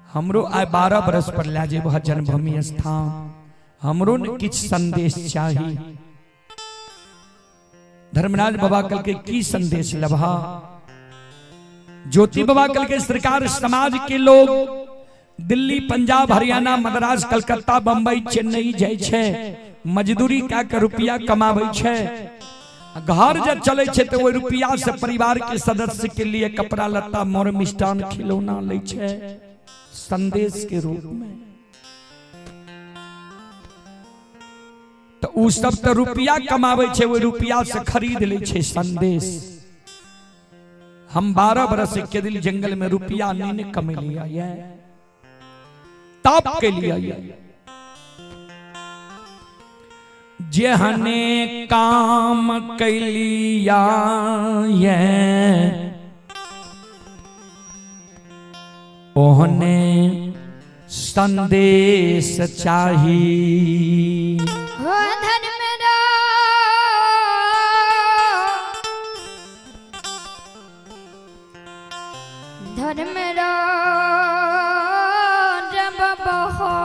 हमरो आए 12 बरस पर ला जेब जन्मभूमि स्थान, हमरो ने किछ संदेश चाहिए। धर्मराज बाबा कल के की संदेश लभा? ज्योति बाबा कल के सरकार समाज के लोग दिल्ली, पंजाब, हरियाणा, मद्रास, कलकत्ता, बंबई, चेन्नई जाय छै, मजदूरी कए के रुपया कमाबै छै। घर जब चले छै तो वही रुपया से परिवार के सदस्य के लिए कपड़ा लत्ता, मोर मिष्टान, खिलौना लै छै संदेश के रूप में। तो उ सब तो रुपया कमाबै छै, वही रुपया से खरीद लै छै संदेश। हम 12 बरस के दिल जंगल में रुपया नहीं ने कमेलिया ये ताप के लिए ये। जेहने काम कैलिया ये ओहने संदेश चाही। हो धर्मराज, धर्मराज बाबा हो।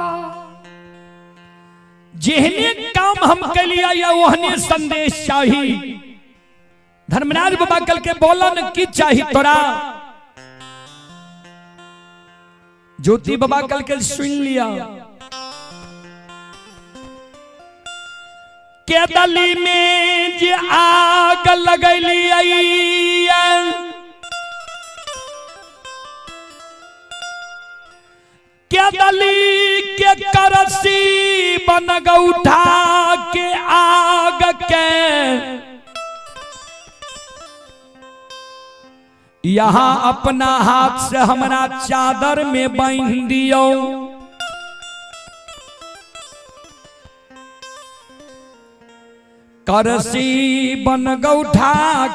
जेहने काम हम कैलिया या ओहने संदेश चाही। धर्मराज बाबा कल के बोलन की चाही तोरा? ज्योति बाबा कल के सुन लिया। केदली में जे आग लगैली केदली के करसी बन गौठा के आग के यहाँ अपना हाथ से हमरा चादर में बांध दियो। करसी बन गौठा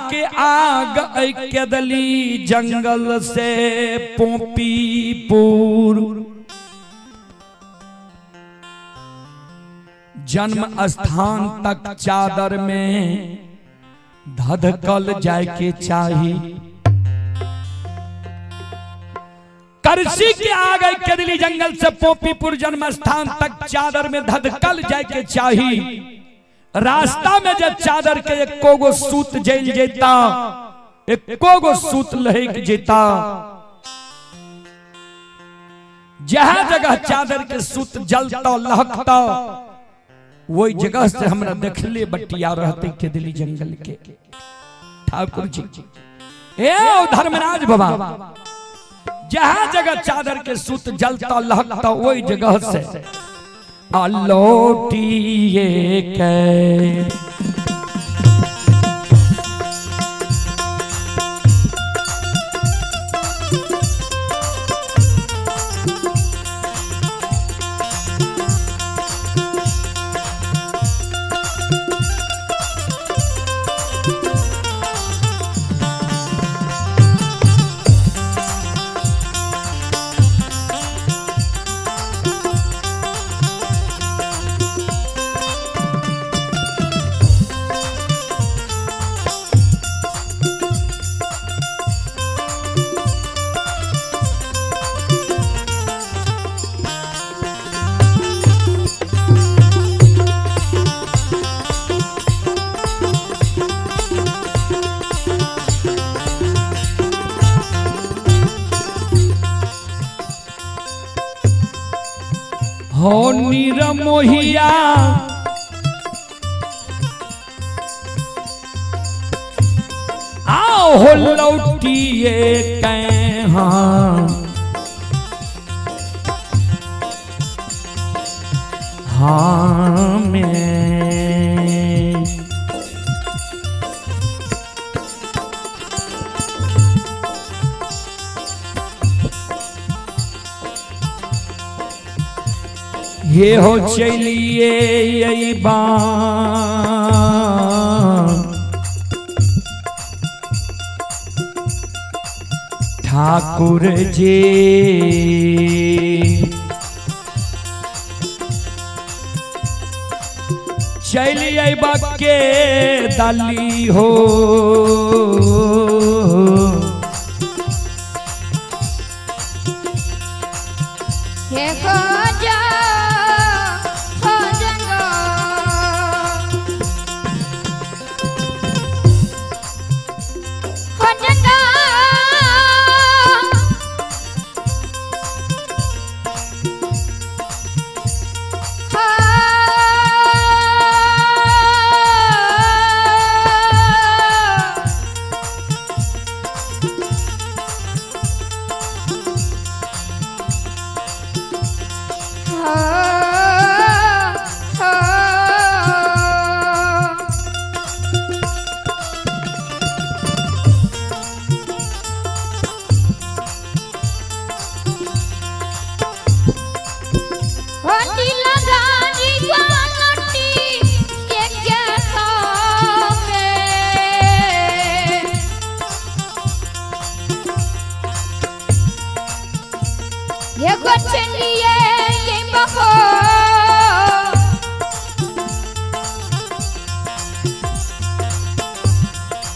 के आग केदली जंगल से पोपीपुर जन्म स्थान तक चादर में धधकल जाए के चाही। करसी के आग केदली जंगल से पोपीपुर जन्म स्थान तक चादर में धधकल जाए के चाही। रास्ता में जब चादर के एको गो सूत जल जेता, एको गो सूत लहक जेता, जहां जगह चादर के सूत जलता लहकता वही जगह से हमरा देखले बटिया रहते केदली जंगल के ठाकुर जी। ए धर्मराज बाबा, जहां जगह चादर के सूत जलता लहकता वही जगह से आलोटिए के हो निरमोहिया आओ हो लौटिए कहाँ। में। ये हो चलिए अइबा ठाकुर जी, चलिए अइबा के दाली हो। हे गजा हो जंगा हो जंगा।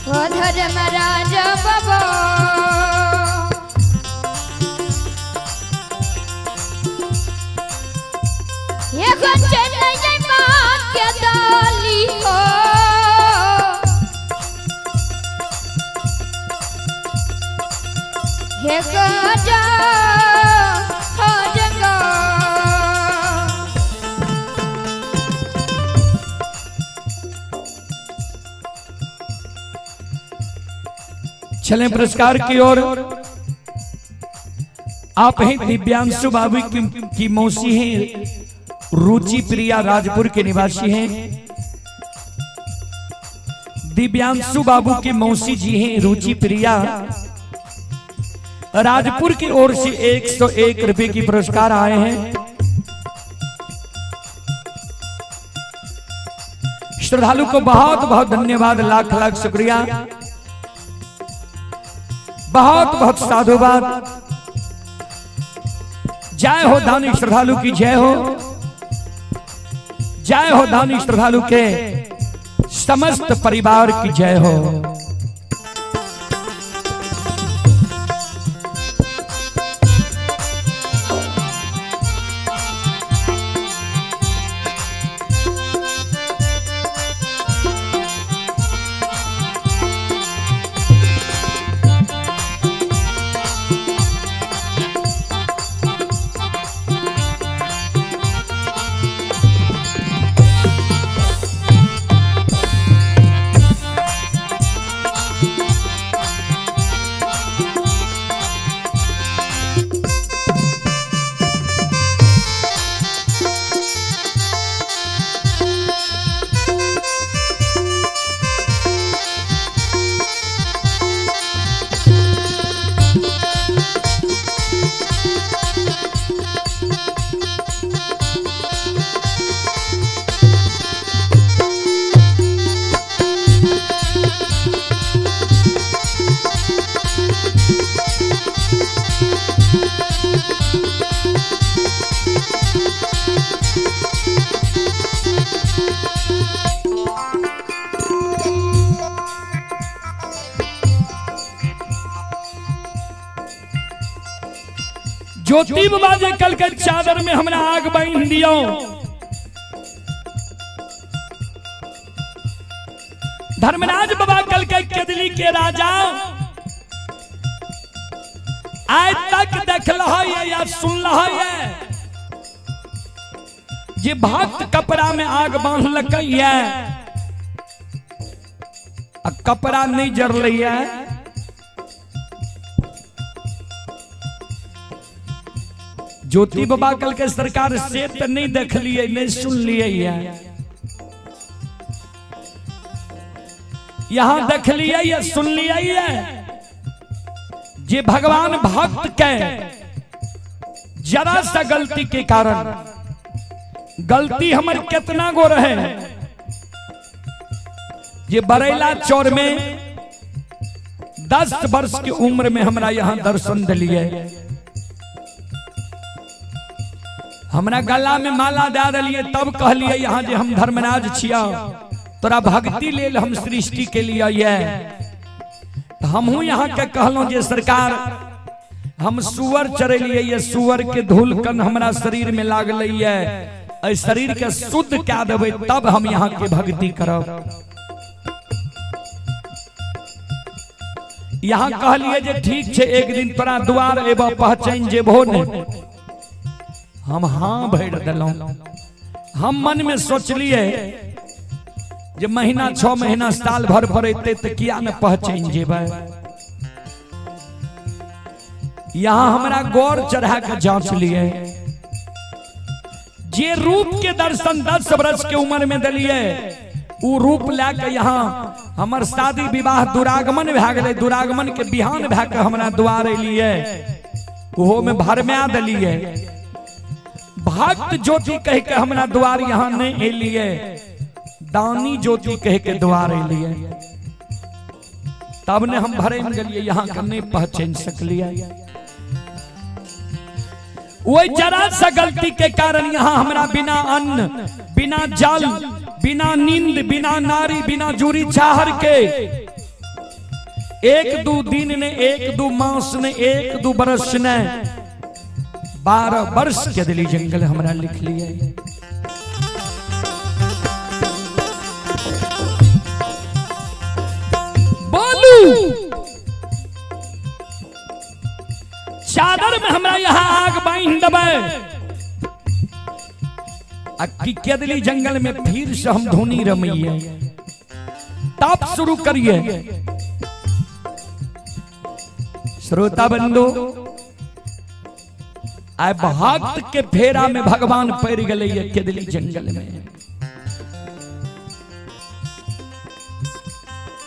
धर्मराज बाबा ये चल माँ के डाली हो। हे गजा हो जंगा। चलें पुरस्कार की ओर। आप ही दिव्यांशु बाबू की मौसी हैं, रुचि प्रिया राजपुर के निवासी हैं। दिव्यांशु बाबू की मौसी जी हैं रुचि प्रिया राजपुर की ओर से 101 रुपए की पुरस्कार आए हैं। श्रद्धालु को बहुत बहुत धन्यवाद, लाख लाख शुक्रिया, बहुत बहुत साधुवाद। जय हो दानी श्रद्धालु की जय हो, जय हो दानी श्रद्धालु के समस्त परिवार की जय हो। ज्योति बाबा जे कल के चादर में हमरा आग बांध दियो, धर्मराज बाबा कल के केदली के राजा आज तक देख है या सुन है जे भक्त कपड़ा में आग बांधलकै है आ कपड़ा नहीं जरलै है। ज्योति बाबा कल के सरकार से तो नहीं देखलिए, नहीं सुनलिए। यहां देखलिए या सुनलिए जे भगवान भक्त के जरा सा गलती के कारण, गलती हमर कितना गो रहे जे बरेला चौर में 10 वर्ष की उम्र में हमरा यहां दर्शन दिलिए, हमरा गला में माला दे दिलिए, तब कहलिए यहाँ जे हम धर्मराज छिया, तोरा भक्ति लेल हम सृष्टि के लिए ये। तो हमहू यहाँ के कहलहुँ जे सरकार हम सुअर चरेलिए, ये सुअर के धूल कन हमरा शरीर में लागल ये, एहि शरीर के शुद्ध कए देबै तब हम यहाँ के भक्ति करब। यहाँ कहलिए जे ठीक छै, एक दिन तोरा द्वार एबऽ पहचान जेबहो ने। हम हाँ भरि देलहुँ। हम मन में सोचलिए जे महीना 6 महीना साल भर पर एतै तऽ किया ने पहचान जेबै। यहाँ हमरा गौर चढ़ा के जांच लिए, जे रूप के दर्शन 10 वर्ष के उम्र में दिलिए उ रूप लए के यहाँ हमर शादी विवाह दुरागमन भए गेलै। दुरागमन के बिहान भए के हमरा द्वार एलिए, ओहो में भरमा दिलिए। भक्त ज्योति कह के हमरा द्वार यहाँ नहीं एलिए, दानी ज्योति कह के द्वार एलिए। तब ने हम भरे में गेलिए, यहाँ के नहीं पहचान सकलिए। वही जरा सा गलती के कारण यहाँ हमरा बिना अन्न, बिना जल, बिना नींद, बिना नारी, बिना जूरी चाहर के 1-2 दिन ने, 1-2 मास ने, 1-2 बरस ने, 12 वर्ष के दिली जंगल हमरा लिख लिए। बोलू चादर में हमरा यहाँ आग बांध देबै आ की केदली जंगल में फिर से हम धुनी रमैये, तब शुरू करिए। श्रोता बंधु, आय भक्त के फेरा में भगवान पड़ गए केदली जंगल में।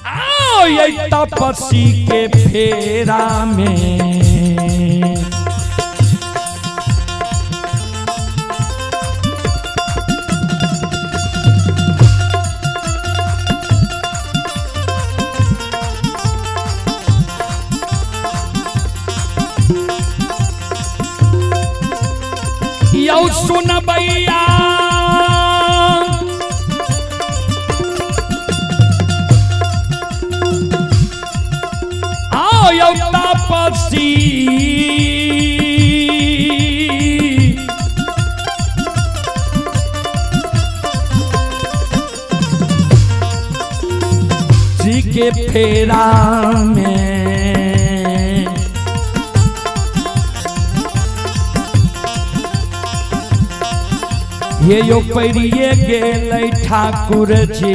आओ ये तपस्वी के फेरा में यौ सुनबैया आओ यौ तपस्वी जी के फेरा में ये यो परिये गेलै ठाकुर जी।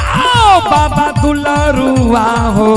आओ बाबा दुलरुआ हो,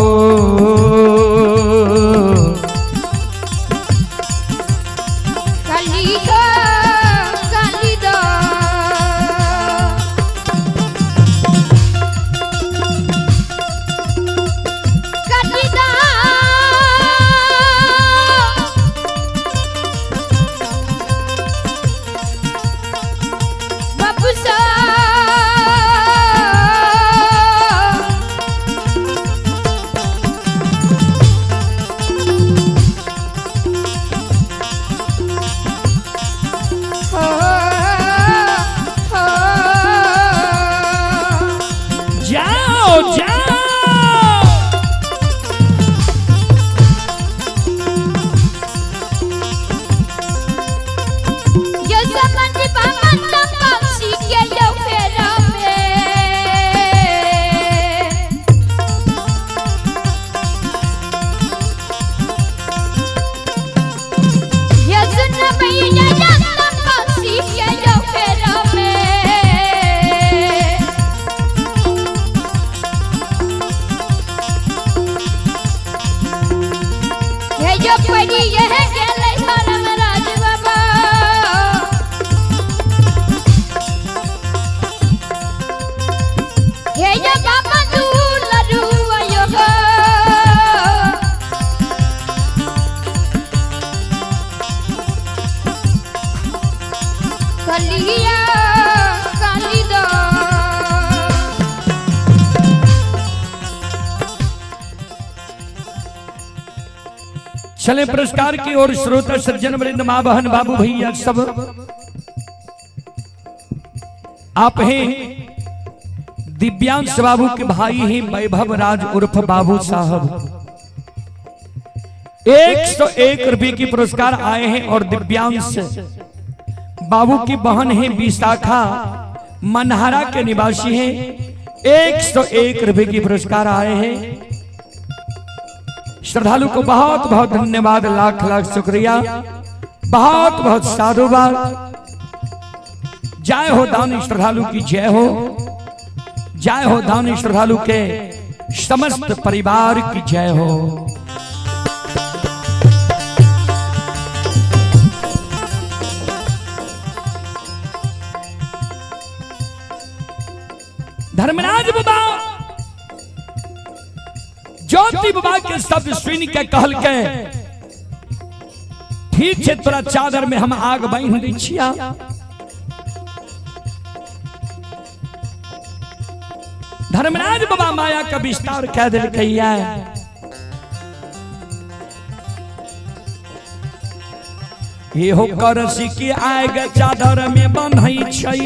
जाओ जाओ। कलिया कालिदास। चले पुरस्कार की ओर श्रोता सज्जन वृंद, माँ बहन बाबू भैया सब आप हैं दिव्यांश बाबू के भाई हैं वैभव राज उर्फ बाबू साहब। 101 रुपए की पुरस्कार आए हैं और दिव्यांश बाबू की बहन है विशाखा, मनहारा के निवासी हैं। 101 रुपए की पुरस्कार आए हैं। श्रद्धालु को बहुत बहुत धन्यवाद, लाख लाख शुक्रिया, बहुत बहुत साधुवाद। जय हो दानी श्रद्धालु की जय हो, जय हो दानी श्रद्धालु के समस्त परिवार की जय हो। धर्मराज बाबा ज्योति बाबा के शब्द सुन के कहल के ठीक है, तोरा चादर में हम आग बांध दै छिया। धर्मराज बाबा माया का विस्तार कह दिलकैया। ये हो करसी की आग चादर में बन्है छै,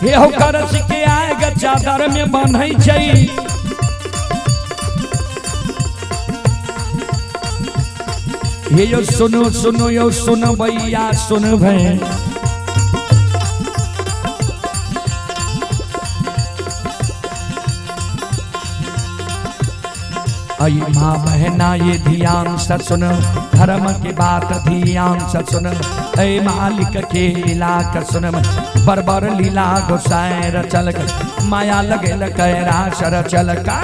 ये हो करसी के आग चादर में बन्है छै। ये यो सुनो सुनो यो सुनो भैया सुन भै, अई माँ बहना ये ध्यान से सुन, धर्म की बात ध्यान से सुन, ऐ मालिक के लीला के सुन, बरबर लीला गोसाई रचल, माया लगेल कैरा सर चल का।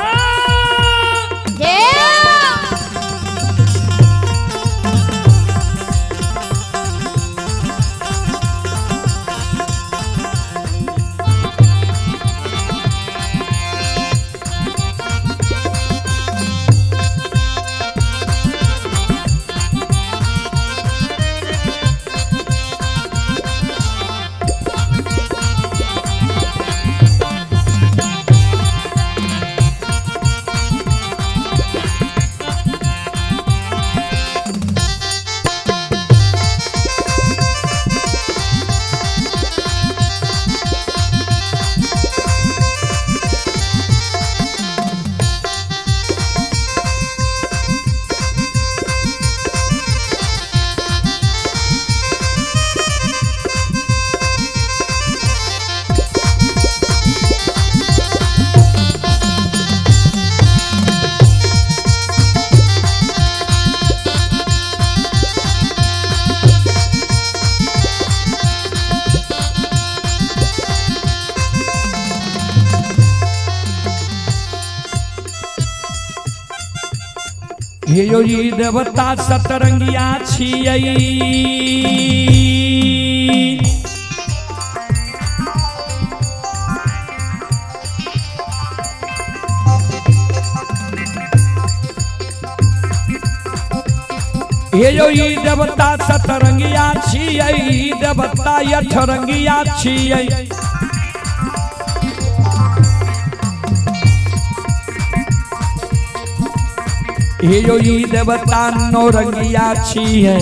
हे यो ई देवता सतरंगिया छियै, हे यो ई देवता सतरंगिया छियै, देवता अठरंगिया छियै। हे यो ई देवता नौरंगिया छियै,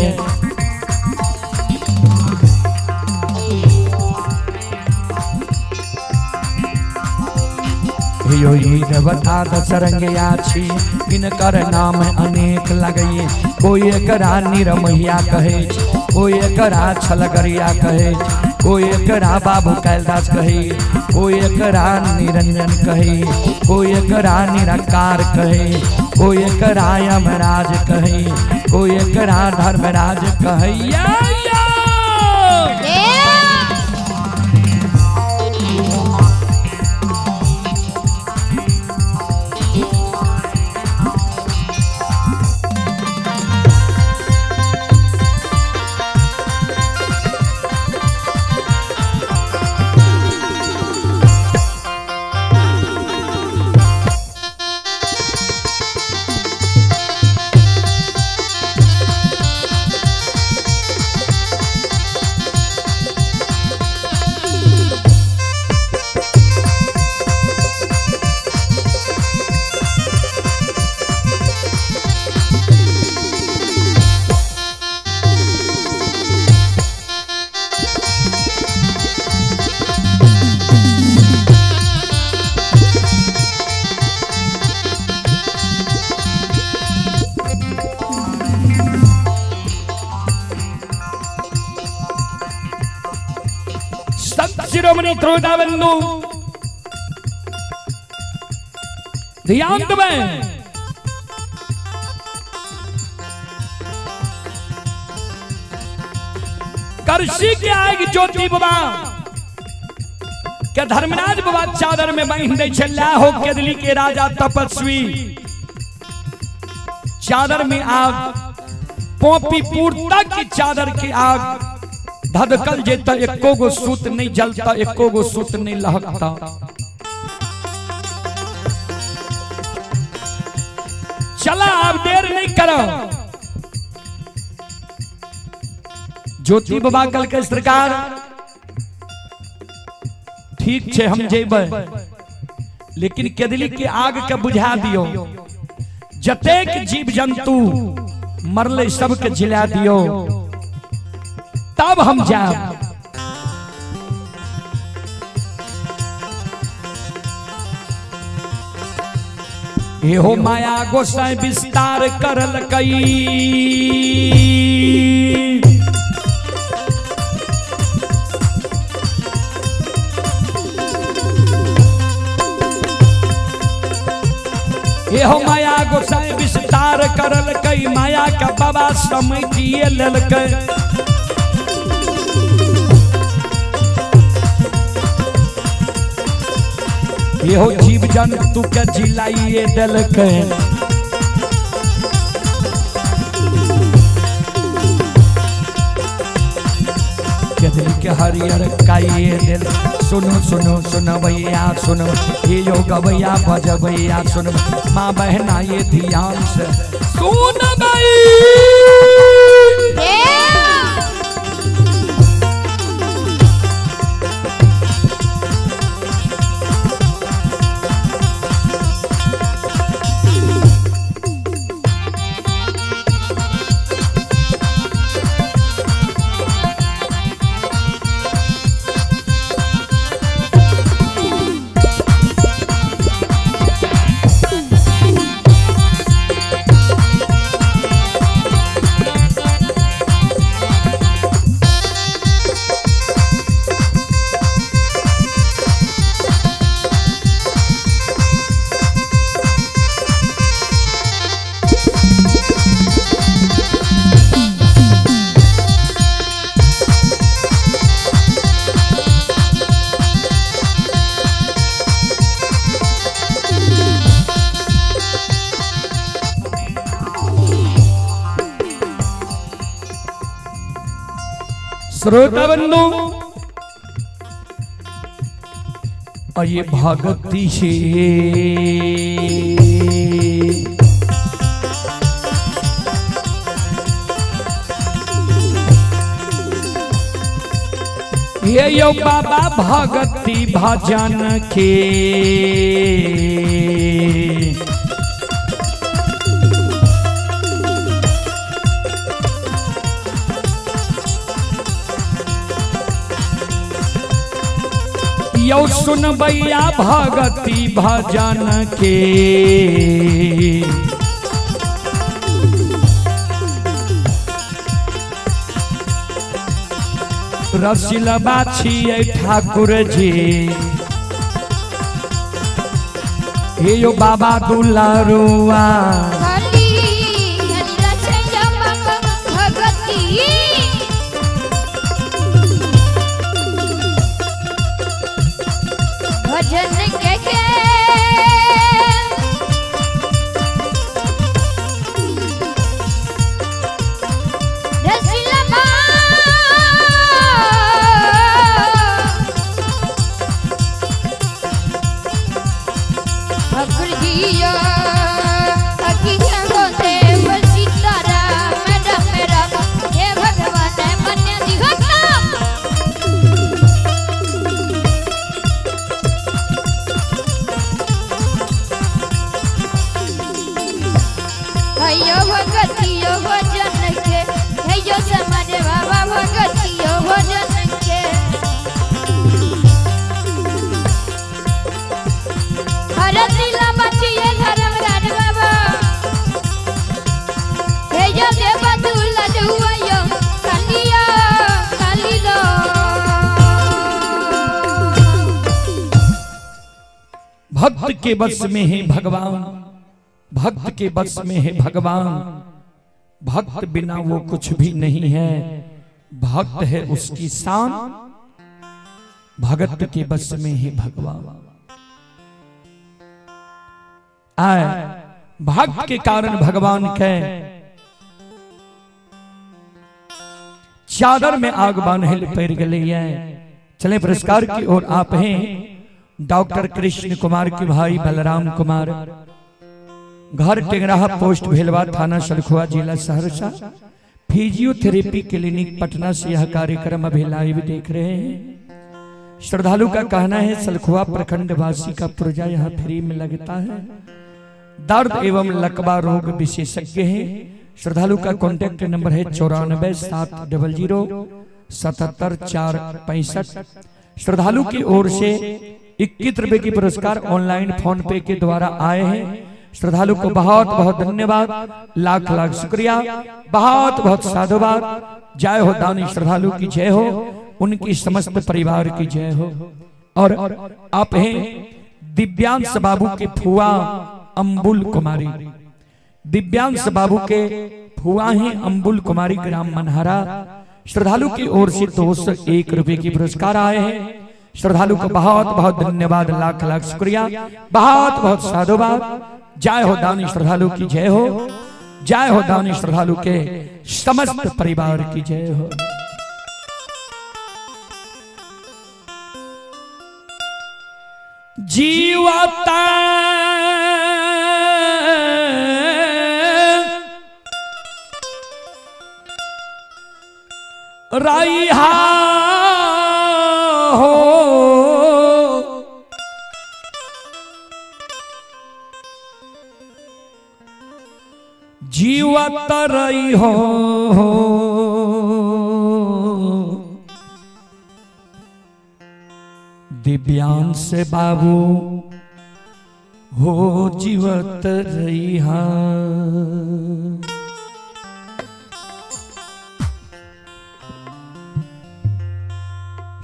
हे यो ई देवता दशरंगिया छी, इनकर नाम अनेक लगैये, कोई एकरा निरमैया कहै छै, कोई एकरा छलगरिया कहै छै, कोई एकरा बाबू कैलदास कहै, कोई एकरा निरंजन कहै, कोई एकरा निराकार कहै, कोई एकरा यमराज कहै, कोई एकरा धर्मराज कहै। श्रोता बंधु ध्यान देबै। करसी के आगि ज्योति बाबा के धर्मराज बाबा चादर में बांध दै छै। हो केदली के राजा तपस्वी चादर में आग पोपीपुर तक की चादर के आग धधकल जेता, एको गो सूत नहीं जलता, एको गो सूत नहीं लहकता। चला अब देर नहीं करो। ज्योति बाबा कल के सरकार ठीक छे हम जेबै, लेकिन केदली के आग के बुझा दियो, जतेक जीव जंतु मरले सबके जिला दियो, तब हम जाब। एहो माया गोसाई विस्तार करल कई, एहो माया गोसाई विस्तार करल कई, माया का बाबा समेटिए लेलकै। एहो जीव जंतु के जिलाइए देलकै। केदली के हरियर काइए देल। सुनो सुनो सुनो भैया सुनो, ये यो गवैया बजबैया सुनो, माँ बहना ये ध्यान से सुन भाई। श्रोता बंधु और ये भगती से ये यो बाबा भगती भजन के यो सुनबैया भगती भजन के। रसिलबा छियै ठाकुर जी, हे यो बाबा दुलारुआ। भजन के रसिलबा ठाकुर जिया अखियां देव सीताराम राम राम, हे भगवान मन दिहता। हयो भगतियो भजन के, हयो समर बाबा भगतियो भजन के। हर दिल बचिए धर्म भक्त के वश में है भगवान, भक्त के वश में है भगवान, भक्त बिना वो कुछ भी नहीं है, भक्त है उसकी शान, भगत के वश में है भगवान। आए भक्त के कारण भगवान के चादर में आग बांधल पड़ गई है। चले पुरस्कार की ओर आप हैं डॉक्टर कृष्ण कुमार के भाई बलराम कुमार, घर टेंगराहा, पोस्ट भेलवा, थाना सलखुआ, जिला सहरसा। फिजियोथेरेपी क्लिनिक पटना से यह कार्यक्रम अभी लाइव देख रहे हैं। श्रद्धालु का कहना है सलखुआ प्रखंड वासी का पुर्जा यहाँ फ्री में लगता है। दर्द एवं लकवा रोग विशेषज्ञ हैं। श्रद्धालु का कॉन्टैक्ट नंबर है 9470077465। श्रद्धालु की ओर से 21 रुपए की पुरस्कार ऑनलाइन फोन पे के द्वारा आए हैं। श्रद्धालु को बहुत बहुत धन्यवाद, लाख लाख शुक्रिया, बहुत बहुत साधुवाद। जय हो दानी श्रद्धालु की जय हो, उनकी समस्त परिवार की जय हो। और आप हैं दिव्यांश बाबू के फुआ अंबुल कुमारी। दिव्यांश बाबू के फुआ हैं अंबुल कुमारी, ग्राम मनहारा। श्रद्धालु की ओर से 201 रुपए की पुरस्कार आए हैं। श्रद्धालु को बहुत बहुत धन्यवाद, लाख लाख शुक्रिया, बहुत बहुत साधुवाद। जय हो दानी श्रद्धालु की जय हो, जय हो दानी श्रद्धालु के समस्त परिवार की जय हो। जीवता रैहा हो, जीवत रही हो, दिव्यांश बाबू हो, जीवत रही।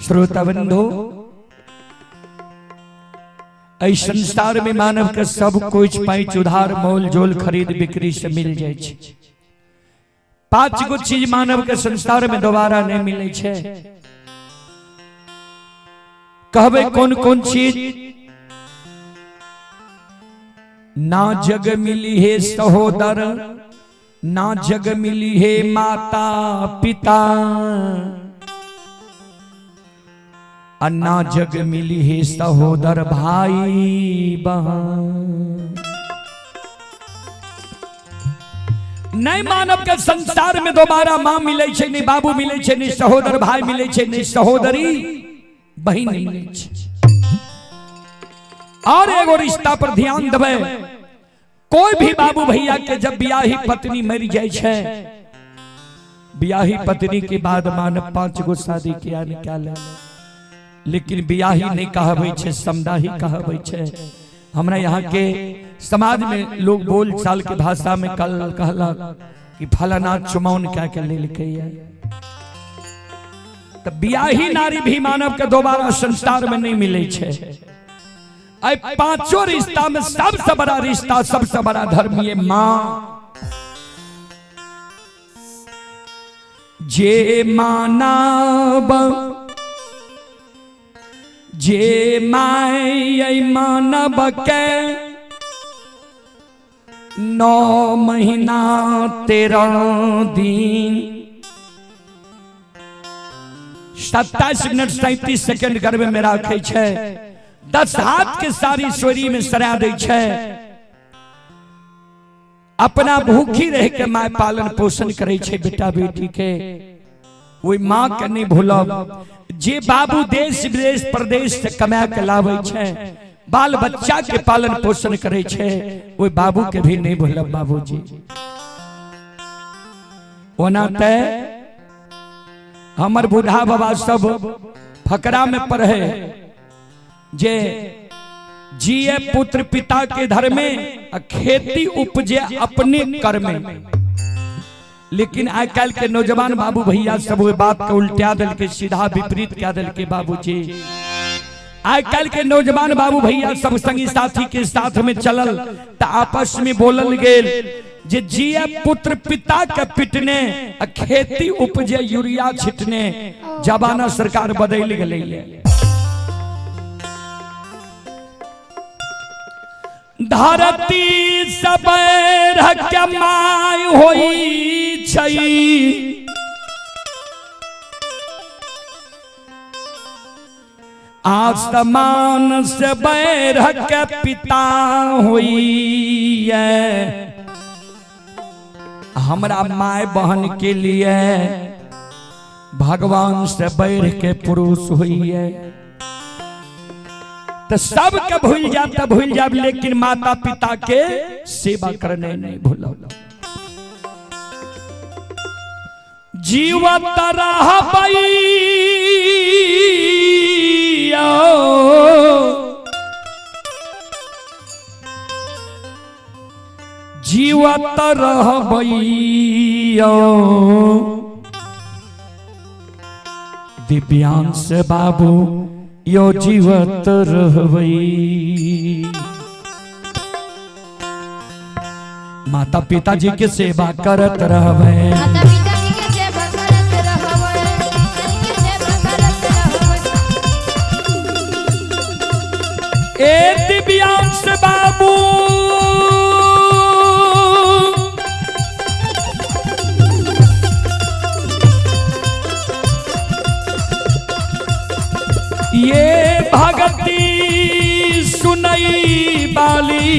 श्रोता बंधु, एहि संसार में मानव के सब कुछ पैच उधार मोल जोल खरीद बिक्री से मिल जाए छै। पांच गो चीज मानव के संसार में दोबारा नहीं मिले छै। कहबे कौन कौन चीज? ना जग मिली है सहोदर, ना जग मिली है माता पिता, आ ना जग मिली है सहोदर भाई बहन। नहीं मानव के संसार में दोबारा मां मिले छै, नहीं बाबू मिले छै, नहीं सहोदर भाई मिले छै, नहीं सहोदरी बहिन मिले छै। और एगो रिश्ता पर ध्यान देबै, कोई भी बाबू भैया के जब बियाही पत्नी मर जाय छै, बियाही पत्नी के बाद मानव पांच गो शादी किया निकाले, लेकिन बियाही नहीं कहबै छै, समदाही कहबै छै। हमरा यहाँ के समाज में लोग बोल चाल के भाषा में कल कहलक कि फलाना चुमाउन क्या के लेलकै है। तऽ बियाही नारी भी मानव के दोबारा संसार में नहीं मिले छै। आई पांचों रिश्ता में सबसे बड़ा रिश्ता, सबसे बड़ा धर्म ये मां। जे मानव जे my मानव के 9 महीना 13 दिन 27 मिनट 37 सेकेंड गर्भ में राखै छै, 10 हाथ के सारी सोरी में सरा दै छै, अपना भूखी रह के my पालन पोषण करै छै बेटा बेटी के, ओहि माँ के नहीं भूलब। जे बाबू देश विदेश प्रदेश से कमा के लाबै छै, बाल बच्चा के पालन पोषण करै छै, ओहि बाबू के भी नहीं भूलब बाबूजी। ओना ते हमर बूढ़ा बाबा सब फकरा में पढ़े जे जिए पुत्र पिता के धर में आ खेती उपजे अपने कर में। लेकिन आइ काल्हि के नौजवान बाबू भैया सब ओहि बात के उल्टा देलकै, सीधा विपरीत कए देलकै बाबूजी। आइ काल्हि के नौजवान बाबू भैया सब संगी साथी के साथ में चलल त आपस में बोलल गेल जे जिया पुत्र पिता के पिटने आ खेती उपजे यूरिया छिटने। जमाना सरकार बदलि गेलै। धरती सब के my होई छै, आसमान से बैर के पिता होई। हमरा my बहन के लिए भगवान से बैर के पुरुष हुई है। तो सबके भूल जाब तो भूल जाब, लेकिन माता पिता के सेवा करने नहीं भूलो। जीवत रहबै, जीवत रहबै दिव्यांश बाबू यो, जीवत रहबै। माता पिताजी के सेवा करत रहबै। माता पिताजी के सेवा करत रहबै, पिताजी के सेवा करत रहबै। ए दिव्यांश बाबू, ये भगती सुनई बाली,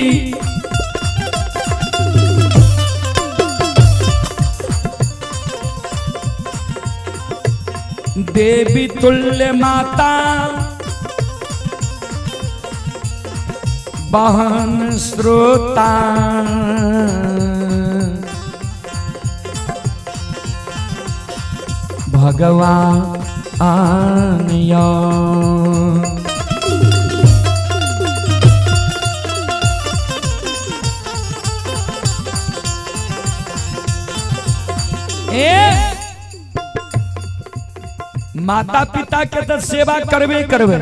देवी तुल्य माता बहन श्रोता, भगवान यो। ए माता पिता के तो सेवा करबे करबे,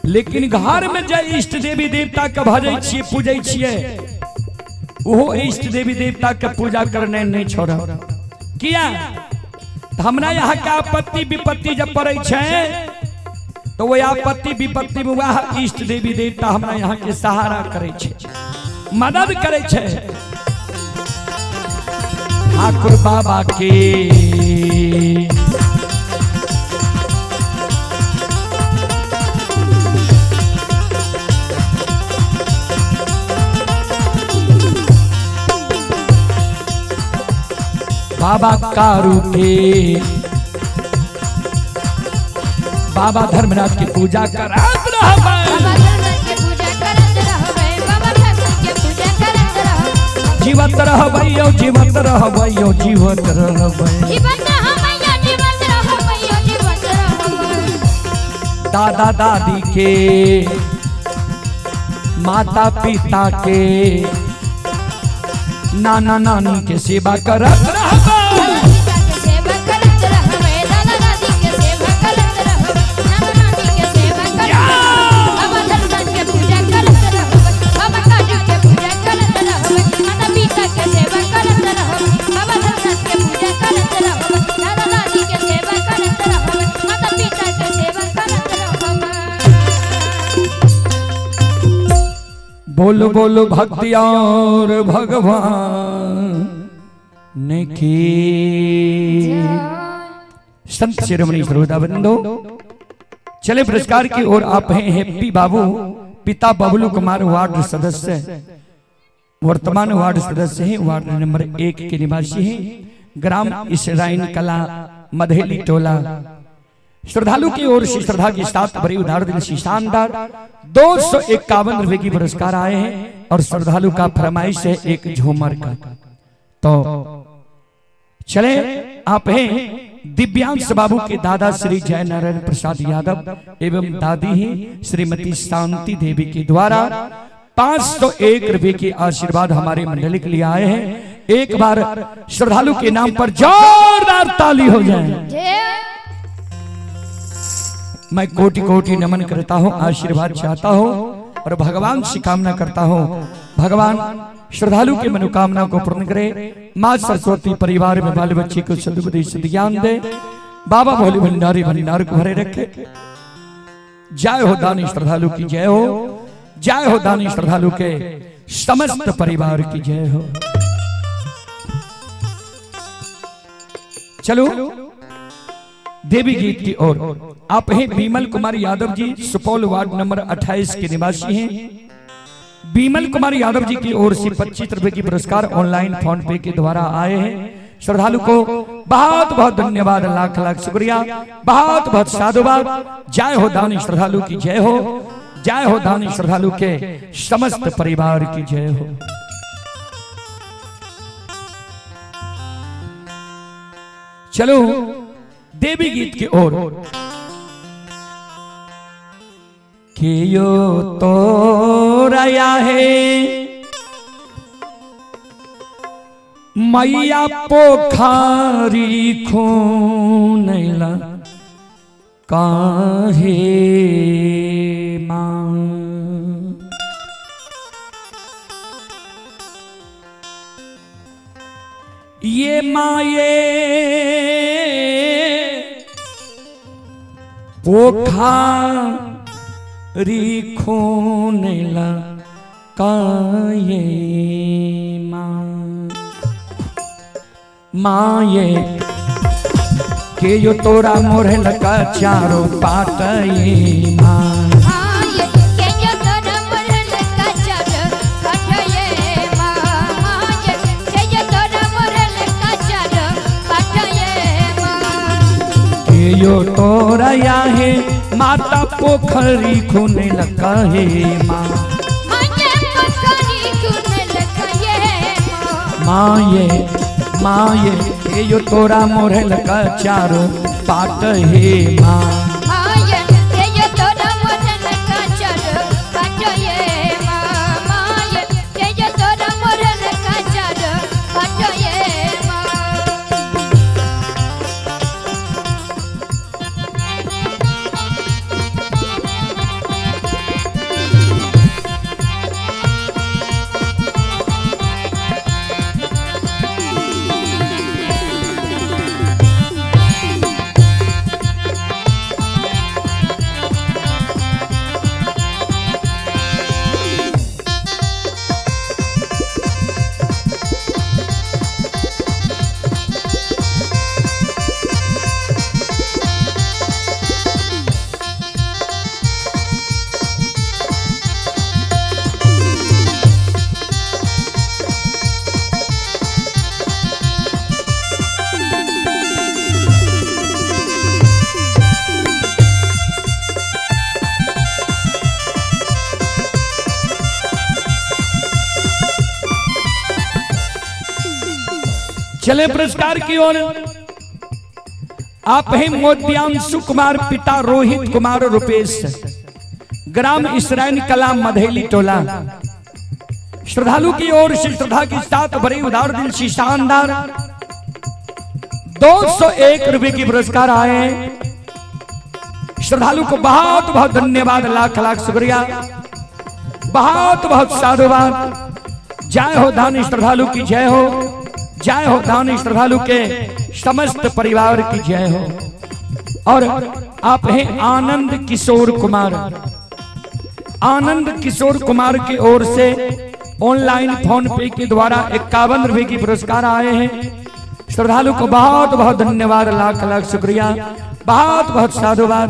लेकिन घर में जे इष्ट देवी देवता के भजै छियै, पूजै छियै, ओहो इष्ट देवी देवता के पूजा करने नहीं छोड़ब। किया तऽ हमरा यहाँ के आपत्ति विपत्ति जब पड़ै छै तो वही आपत्ति विपत्ति में वह इष्ट देवी देवता हमरा यहाँ के सहारा करै छै, मदद करै छै। ठाकुर बाबा के, बाबा कारू के, बाबा धर्मराज की पूजा करत रहबै। बाबा धर्मराज के पूजा करत रहबै, बाबा ठाकुर के पूजा करत रहबै। जीवत रहबै यौ, जीवत रहबै यौ, जीवत रहबै। जीवत रहबै यौ, जीवत रहबै यौ, जीवत रहबै। दादा दादी के, माता पिता के, नाना नानी के सेवा करत रहबै। माता पिता के सेवा करत रहबै, दादा दादी के सेवा करत रहबै, नाना नानी के सेवा करत रहबै, बाबा धर्मराज के पूजा करत रहबै, बाबा काजू के पूजा करत रहबै, माता पिता के सेवा करत रहबै, बाबा धर्मराज के पूजा करत रहबै, दादा दादी के सेवा करत रहबै, माता पिता के सेवा करत रहबै। बोलो बोलो भक्ति और भगवान की। संत शिरोमणि श्रोता बंधु, चले पुरस्कार की ओर। आप हैं हैप्पी बाबू, पिता बबलू कुमार, वार्ड सदस्य, वर्तमान वार्ड सदस्य हैं, वार्ड नंबर 1 के निवासी हैं, ग्राम इसराइन कला, मधेली टोला। श्रद्धालु की ओर से श्रद्धा के साथ बड़ी उदार दिल से शानदार 251 रुपए की पुरस्कार आए हैं और श्रद्धालु का फरमाइश है एक झूमर का। तो चले आप हैं दिव्यांश बाबू के दादा श्री जय नारायण प्रसाद यादव एवं दादी ही श्रीमती शांति देवी के द्वारा 501 रुपए के आशीर्वाद हमारे मंडली के लिए आए हैं। एक बार श्रद्धालु के नाम पर जोरदार ताली हो जाए। जय। मैं कोटि कोटि नमन करता हूँ, आशीर्वाद चाहता हूँ और भगवान से कामना करता हूँ, भगवान श्रद्धालु की मनोकामना को पूर्ण करे। माँ सरस्वती परिवार में बाल बच्चे को सद्बुद्धि सद्ज्ञान दे। बाबा भोले भंडारी भंडार को भरे रखे। जय हो दानी श्रद्धालु की जय हो, जय हो दानी श्रद्धालु के समस्त परिवार की जय हो। चलो देवी गीत की ओर। आप हैं बीमल कुमार यादव जी, सुपौल वार्ड नंबर 28 के निवासी हैं। बीमल कुमार यादव जी की ओर से 25 रुपए की पुरस्कार ऑनलाइन फोन पे के द्वारा आए हैं। श्रद्धालु को बहुत बहुत धन्यवाद, लाख लाख शुक्रिया, बहुत बहुत साधुवाद। जय हो दानी श्रद्धालु की जय हो, जय हो दानी श्रद्धालु के समस्त परिवार की जय हो। चलो देवी गीत की ओर। कियो तो रया है मैया पोखारी खूनला काहे मां। ये माये पोखारी खूनला काये मां। माये के यो तोरा मोरल का चारो पाटये मां। माये के यो तोरा मोरल का चारो पाटये मां। माये के यो तोरा मोरल का चारो पाटये मां। के यो तोरा याहे माता पोखरी खूने लगा हे मां। माये पोखरी खूने लगा ये मां। माये माये के यो तोरा मोरल का चारो पाट हे मां। माये के यो तोरा मोरल का चारो पाटये मां। माये के यो तोरा मोरल का चारो पाटये मां। चले पुरस्कार की ओर। आप हैं मोतियांशु कुमार, पिता रोहित कुमार रुपेश, ग्राम इसराइन कला मधेली टोला। श्रद्धालु की ओर से श्रद्धा के साथ भरे उदार दिल से शानदार 201 रुपए की पुरस्कार आए। श्रद्धालु को बहुत बहुत धन्यवाद, लाख लाख शुक्रिया, बहुत बहुत साधुवाद। जय हो दानी श्रद्धालु की जय हो, जय हो दानी श्रद्धालु के समस्त परिवार की जय हो। और आप हैं आनंद किशोर कुमार, आनंद किशोर कुमार की ओर से ऑनलाइन फोन पे के द्वारा 51 रुपए की पुरस्कार आए हैं। श्रद्धालु को बहुत बहुत धन्यवाद, लाख लाख शुक्रिया, बहुत बहुत साधुवाद।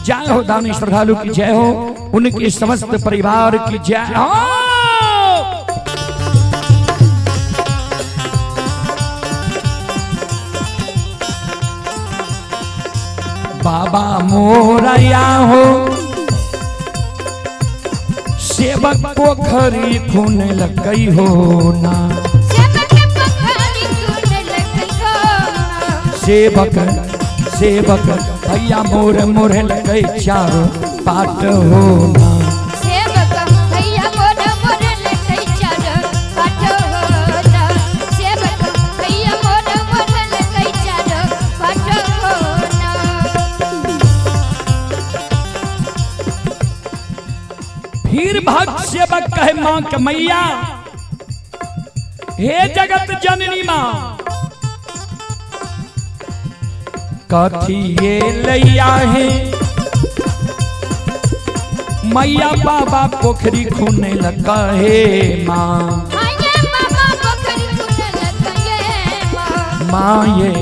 जय हो दानी श्रद्धालु की जय हो, उनके समस्त परिवार की जय हो। बाबा मोरया हो सेवक पोखरी खून लकई हो ना। सेवक पोखरी खून लकई हो ना। सेवक सेवक भैया मोर मोर लकई चारो पाट हो ना। सेवक भैया मोर मोर लकई चारो पाट हो ना। सेवक भैया मोर मोर लकई चारो पाट हो ना। फिर भक्त सेवक कहे मां के मैया, हे जगत जननी मां, कथी ये लैया है मैया बाबा पोखरी खूने लगा हे माँ। माये बाबा पोखरी खूने लगे माँ। माये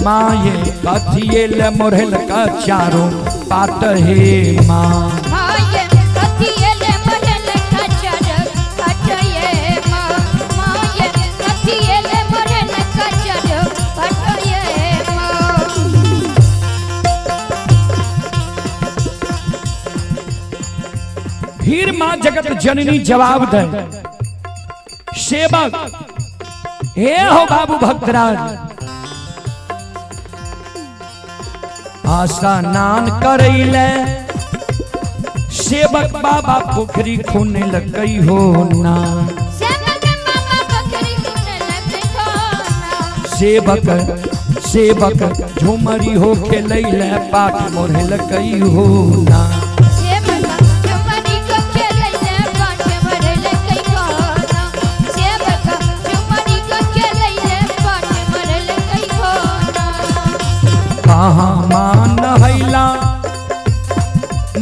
माये कथिए ले मोरहल का चारों पात हे माँ। माये कथिए ले मोरहल का चारों पात ये माँ। माये कथिए ले मोरहल का चारों पात ये माँ। फिर माँ जगत जननी जवाब दे सेवक, हे हो बाबू भक्तराज, स्नान करैले सेवक बाबा पोखरी खूने लगई हो ना। सेवक बाबा पोखरी खूने लगे हो ना। सेवक सेवक झुमरी हो खेलैले पाठ मोरे लगई हो ना। सेवक झुमरी को खेलैले पाठ मोरे लगे हो ना। सेवक झुमरी को खेलैले पाठ मोरे लगे हो ना। कहाँ मान हैला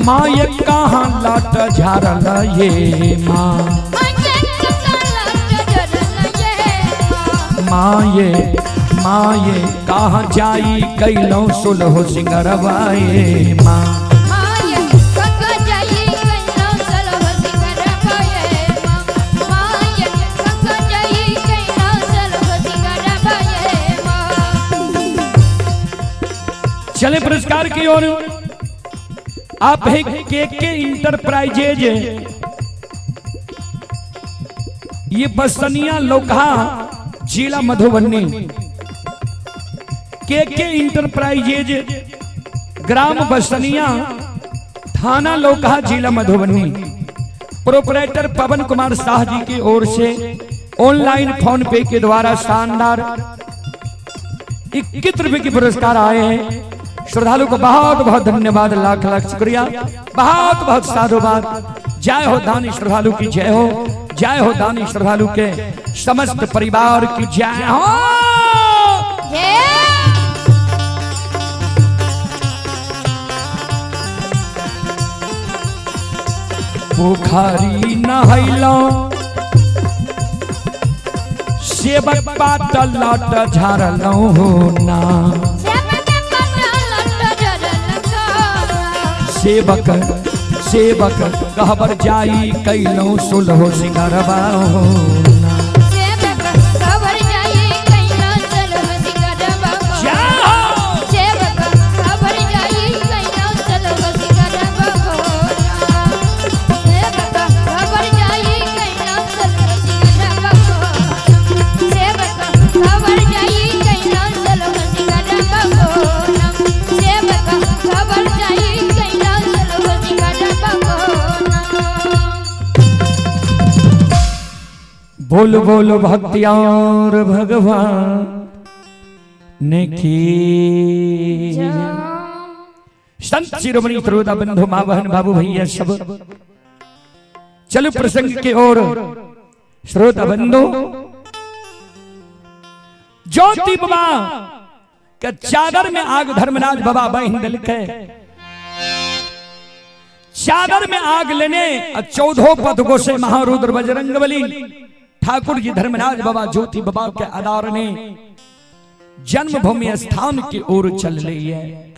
माँ, ये कहाँ लाट झारल ये माँ। माये कहाँ लाट झारल ये माँ। माँ ये माँ ये कहाँ जाई कैलौ सुलहो सिंगरवाए माँ। माये कहाँ जाई कैलौ सुलहो सिंगरवाए माँ। माये कहाँ जाई कैलौ सुलहो सिंगरवाए माँ। चले पुरस्कार की ओर। आप है के इंटरप्राइजेज, ये बसनिया लोकहा जिला मधुबनी। के इंटरप्राइजेज, ग्राम बसनिया, थाना लोकहा, जिला मधुबनी। प्रोपराइटर पवन कुमार शाह जी की ओर से ऑनलाइन फोन पे के द्वारा शानदार 21 रुपए के पुरस्कार आए हैं। श्रद्धालु को बहुत बहुत धन्यवाद, लाख लाख शुक्रिया, बहुत बहुत साधुवाद। जय हो दानी श्रद्धालु की जय हो, जय हो दानी श्रद्धालु के समस्त परिवार की जय हो। जय। पोखरी नहैलो सेवक पात लट झारलो हो ना। सेवक पात लट झारल हो ना। सेवक सेवक कहबर जाई कैलौ सुलहो सिंगरबा हो ना। सेवक कहबर जाई कैलौ सुलहो सिंगरबा हो। जय हो। सेवक कहबर जाई कैलौ सुलहो सिंगरबा हो ना। सेवक कहबर जाई कैलौ सुलहो सिंगरबा हो ना। सेवक कहबर जाई कैलौ सुलहो सिंगरबा हो ना। सेवक कहबर जाई कैलौ सुलहो सिंगरबा हो ना। बोल बोल भक्तियार भगवान ने की। संत शिरोमणि त्रोदा बंधु माँ बहन बाबू भैया सब, चलो प्रसंग की ओर। श्रोता बंधु, ज्योति बाबा के चादर में आग धर्मराज बाबा बहन दिल के चादर में आग लेने चौदहों पद गोसे महारुद्र बजरंग बली ठाकुर जी धर्मराज बाबा ज्योति बाबा के आधार ने जन्मभूमि स्थान की ओर चल रही है।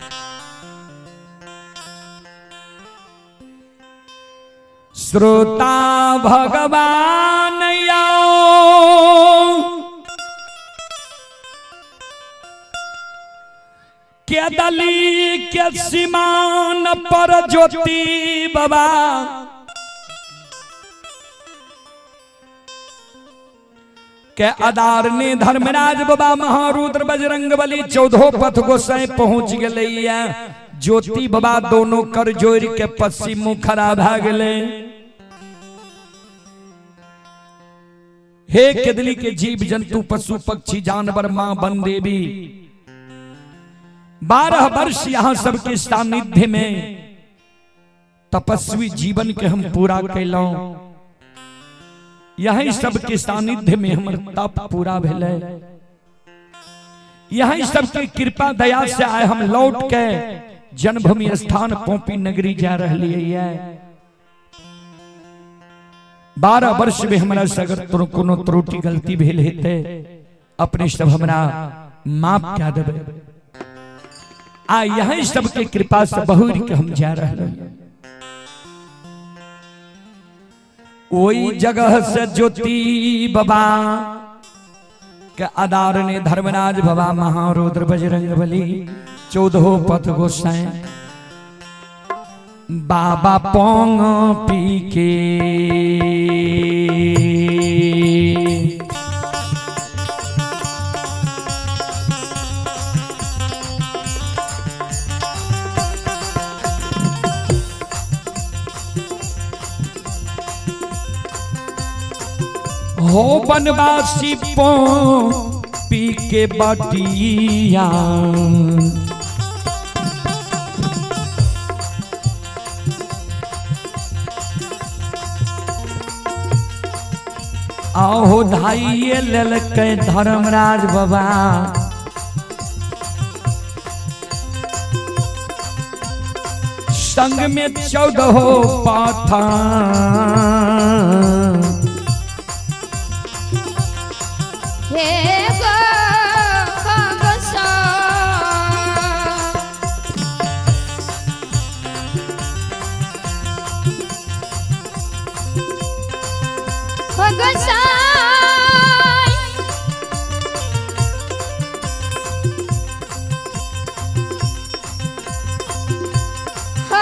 श्रोता भगवान आओ के दली के सीमान पर ज्योति बाबा के आधार ने धर्मराज बाबा महारुद्र बजरंग बली चौदहो पथ गोसाई पहुंच गए। ज्योति बाबा दोनों कर जोड़ के पश्चिम मुख खड़ा भा गए। हे केदली के जीव जंतु पशु पक्षी जानवर मां बन देवी, 12 वर्ष यहां सबके सानिध्य में तपस्वी जीवन के हम पूरा कैलहुँ। यही सबके सानिध्य में हमर तप पूरा भेलै। यही सबके कृपा दया से आए हम लौट के जन्मभूमि स्थान पोपी नगरी जा रही है। 12 वर्ष में हमरा से अगर कोनो त्रुटि गलती भेल हेतै, अपने सब हमरा माफ कए देबै। आ यही सबके कृपा से बहुर के हम जा रहे। ओई जगह से ज्योति बाबा के आदार ने धर्मराज बाबा महारुद्र बजरंग बली चौदहो पथ गोसाई बाबा पोंग पी के हो बनवासी पोंग पी के बटिया आहो धाइये लेलकै धर्मराज बाबा संग में 14 पाथा। हे गो गोसाई। हो गोसाई। हो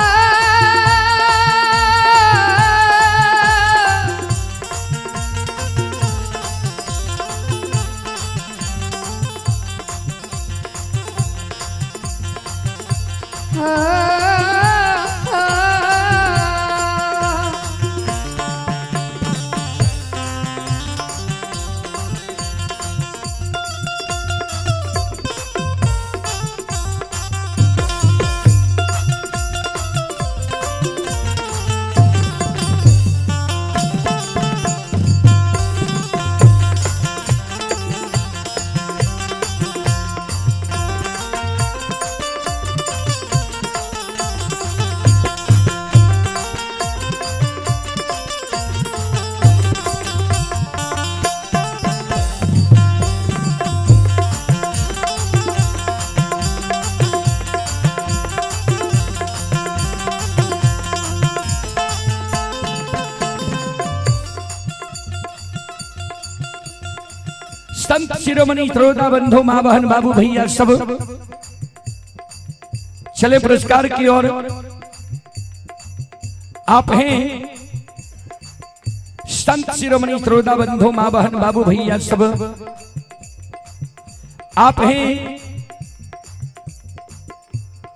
हो हो। संत शिरोमणि श्रोता बंधु माँ बहन बाबू भैया सब चले पुरस्कार की ओर। आप हैं संत शिरोमणि श्रोता बंधु माँ बहन बाबू भैया सब आप हैं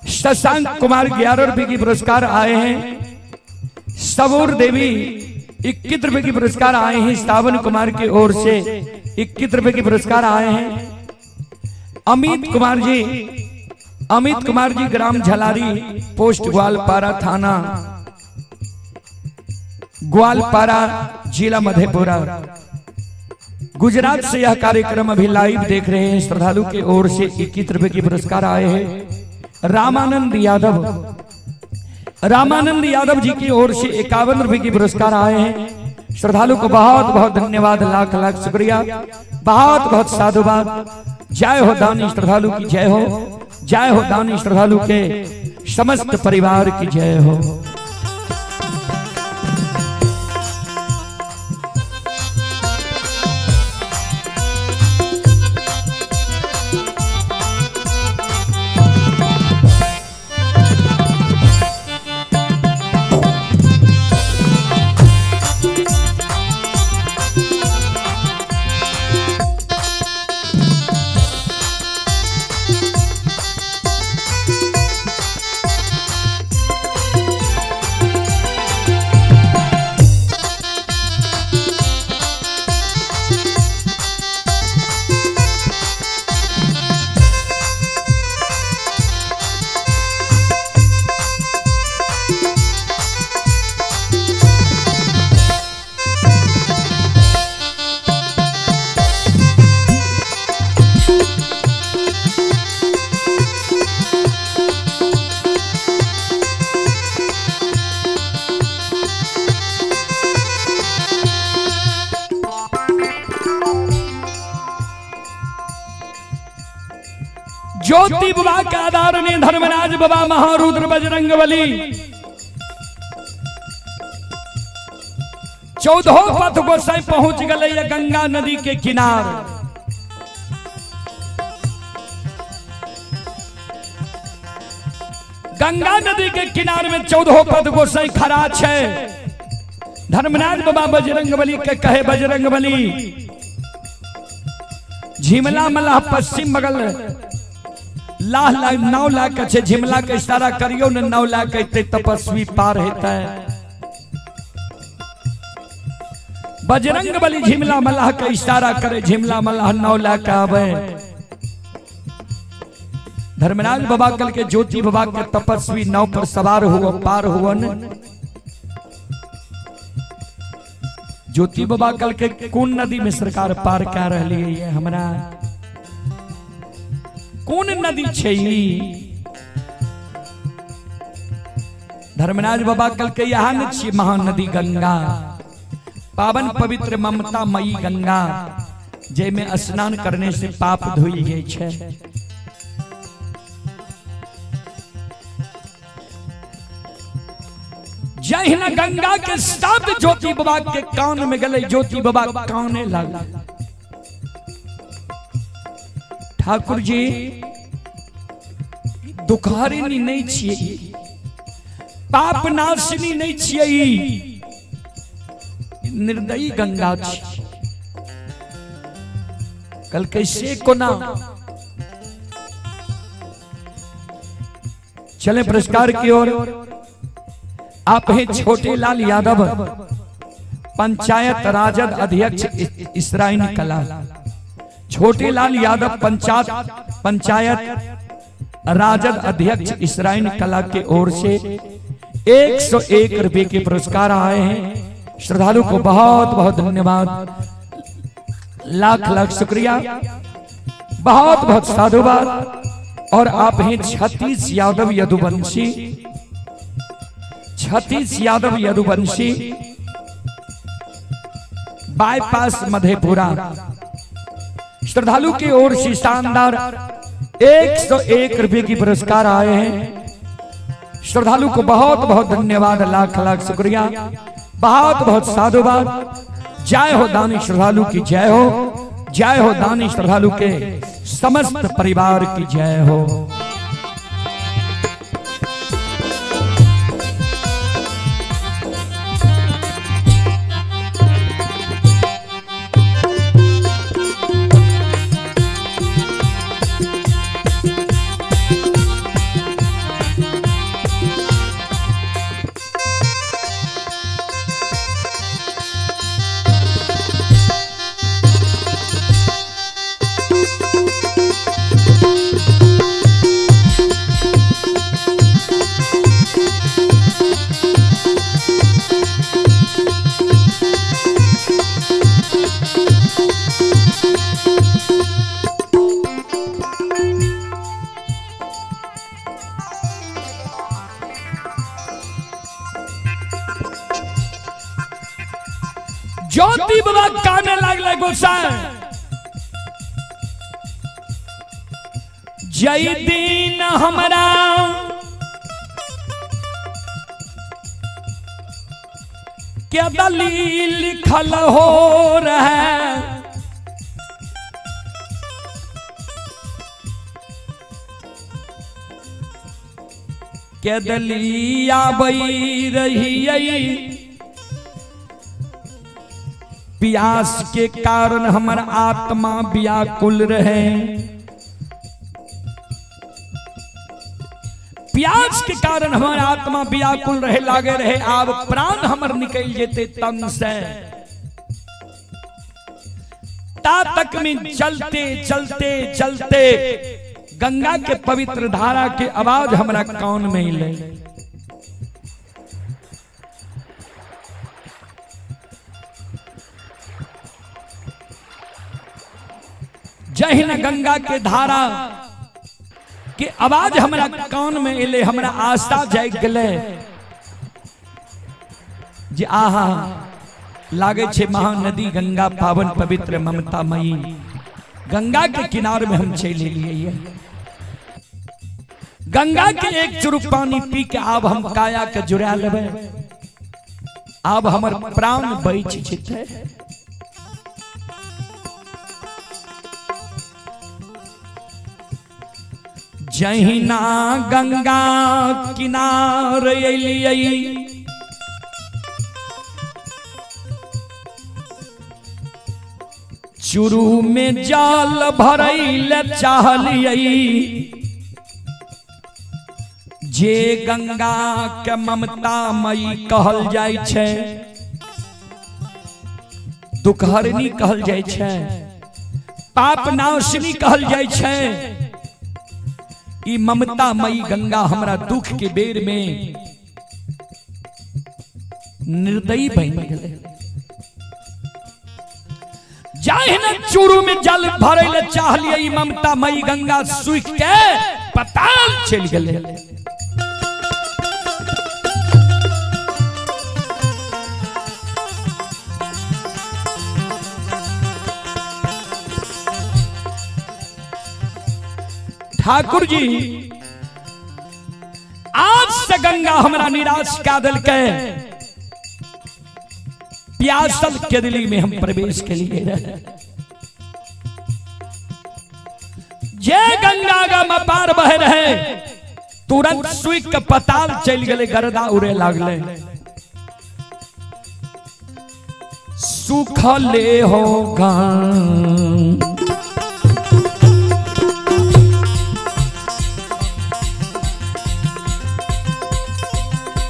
शशांक कुमार 11 रुपए की पुरस्कार आए हैं। सबूर देवी 21 रुपए की पुरस्कार आए हैं। सावन कुमार की ओर से 21 रुपए के पुरस्कार आए हैं। अमित कुमार जी, अमित कुमार जी ग्राम झलारी पोस्ट ग्वालपारा थाना ग्वालपारा जिला मधेपुरा गुजरात से यह कार्यक्रम अभी लाइव देख रहे हैं। श्रद्धालु की ओर से 21 रुपए के पुरस्कार आए हैं। रामानंद यादव, रामानंद यादव जी की ओर से 51 रुपए के पुरस्कार आए हैं। श्रद्धालु को बहुत बहुत धन्यवाद, लाख लाख शुक्रिया, बहुत बहुत साधुवाद। जय हो दानी श्रद्धालु की जय हो, जय हो दानी श्रद्धालु के समस्त परिवार की जय हो। ज्योति बाबा के आधार ने धर्मराज बाबा महारुद्र बजरंग बली 14 पथ गोसाई पहुंच गए गंगा नदी के किनार। गंगा नदी के किनार में 14 पथ गोसाई खड़ा छे। धर्मराज बाबा बजरंग बली के कहे, बजरंग बली झिमला मलाह पश्चिम बगल लाह ला नाव ला के छे, झिमला के इशारा करियो ने नाव ला के एते तपस्वी पार हेतै। बजरंग बली झिमला मलाह के इशारा करे, झिमला मलाह नाव ला के आवे। धर्मराज बाबा कल के ज्योति बाबा के तपस्वी नाव पर सवार हुआ पार हुआ न। ज्योति बाबा कल के कोन नदी में सरकार पार कर रही है हमरा, कोन नदी छे ई? धर्मराज बाबा कल के यहाँ न छी महानदी गंगा, पावन पवित्र ममता मई गंगा, जे में स्नान करने से पाप धोई जाय छे। जहिना गंगा के शब्द ज्योति बाबा के कान में गले, ज्योति बाबा काने लागल। ठाकुर जी दुखारिणी नहीं छियै, पाप नाशिनी नहीं छियै, निर्दयी गंगा छी। कल कैसे कोना चले पुरस्कार की ओर। आप हैं छोटे लाल यादव, पंचायत राजद अध्यक्ष इसराइन कला। छोटे लाल यादव पंचायत राजद अध्यक्ष इसराइन कला के ओर से 101 रुपए के पुरस्कार आए हैं। श्रद्धालु को बहुत बहुत धन्यवाद, लाख लाख शुक्रिया, बहुत बहुत साधुवाद। और आप हैं 36 यादव यदुवंशी, 36 यादव यदुवंशी, बाईपास मधेपुरा। श्रद्धालु की ओर से शानदार 101 रुपए की पुरस्कार आए हैं। श्रद्धालु को बहुत बहुत धन्यवाद, लाख लाख शुक्रिया, बहुत बहुत साधुवाद। जय हो दानी श्रद्धालु की जय हो, जय हो दानी श्रद्धालु के समस्त परिवार की जय हो। ज्योति बाबा काने लागले गोसाई, जय दिन हमरा के दलील लिखल हो रहे, के दलिया बई रही, प्यास के कारण हमर आत्मा व्याकुल रहे। प्यास के कारण हमर आत्मा व्याकुल रहे, लागे रहे आब प्राण हमर निकल जेते तन से। ता तक में चलते चलते चलते गंगा के पवित्र धारा के आवाज हमरा कान में अलै। जहिना गंगा के धारा के आवाज हमरा कान में एले, हमरा आस्था जाग गेलै जे आहा लागे छे महानदी गंगा पावन पवित्र ममतामयी गंगा के किनार में हम चलि एलियै। गंगा के एक चुरुक पानी पी के आब हम काया के जुड़ा लेबै, आब हमर प्राण बचि जेतै। जहिना गंगा किनार एलियै, चुरू में जाल भरैल चाहलियै, जे गंगा के ममता मई कहल जाइ छै, दुखहरनी कहल जाइ छै, पाप नाशनी कहल जाइ छै, ई ममता मई गंगा हमरा दुख के बेर में निर्दयी बनि गेलै। जाहिना चूरू में जल भरै ले चाहलियै, ई ममता मई गंगा सूखि के पताल चलि गेलै। ठाकुर जी आज से गंगा हमरा निराश कए देलकै, प्यासल केदली में हम प्रवेश के लिए रहे। जे गंगा गम पार बह रहे, तुरंत सूख के पताल चलि गेलै, गर्दा उड़े लागले। सुखले हो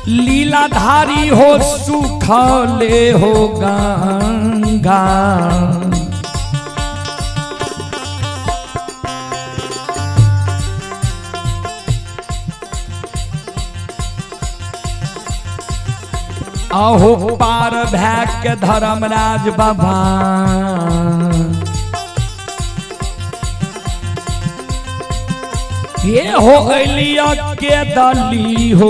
लीलाधारी हो, सुखले हो गंगा। आहो पार भै के धर्मराज बाबा, ये हो एलिया के दली हो।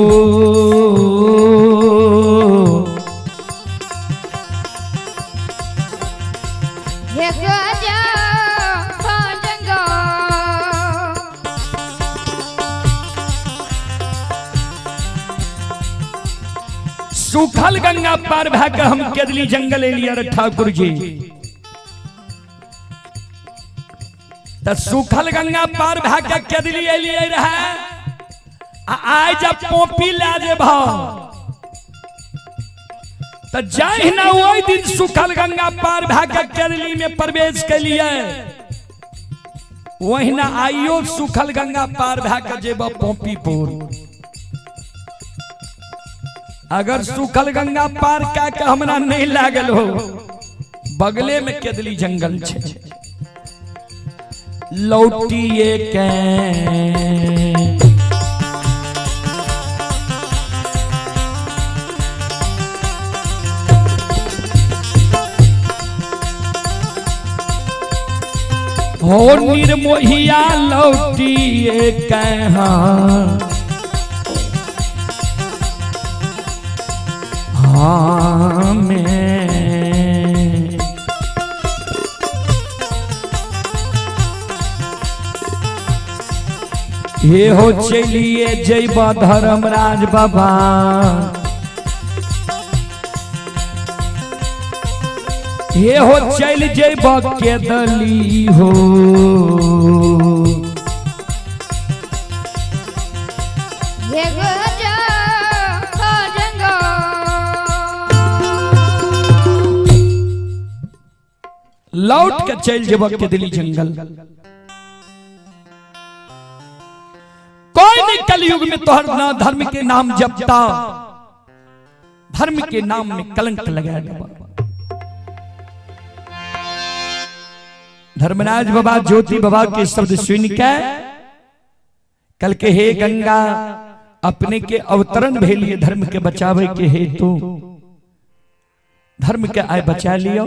हे गजा जंगा। सूखल गंगा पार भै के हम केदली जंगल एलिया रे ठाकुर जी। त सूखल गंगा पार भै के केदली एलियै रहे, आ आइ जब पोपी लए जेबह त जहिना ओहि दिन सूखल गंगा पार भै के केदली में प्रवेश केलियै, ओहिना आइयो सूखल गंगा पार भै के जेबह पोपीपुर। अगर सूखल गंगा पार कए के हमरा नहीं लागल हो, बगले में केदली जंगल छै, लौटिए के हो निर्मोहिया लौटिए के हाँ में। ये हो चलिए जैब धर्मराज बाबा, ये हो चल जैब केदली हो। हे गजा जंगा। लौट के चल जेब केदली जंगल। कोई नहीं कलयुग में तोहर ना धर्म के नाम जपता, धर्म के नाम में कलंक लगा देबा। धर्मराज बाबा ज्योति बाबा के शब्द सुन के कल के हे गंगा, अपने के अवतरण भेलिए धर्म के बचावे के हेतु, धर्म के आय बचा लियो,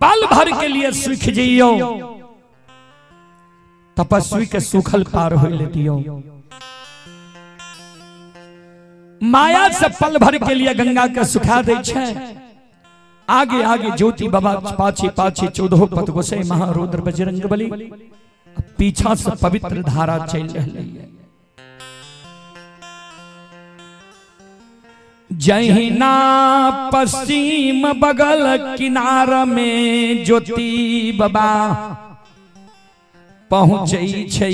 पल भर के लिए सुख जियो, तपस्वी के सुखल पार हो ले दियो। माया से पल भर के लिए गंगा के सुखा दे छे। आगे आगे ज्योति बाबा, पाछे पाछे 14 पद गोसाई महारुद्र बजरंग बली, पीछा से पवित्र धारा चल रही है। जहिना पश्चिम बगल किनार में ज्योति बाबा पहुँचै छै,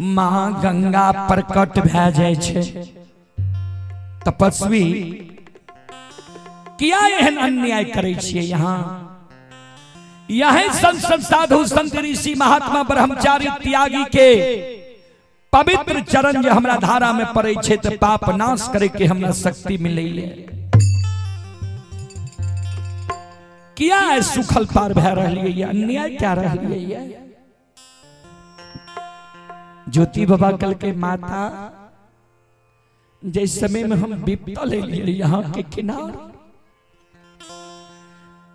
माँ गंगा प्रकट भए जाइ छै। तपस्वी किया एहन अन्याय करै छियै? यहाँ यही संत साधु संत ऋषि महात्मा ब्रह्मचारी त्यागी के पवित्र चरण जे हमरा धारा में पड़े छै तऽ पाप नाश करे के हमरा शक्ति मिलै। किया सुखल पार भए रहलियै, अन्याय क्या रहलियै? ज्योति बाबा कल के माता जै समय में हम विपता ले लिए यहाँ के किनार,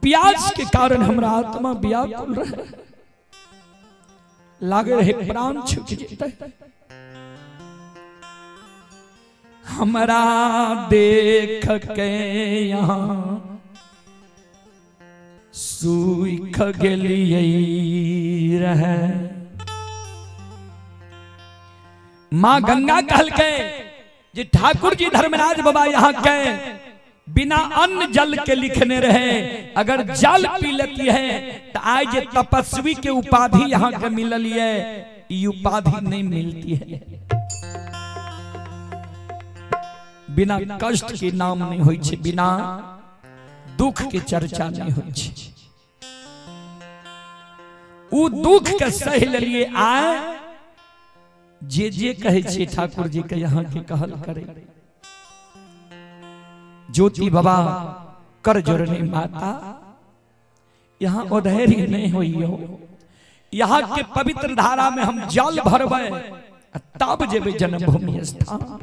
प्यास के कारण हमरा आत्मा व्याकुल रहे, लागे रहे प्राण छूट जेतै। हमरा देख के यहाँ सूख गेलियै रहे। माँ गंगा कहलकै जे ठाकुर जी धर्मराज बाबा यहाँ के बिना अन्न जल के लिखने रहे, अगर जल पी लेती है तो आज जे तपस्वी के उपाधि यहाँ के मिलल है, ई उपाधि नहीं मिलती है। बिना कष्ट के नाम नहीं होई छे, बिना दुख के चर्चा नहीं होई छे। उ दुख के सह लेलिए आए जे जे कहे छे ठाकुर जी के यहाँ के कहल करे। ज्योति बाबा कर जोड़ने माता यहाँ अधैर्य नहीं होई हो, यहाँ के पवित्र धारा में हम जल भरबै तब जेबै जन्मभूमि स्थान।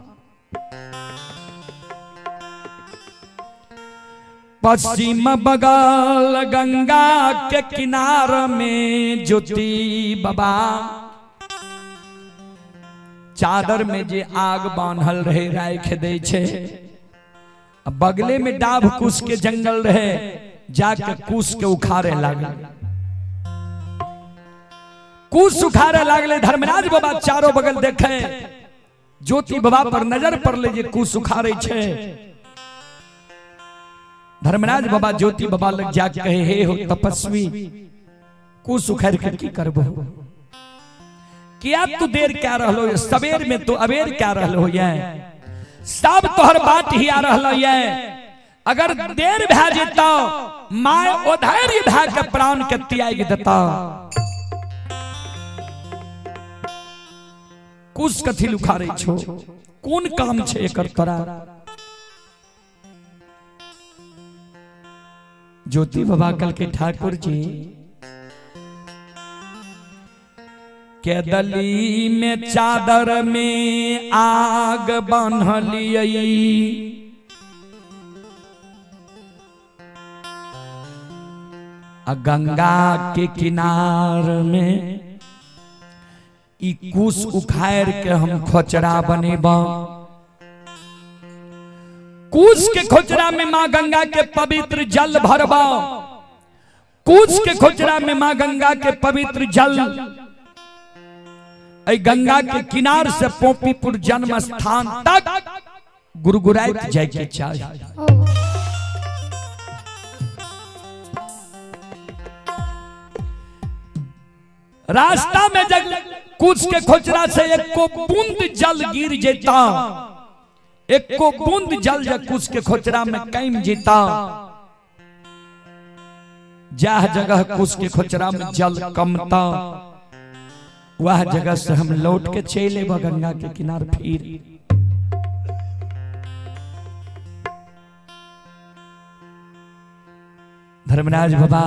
पश्चिम बगल गंगा के किनार में ज्योति बाबा चादर में जे आग बांधल रहे राख दे छे, बगले में डाभ कुश के जंगल रहे, जाके कुश के उखाड़े लागल। कुश उखाड़े लागले धर्मराज बाबा चारों बगल देखे, ज्योति बाबा पर नजर पड़ले जे कुश उखाड़े छे। धर्मराज बाबा ज्योति बाबा लग जाके कहे, हे हो तपस्वी, कुश उखाड़ के की करबो? किया तू देर क्या रहलो, सवेर में तो अबेर क्या रहलो, ये सब तोहर बात ही आ रहलो ये। अगर देर भए जेता my अधैर्य भए के प्राण के त्याग देता। कुश कथी लुखारे छो, कोन काम छे एकर तोरा? ज्योति बाबा कल के ठाकुर जी के दली में चादर में आग बांधलियै, आ गंगा के किनार में ई कुश उखाड़ के हम खोचरा बनेबा। कुश के खोचरा में माँ गंगा के पवित्र जल भरबा। कुश के खोचरा में माँ गंगा के पवित्र जल गंगा के किनार से पोपीपुर जन्म स्थान तक गुरगुराइत जाय के चाही। रास्ता में जब कुछ के खोचरा से एको बूंद जल गिर जेता, एको बूंद जल जब कुछ के खोचरा में कम जेता, जाह जगह कुछ के खोचरा में जल कमता वह जगह से हम लौट के चले गंगा के किनार। फिर धर्मराज बाबा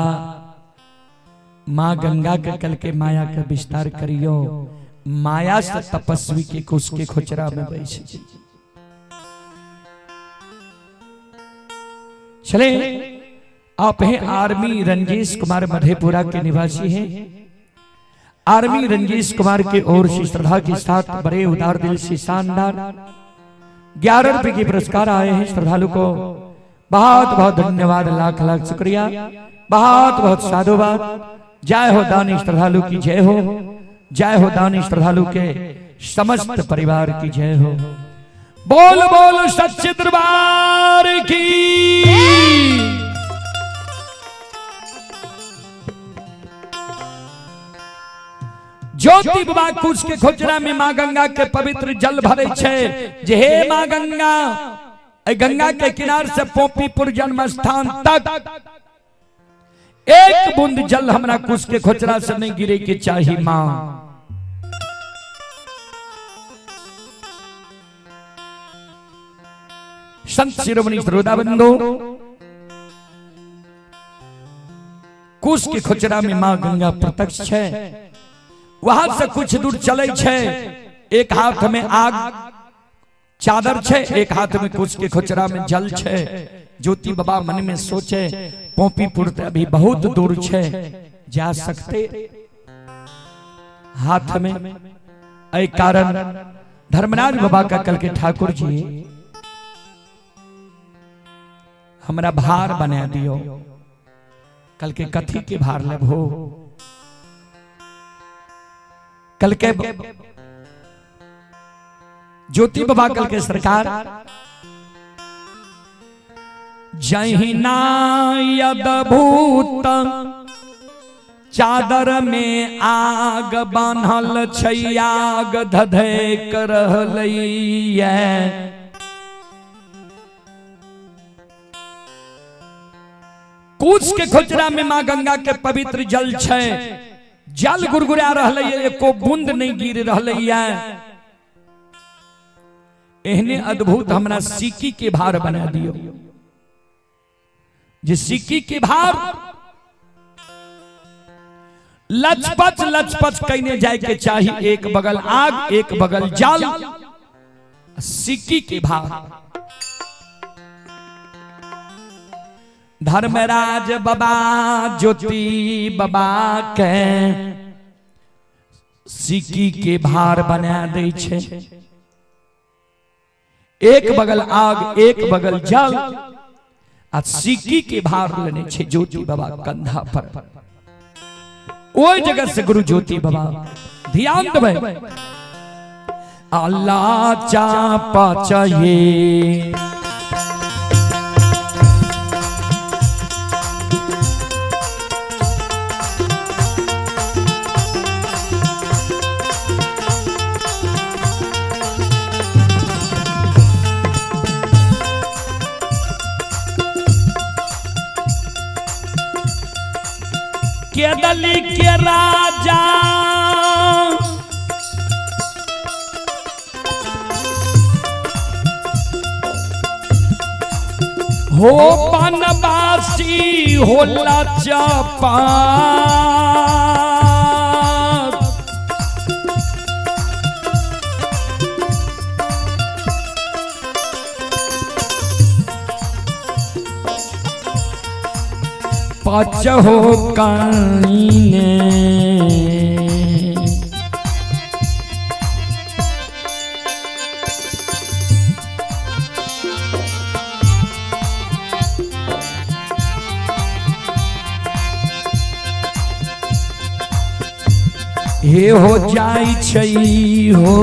माँ गंगा के कल के माया का विस्तार करियो, माया से तपस्वी के कुश के खोचरा में बैस चले। आप हैं आर्मी रंजीश कुमार मधेपुरा के निवासी हैं। आर्मी रंजीश कुमार के ओर से श्रद्धा के साथ बड़े उदार दिल से शानदार 11 रुपए के पुरस्कार आए हैं। श्रद्धालु को बहुत बहुत धन्यवाद, लाख लाख शुक्रिया, बहुत बहुत साधुवाद। जय हो दानी श्रद्धालु की जय हो, जय हो दानी श्रद्धालु के समस्त परिवार की जय हो। बोल बोल सच्चे दरबार की। ज्योति बाबा कुश के खोचरा में माँ गंगा के पवित्र जल भरे छे जे हे माँ गंगा, गंगा के किनार से पोपीपुर जन्म स्थान तक एक बूंद जल हमरा कुश के खोचरा से नहीं गिरे के चाही माँ। संत शिरोमणि श्रोता बंधु, कुश के खोचरा में माँ गंगा प्रत्यक्ष है। वहां से कुछ दूर चले छे, एक हाथ में आग चादर छे, एक हाथ में कुश के खोचरा में जल छे। ज्योति बाबा मन में सोचे पोपीपुर ते अभी बहुत दूर छे, जा सकते हाथ में। ऐ कारण धर्मराज बाबा का कल के ठाकुर जी हमरा भार बना दियो, कल के कथी के भार लेबो, कल के ज्योति बाबा कल के सरकार जहिना यदभूत चादर में आग बान्हल छै, आग धधक रहलैया। कुश के खोचरा में माँ गंगा के पवित्र जल छै, जल गुरगुरा रहलै, एको बूंद नहीं गिर रहलैया। एहने अद्भुत हमरा सिक्की के भार बना दियो, जे सिक्की के भार लचपच लचपच कहने जाए के चाही, एक बगल आग एक बगल जल, सिक्की के भार। धर्मराज बाबा ज्योति बाबा के सिक्की के भार बना दै छे, एक बगल आग एक बगल जल, आ सिक्की के भार लेने छे ज्योति बाबा कंधा पर। ओई जगह से गुरु ज्योति बाबा ध्यान देबै, अल्लाह चापा चाहिए केदली के राजा हो बनवासी होला चपा, पच हो काने हे हो जाय छै हो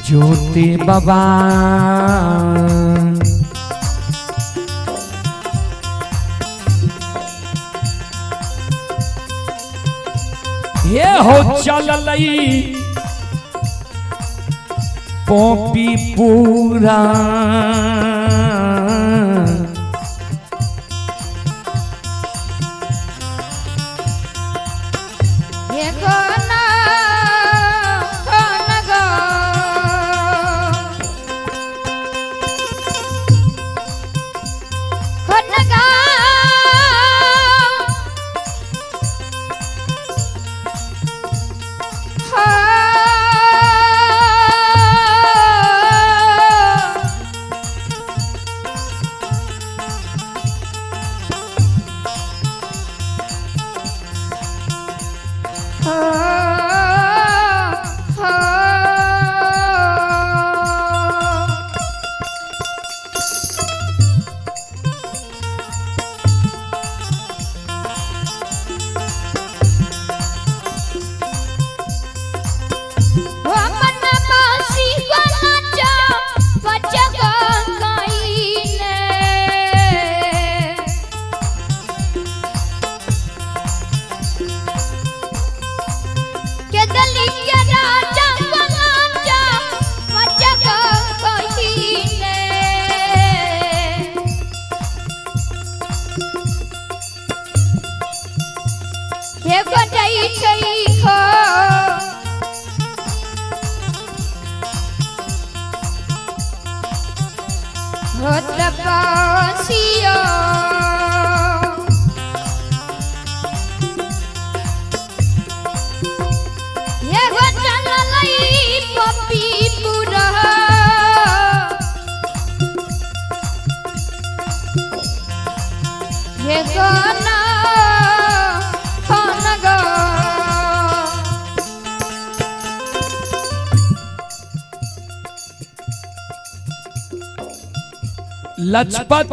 ज्योति बाबा। हे हो चललई पोपी पूरा हो तपसिया। हे हो चललई पपीपुर। हे गना खन ग। लजपत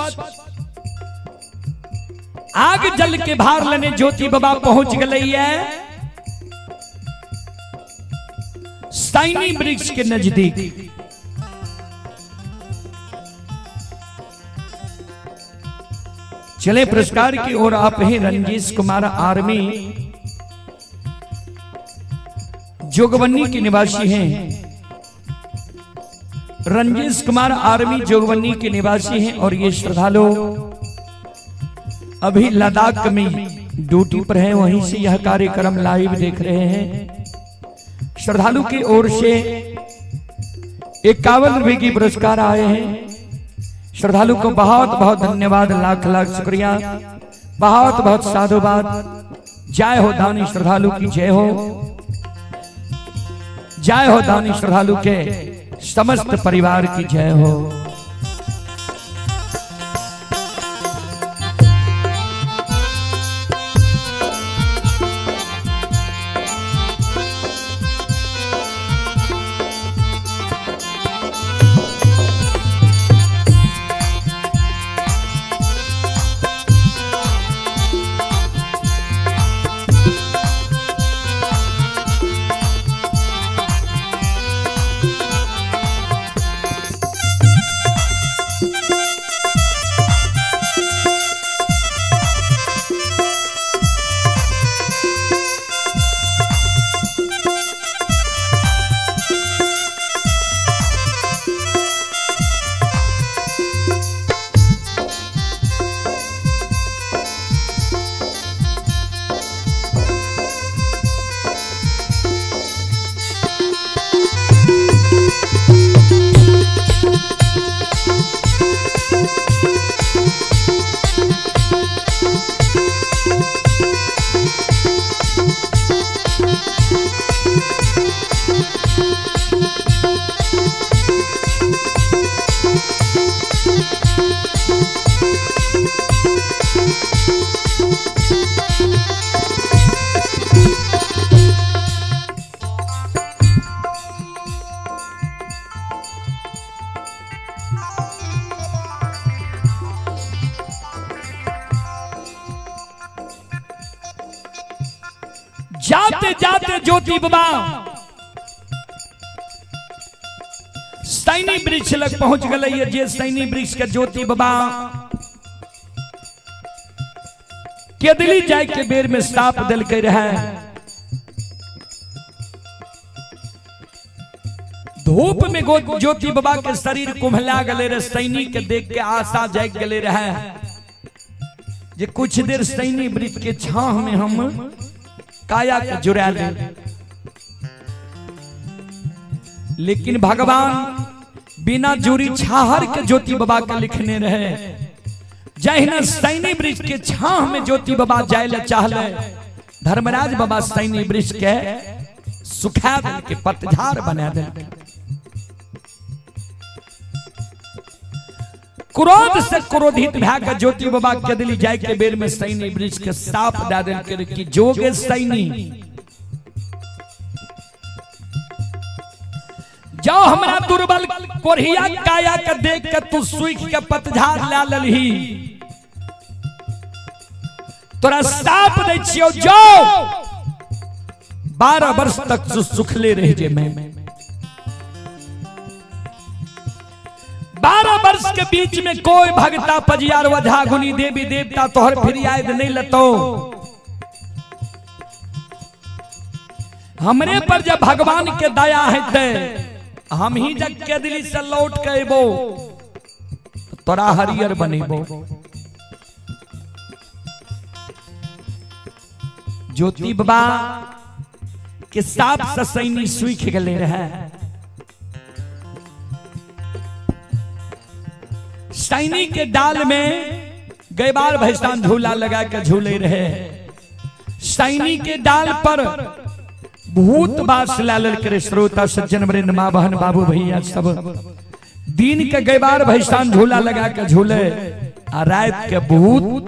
आग जल के भार लेने ज्योति बाबा पहुंच गई है सैनी वृक्ष के नजदीक। चले पुरस्कार की ओर आप हैं रंजीश कुमार आर्मी जोगबनी के निवासी हैं। रंजीश कुमार आर्मी जोगबनी के निवासी हैं और ये श्रद्धालु अभी लद्दाख में ड्यूटी पर हैं, वहीं से यह कार्यक्रम लाइव देख रहे हैं। श्रद्धालु की ओर से 51 रुपए की पुरस्कार आए हैं। श्रद्धालु को बहुत बहुत धन्यवाद, लाख लाख शुक्रिया, बहुत बहुत साधुवाद। जय हो दानी श्रद्धालु की जय हो, जय हो दानी श्रद्धालु के समस्त परिवार की जय हो। जाते जाते ज्योति बाबा सैनी वृक्ष लग पहुंच गए। जे सैनी वृक्ष के ज्योति बाबा केदली जाय के बेर में साप दिलकै रहे। धूप में ज्योति बाबा के शरीर कुम्हला गले रहे। सैनी के देख के आशा जाग गले रहे जे कुछ देर सैनी वृक्ष के छाह में हम काया के जुड़ा ले। लेकिन भगवान बिना जुरी छाहर के ज्योति बाबा के लिखने रहे। जहिना सैनी वृक्ष के छाह में ज्योति बाबा जाय ले चाहले, धर्मराज बाबा सैनी वृक्ष के सुखा दिल के पतझाड़ बना दिल। क्रोध से क्रोधित भए के ज्योति बाबा के दिली जाय के बेर में सैनी वृक्ष के साप दे दिल के कि जोगे सैनी जाओ, हमरा दुर्बल कोढ़िया काया के देख के तू सुख के पतझाड़ ला ललही, तोरा साप दै छियौ, जाओ 12 वर्ष तक तू सुखले रह जे। मैं 12 वर्ष के बीच में कोई भगता पजियार वझा गुनी देवी देवता तोहर फिरियाद नहीं लतो। हमरे पर जब भगवान के दया है ते हम ही जग के दिली से लौट के अबो तोरा हरियर बनेबो। ज्योति बाबा के साप से सैनी सूख गेले रहे। सैनी के डाल में गैबार भैसान झूला लगा के झूले रहे। सैनी के डाल पर भूत बास लाल करे। श्रोता सज्जन वृंद, माँ बहन बाबू भैया सब दिन के गैबार भैसान झूला लगा के झूले आ रात के भूत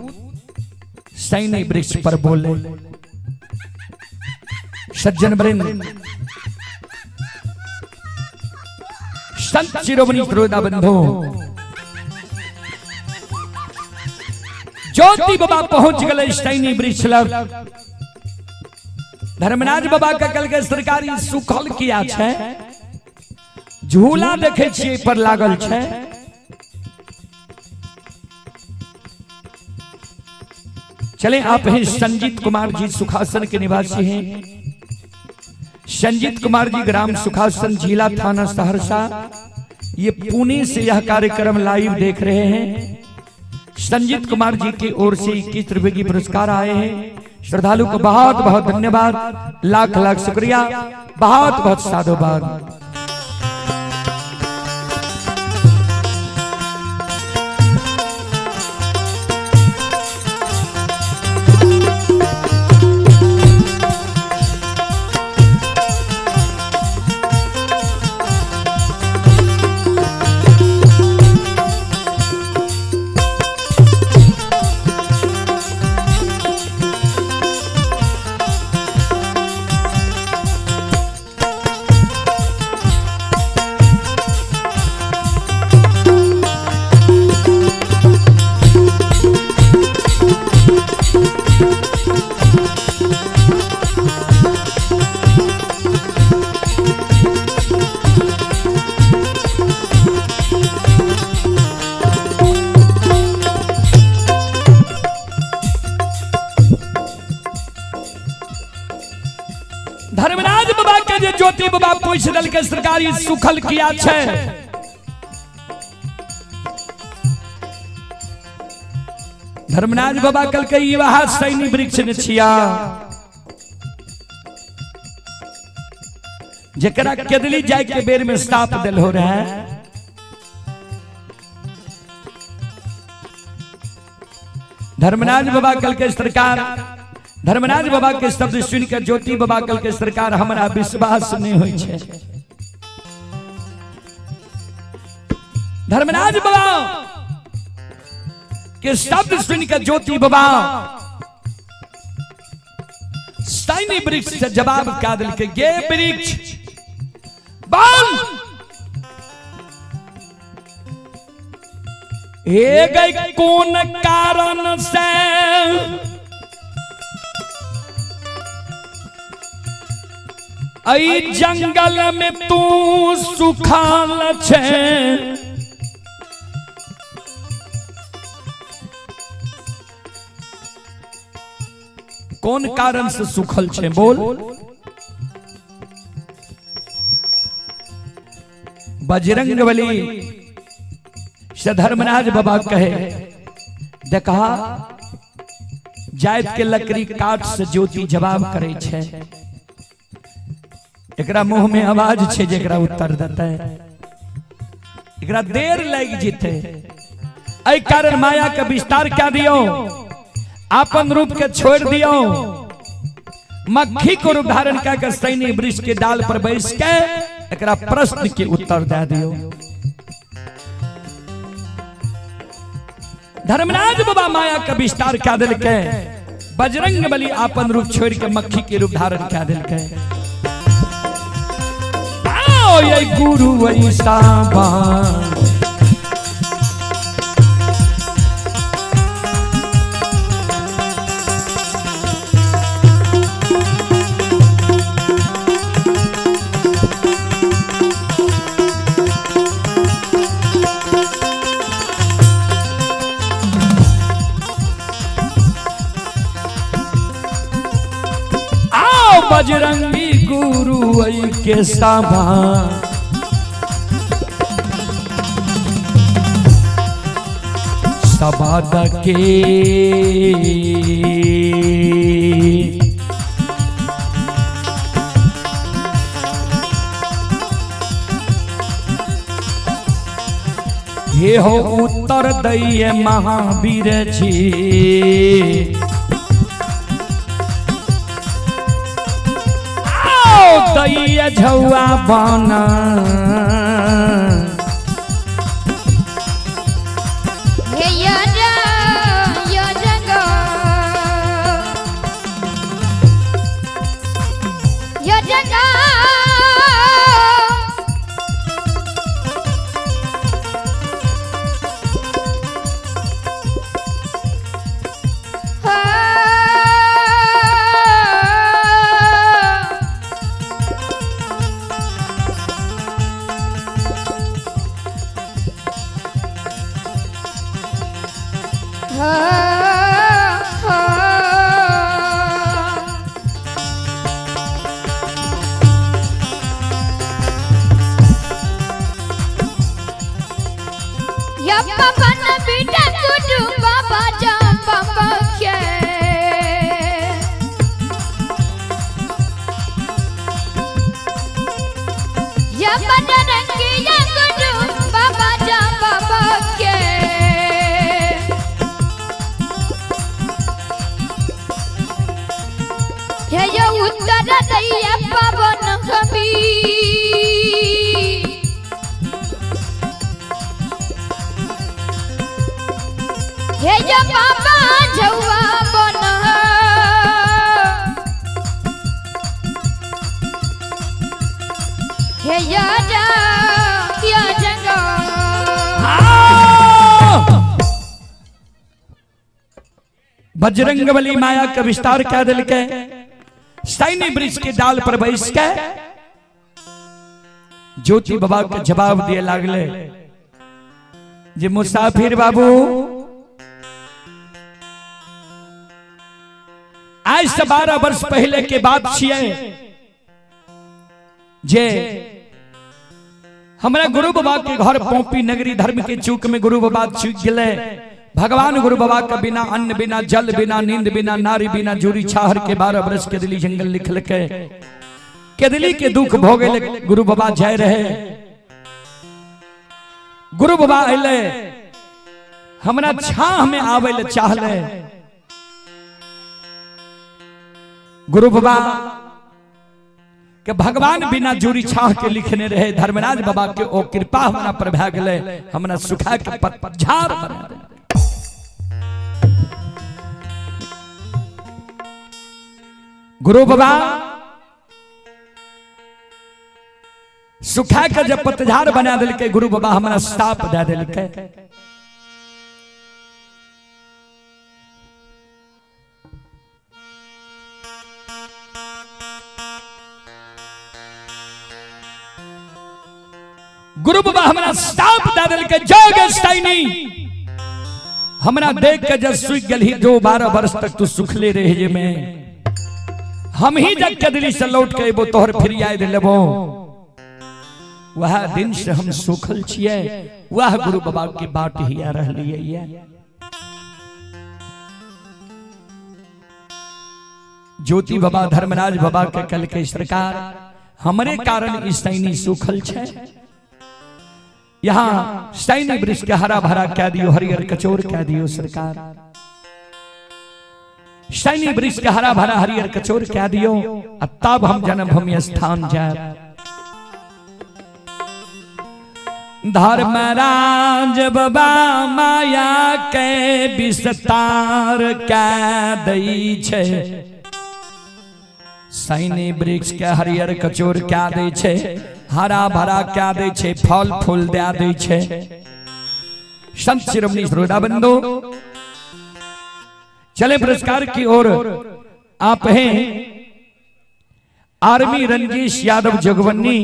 सैनी वृक्ष पर बोले। सज्जन वृंद, संत शिरोमणि श्रोता बंधु, ज्योति बाबा पहुंच गए सैनी वृक्ष लग। धर्मराज बाबा का कल के सरकारी सुखल किया छै, झूला देखे छियै पर लागल छै। चले आप हैं संजीत कुमार जी सुखासन के निवासी हैं। संजीत कुमार जी ग्राम सुखासन, जिला थाना सहरसा, ये पुणे से यह कार्यक्रम लाइव देख रहे हैं। संजीत कुमार जी की ओर से 21 रुपए की पुरस्कार आए हैं। श्रद्धालु को बहुत बहुत धन्यवाद, लाख लाख शुक्रिया, बहुत बहुत साधुवाद। धर्मराज बाबा के जे ज्योति बाबा पूछ दल के सरकारी सुखल किया छै, धर्मराज बाबा कल के ई वहा सैनी वृक्ष ने छिया जेकरा केदली जाय के बेर में साप दिल हो रहा है। धर्मराज बाबा कल के सरकार, धर्मराज बाबा के शब्द सुन के ज्योति बाबा कल के सरकार हमरा विश्वास नहीं होई छै। धर्मराज बाबा के शब्द सुन के ज्योति बाबा सैनी वृक्ष से जवाब का दिल के गे वृक्ष बाल हे गई कौन कारण से ऐ जंगल में तू सुखाल छे, कौन कारण से सुखल छे बोल। बजरंग बली से धर्मराज बाबा कहे देखा जायत के लकड़ी काट से ज्योति जवाब करे छे, एकरा मुंह में आवाज छे जेकरा उत्तर देते, एकरा देर लग जीते, एहि कारण माया के विस्तार क्या दियो, आपन रूप के छोड़ दियो, मक्खी को रूप धारण कर सैनी वृक्ष के डाल पर बैस के एकरा प्रश्न के उत्तर दे दियो। धर्मराज बाबा माया के विस्तार क्या दिल के, बजरंग बली आपन रूप छोड़ के मक्खी के रूप धारण क्या दिल के। आओ ये गुरु ऐसा बाण बजरंगी गुरु ऐ के सभा सबाद के हे हो उत्तर दैय महावीर जी। आओ दैय झौआ बना। हे यज यजग यजग हो। बाबा जा बाबा के। हे यो उत्तर दैया पवन कवि। हे यो बाबा झौआ बन। हे यो जा या जंगा। बजरंग बली माया के विस्तार कह दिल के सैनी वृक्ष के डाल पर बैस के ज्योति बाबा के जवाब दिए लागले जे मुसाफिर बाबू, आज से 12 वर्ष पहले के बात छिए जे हमरा गुरु बाबा के घर पौपी नगरी धर्म के चूक में गुरु बाबा चूक गए। भगवान गुरु बाबा का बिना अन्न बिना जल बिना नींद बिना नारी बिना जूरी छाहर के 12 वर्ष के दिली जंगल लिखल के केदली के दुख भोगे गुरु बाबा जाय रहे। गुरु बाबा अले हमरा छाह में आवे ले चाहले। गुरु बाबा के भगवान बिना जूरी छाह के लिखने रहे। धर्मराज बाबा के ओ कृपा हमरा पर भए गेलै, हमरा सुखा के पतझाड़ बना देलकै। गुरु बाबा सुखा के जब पतझाड़ बना देलकै, गुरु बाबा हमरा साप दे देलकै। गुरु बाबा हमरा साप दे देलकै, जग सैनी हमरा देख के जब सुख गेलही, जो 12 वर्ष तक तू सुखले रहे जे में हम ही जग के दिल्ली से लौट के अबो तोहर फिर आए लेबो। वह दिन से हम सुखल छिए, वह गुरु बाबा के बाट हिया रहलिए। ज्योति बाबा धर्मराज बाबा के कल के सरकार हमरे कारण ई सैनी सुखल छे। यहाँ सैनी वृक्ष के हरा भरा कह दियो, हरियर कचोर कह दियो सरकार। सैनी वृक्ष के हरा भरा हरियर कचोर कह दियो, आ तब हम जन्मभूमि स्थान जाए। धर्मराज बाबा माया के विस्तार कह दै छे, सैनी वृक्ष के हरियर कचोर क्या दै छे, हरा भरा क्या दै छे, फल फूल दे दै छे। संत शिरोमणि श्रोता बंधु, चले पुरस्कार की ओर। आप हैं आर्मी रंजीश यादव जोगबनी,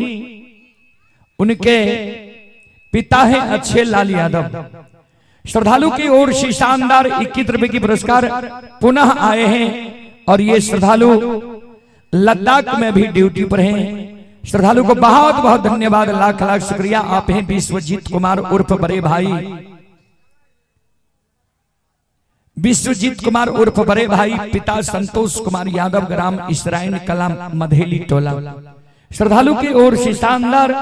उनके पिता हैं अच्छे लाल यादव। श्रद्धालु की ओर से शानदार 21 रुपए की पुरस्कार पुनः आए हैं और ये श्रद्धालु लद्दाख में भी ड्यूटी पर हैं। श्रद्धालु को बहुत बहुत धन्यवाद, लाख लाख शुक्रिया। आप हैं विश्वजीत कुमार उर्फ बड़े भाई, विश्वजीत कुमार उर्फ बड़े भाई, पिता संतोष कुमार यादव, ग्राम इसराइन कला मधेली टोला। श्रद्धालु की ओर से शानदार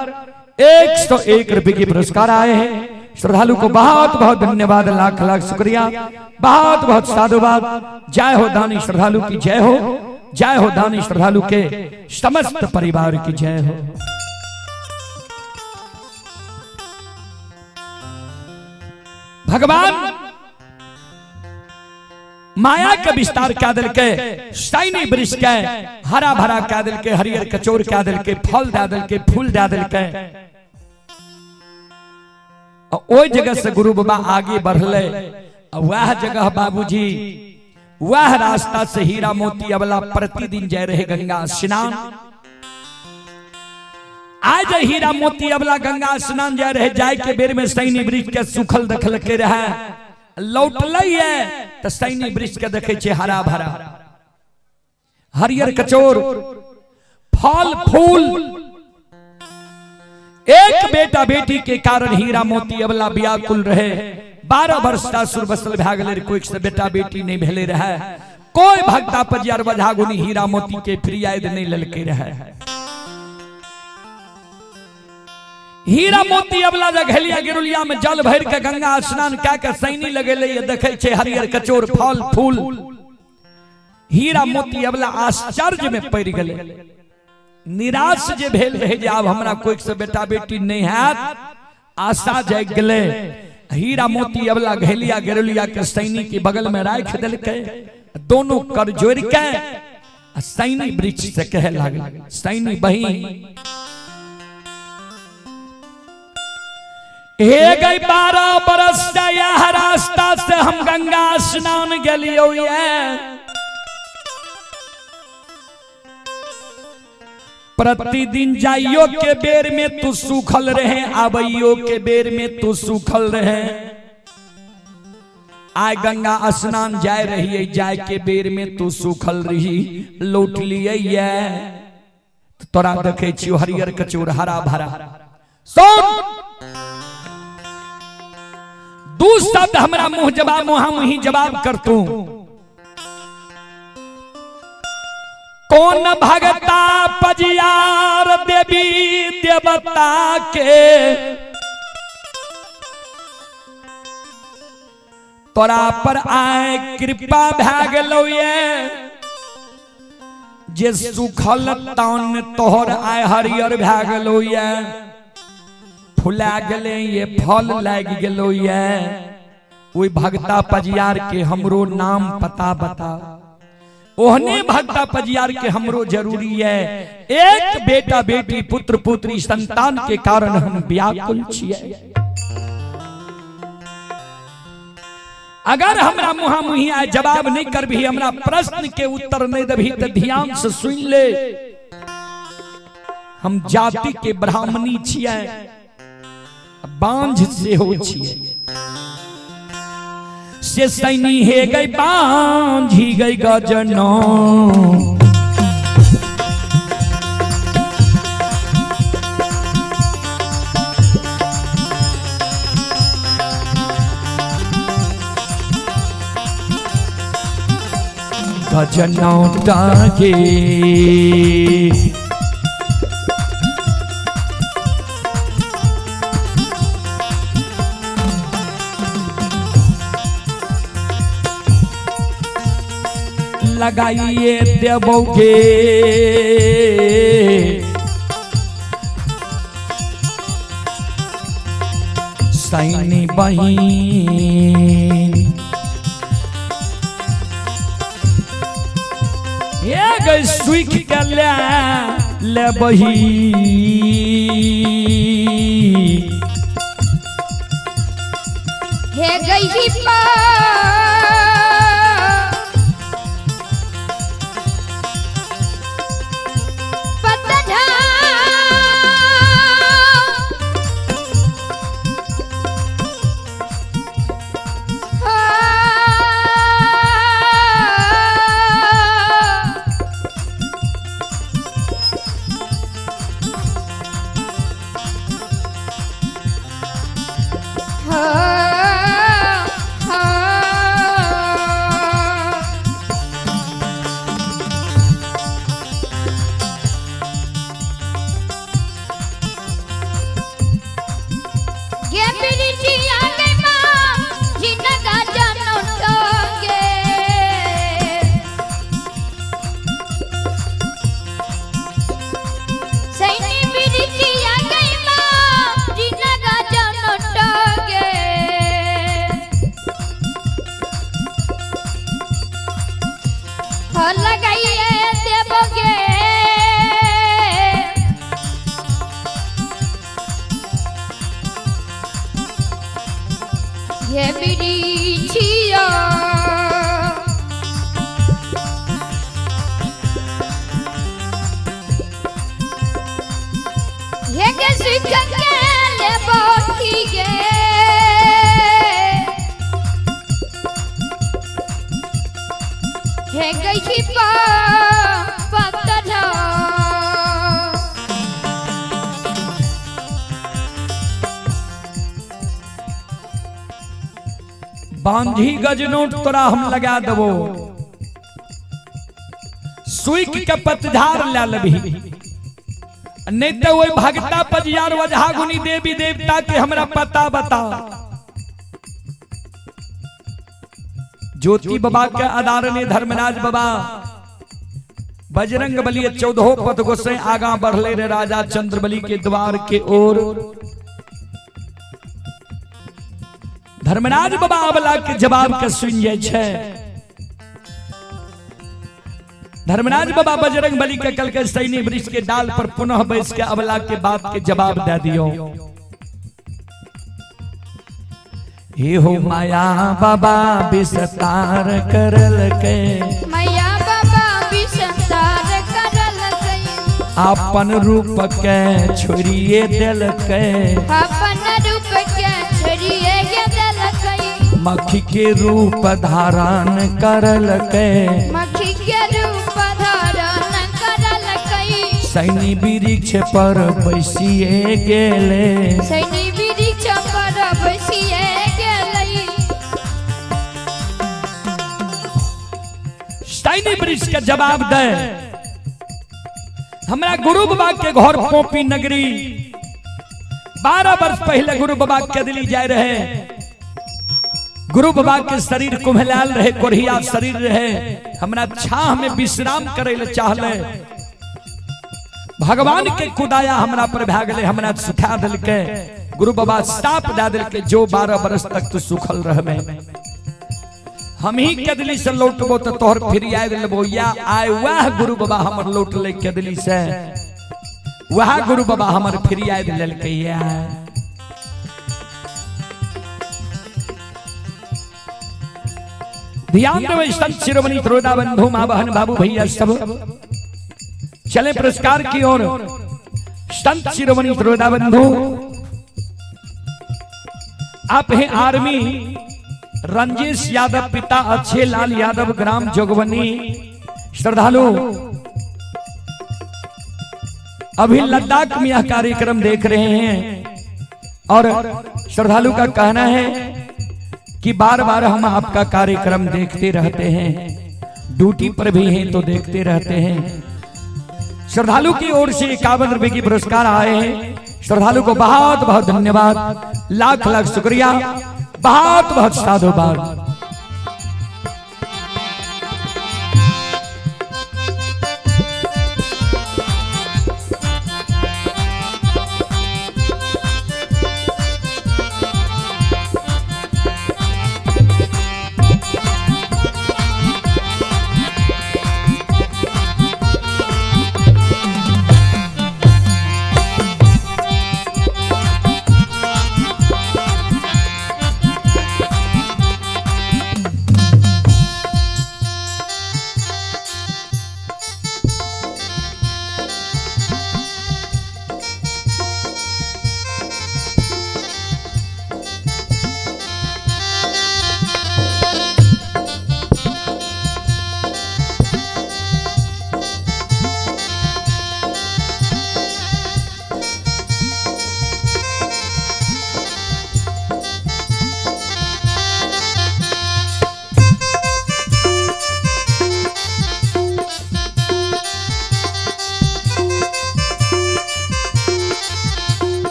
101 रुपए के पुरस्कार आए हैं। श्रद्धालु को बहुत बहुत धन्यवाद, लाख लाख शुक्रिया, बहुत बहुत साधुवाद। जय हो दानी श्रद्धालु की जय हो, जय हो दानी श्रद्धालु के समस्त परिवार की जय हो। भगवान माया के विस्तार क्या दिल के, सैनी वृक्ष के हरा भरा क्या दिल के, हरियर कचोर क्या दिल के, फल दे दिल के, फूल दे दिल के। ओई जगह से गुरु बाबा आगे बढ़ले, वह जगह बाबूजी वह रास्ता से हीरा मोती अबला प्रतिदिन जाय रहे गंगा स्नान। आज हीरा मोती अबला गंगा स्नान जाय रहे, जाय के बेर में सैनी वृक्ष के सुखल देखल के रहे, लौटलै है तो सैनी वृक्ष के देखे छे हरा भरा हरियर कचोर फल फूल। एक बेटा बेटी के कारण हीरा मोती अबला व्याकुल रहे। 12 वर्ष सासुर बसल भए गेलै, कोई से बेटा बेटी नहीं भेले रहे, कोई भक्ता पजियार बझागुनी हीरा मोती के फरियाद नहीं ललके रहे। हीरा मोती अबला जघेलिया गिरुलिया में जल भर के गंगा स्नान कए के सैनी लगेले, देखे छे हरियर कचोर फल फूल। हीरा मोती अबला आश्चर्य में पड़ गेलै, निराश जे भेल रहे जे आब हमरा कोई से बेटा बेटी नहीं हैत, आशा जागि गेलै। हीरा मोती अबला घेलिया गिरुलिया के सैनी के बगल में राखि देलकै, दोनों कर जोड़ के सैनी वृक्ष से कहे लागल, सैनी बहिन हे गई 12 बरस से यह रास्ता से हम गंगा स्नान गेलियो ये, प्रतिदिन जाइयो के बेर में तू सूखल रहे, आबैयो के बेर में तू सूखल रहे। आय गंगा स्नान जाय रही, जाय के बेर में तू सूखल रही, लौट लिए ये तोरा देखे छियो हरियर कचोर हरा भरा। सुन दू शब्द हमरा मुंह जवाब मुहा मुही जवाब कर तू, कौन भगता पजियार देवी देवता के तोरा पर आए कृपा भए गेलौ ये, जे सुखल तन तोहर आए हरियर भए गेलौ ये, फुला गेलै ये, फल लागि गेलौ ये, ओहि भगता पजियार के हमरो नाम पता बता, ओहने भगता पजियार के हमरो जरूरी है। एक बेटा बेटी पुत्र पुत्री संतान के कारण हम व्याकुल छियै। अगर हमरा मुहा मुही आए जवाब नहीं करबी, हमरा प्रश्न के उत्तर नहीं देबी तो ध्यान से सुन ले, हम जाति के ब्राह्मणी छियै, बांझ सेहो छियै। से सैनी हे गई बांझी गई गजनो, गजनो टागे लगाइए देबोगे, सैनी बहिन ये गई सुख के ले लेबही। हे गई पा हे बिरिछिया हे के सुख के ले बोकी गे हे गई पा पत्थर। बांधी गज नोट तोरा हम लगा देबो, सुइख के पतझार ला लेबही, नहीं तो वही भगता पजियार वजहा गुनी देवी देवता के हमरा पता बता। ज्योति बाबा के आधार ने धर्मराज बाबा बजरंग बली 14 पथ गोसे आगा बढ़ले रे राजा चंद्रबली के द्वार के ओर। धर्मराज बाबा अबला के जवाब के सुन जाय छै। धर्मराज बाबा बजरंग बली के कल के सैनी वृक्ष के डाल पर पुनः बैस के अबला के बात के जवाब दे दियो। हे हो माया बाबा विस्तार करल के, माया बाबा विस्तार करल के, अपन रूप के छोड़िए दिल के, अपन रूप के छोड़िए दिल के, मक्खी के रूप धारण करल के, मक्खी के रूप धारण करल के, सैनी वृक्ष पर बैसिए गेले, सैनी वृक्ष पर बैसिए गेले। सैनी वृक्ष के जवाब दे, हमरा गुरु बाबा के घर पोपी नगरी 12 वर्ष पहले गुरु बाबा के दिल्ली जाए रहे। गुरु बाबा के शरीर कुम्हलाल रहे, कोढ़िया शरीर रहे, हमरा छाह में विश्राम करे ले चाहले। भगवान के कुदाया हमरा पर भए गेलै, हमरा सुखा देलकै। गुरु बाबा साप दे देलकै, जो 12 बरस तक तू सुखल रहबे, हम ही केदली से लौटबो तो तोहर फिर आबि लेबो। या आय वह गुरु बाबा हमर लौटले केदली से, वह गुरु बाबा हमर फिर आबि लेलकै। या ध्यान देवे संत शिरोमणि त्रोदा बंधु माँ बहन बाबू भैया सब। चले पुरस्कार की ओर। संत शिरोमणि त्रोदा बंधु, आप हैं आर्मी रंजेश यादव, पिता अच्छे लाल यादव, ग्राम जोगबनी। श्रद्धालु अभी लद्दाख में यह कार्यक्रम देख रहे हैं और श्रद्धालु का कहना है कि बार बार हम आपका कार्यक्रम देखते रहते हैं, ड्यूटी पर भी हैं तो देखते रहते हैं। श्रद्धालु की ओर से 51 रुपए की पुरस्कार आए हैं। श्रद्धालु को बहुत बहुत धन्यवाद, लाख लाख शुक्रिया, बहुत बहुत साधुवाद।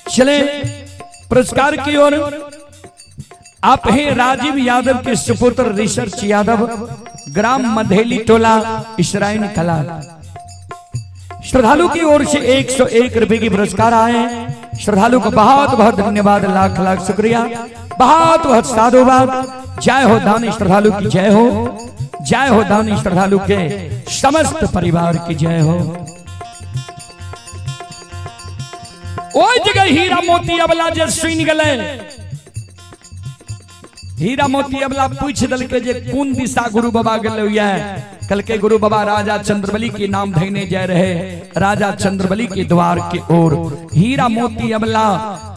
चले पुरस्कार की ओर आप हैं राजीव यादव के सुपुत्र रिसर्च यादव, ग्राम मधेली टोला, इसराइन कला। श्रद्धालु की ओर से 101 रुपए की पुरस्कार आए। श्रद्धालु को बहुत बहुत धन्यवाद, लाख लाख शुक्रिया, बहुत बहुत साधुवाद। जय हो दानी श्रद्धालु की जय हो, जय हो दानी श्रद्धालु के समस्त परिवार की जय हो। ओहि जगह हीरा मोती अबला जे सुनि गेलै, हीरा मोती अबला पूछ देलकै जे कोन दिशा गुरु बाबा गेलै ये। कल के गुरु बाबा राजा चंद्रबली के नाम धैने जा रहे, राजा चंद्रबली के द्वार के ओर। हीरा मोती अबला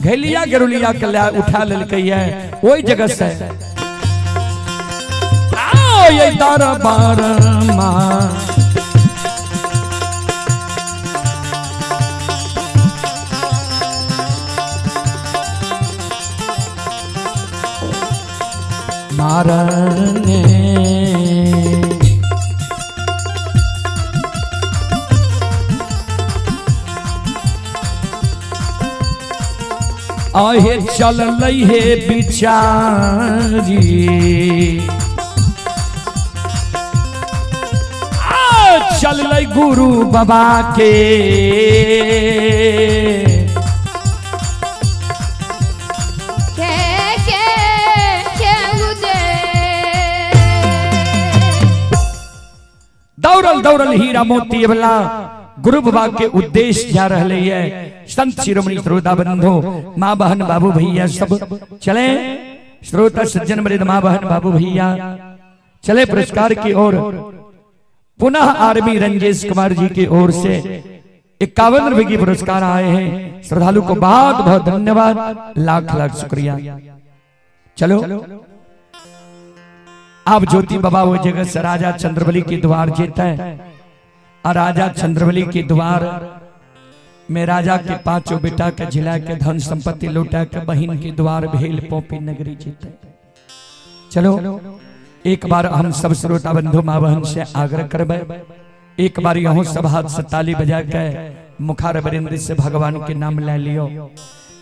घैलिया गरुलिया के ले उठा लेलकै ये ओहि जगह से। आओ ये दरबार मां मारने आहे चल हे बिचारी, आ चल गुरु बाबा के। के के के उदे। दौड़ल दौड़ल हीरा मोती वाला गुरु बाबा के उद्देश्य जा रहे है। संत शिरोमणि श्रोता बंधु, माँ बहन बाबू भैया सब चले। श्रोता सज्जन वृद्ध माँ बहन बाबू भैया चले पुरस्कार की ओर। पुनः आर्मी रंजेश कुमार जी की ओर से 51 रुपए की पुरस्कार आए हैं। श्रद्धालु को बहुत बहुत धन्यवाद, लाख लाख शुक्रिया। चलो आप ज्योति बाबा वो जगह से राजा चंद्रबली के द्वार जीता है और राजा चंद्रबली के द्वार में राजा के पांचों बेटा के जिला के धन संपत्ति लौटा के बहन के द्वार भेल पोपी नगरी जीते। चलो एक बार हम सब श्रोता बंधु माँ बहन से आग्रह करबे, एक बार यहों सब हाथ से ताली बजा के मुखार बरिंद से भगवान के नाम ले लियो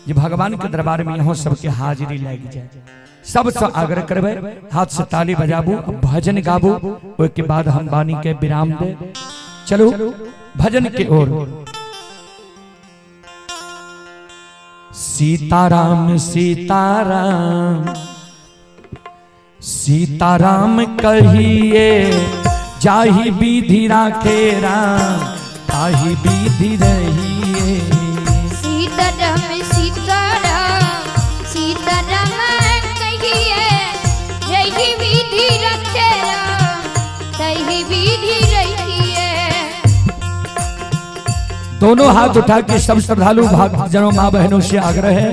जे भगवान के दरबार में यहों सबके हाजिरी लग जाए। सबसे आग्रह करबे हाथ से ताली बजाबू, भजन गाबू, ओके बाद हम वाणी के विराम दे। चलो भजन के ओर। सीताराम सीताराम सीताराम कहिए, जाहि विधि राखे राम ताहि विधि रहिए। सीताराम सीताराम सीताराम कहिए, जही विधि रखे राम तही विधि रहिए। दोनों हाथ उठा के सब श्रद्धालु भक्तजनों माँ बहनों से आग्रह है,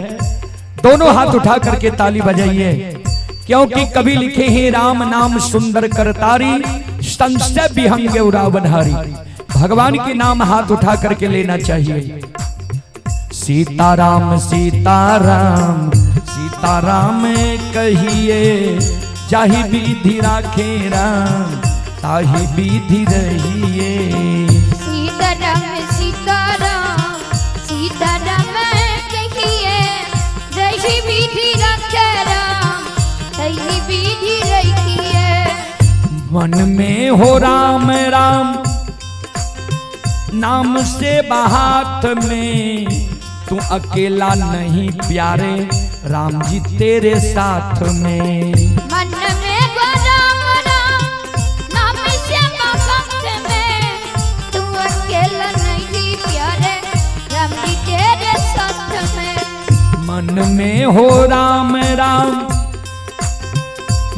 दोनों हाथ उठा करके ताली बजाइए, क्योंकि कवि लिखे हैं राम नाम सुंदर करतारी, संशय विहंग रावणहारी। भगवान के नाम हाथ उठा करके लेना चाहिए। सीताराम सीताराम सीताराम कहिए, जाहि विधि राखे राम ताहि विधि रहिए। सीताराम सीताराम सीताराम कहिए, जही विधि रखे राम तही विधि रहिए। मन में हो राम राम नाम से बात में, तू अकेला नहीं प्यारे राम जी तेरे साथ में। मन में हो राम राम नाम से बात में, तू अकेला नहीं प्यारे राम जी तेरे साथ में। मन में हो राम राम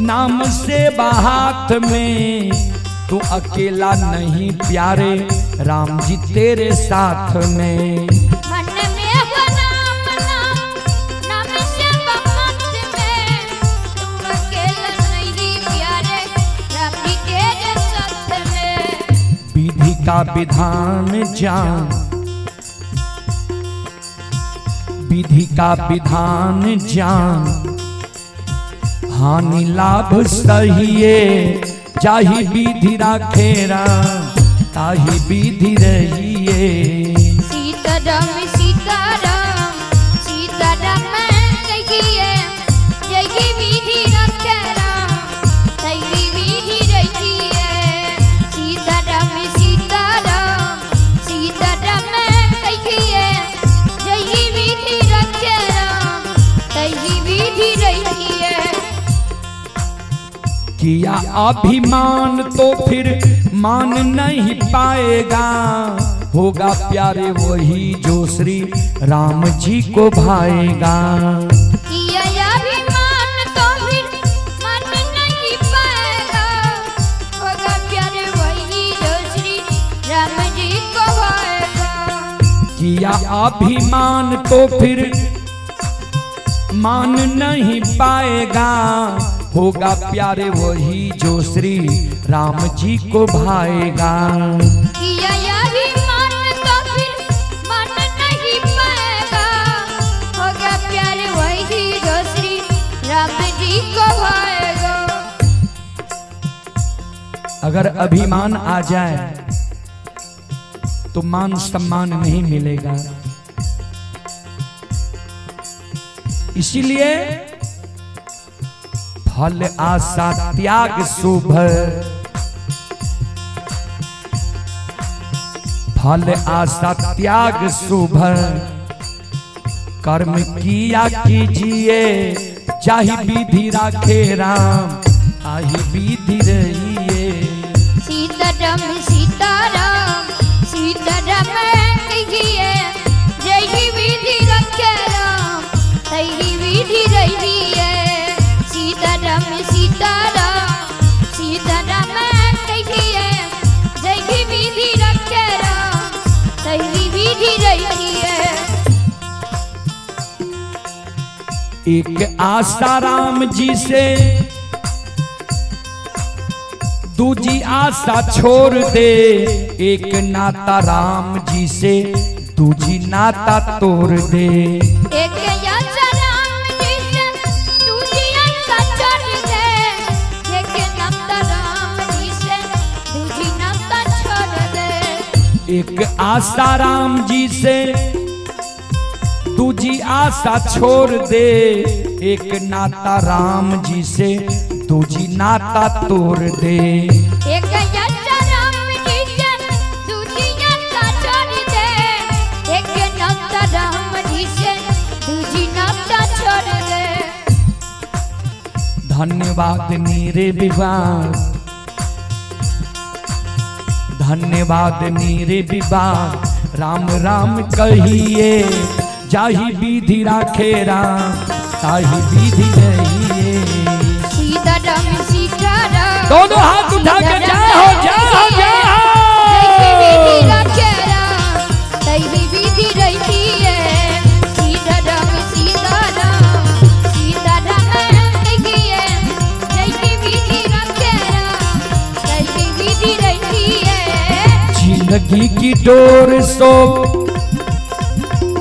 नाम से बात में, तू अकेला नहीं प्यारे राम जी तेरे साथ में। मन में हो राम राम नाम से बात में, तू अकेला नहीं प्यारे राम जी तेरे साथ में। विधि का विधान जान, विधि का विधान जान, हानि लाभ सहिए, जाहि विधि राखे राम ताहि विधि रहिए। सीताराम सीताराम सीताराम किया अभिमान तो फिर मान नहीं पाएगा, होगा प्यारे वही जो श्री राम जी को भाएगा। किया अभिमान तो फिर मन नहीं पाएगा, होगा प्यार वही जो श्री राम जी को भाएगा। किया अभिमान तो फिर मान नहीं पाएगा, होगा प्यारे वही जो श्री राम जी को भाएगा। किया अभिमान तो फिर मन नहीं पाएगा, होगा प्यार वही जो श्री राम जी को भाएगा। अगर अभिमान आ जाए तो मान सम्मान नहीं मिलेगा। इसीलिए फल आशा त्याग शुभ, फल आशा त्याग शुभ, कर्म किया कीजिए, चाहे विधि राखे राम आही विधि रहिए। सीताराम सीताराम सीताराम कहिए, जय विधि रखे राम तही विधि रहिए। सीताराम सीताराम सीताराम कहिए, जय विधि रखे राम तही विधि रहिए। एक आशा राम जी से दूजी आशा छोड़ दे, एक नाता राम जी से दूजी नाता तोड़ दे। एक आशा राम जी से दूजी आशा छोड़ दे, एक नाता राम जी से दूजी नाता छोड़ दे। एक आशा राम जी से दूजी आशा छोड़ दे, एक नाता राम जी से दूजी नाता तोड़ दे। एक आशा राम जी से दूजी आशा छोड़ दे, एक नाता राम जी से दूजी नाता छोड़ दे। धन्यवाद नीरे विवाह, धन्यवाद नीरे विवाह, राम राम कहिए, जाही विधि राखे राम ताही विधि रहिए। सीताराम सीताराम दोनों हाथ उठा के जय हो जय हो जय तही विधि हो। रखे राम तही विधि रहिए। सीताराम सीताराम सीताराम कहिए, जय विधि रखे राम तही विधि रहिए। जिंदगी की डोर सो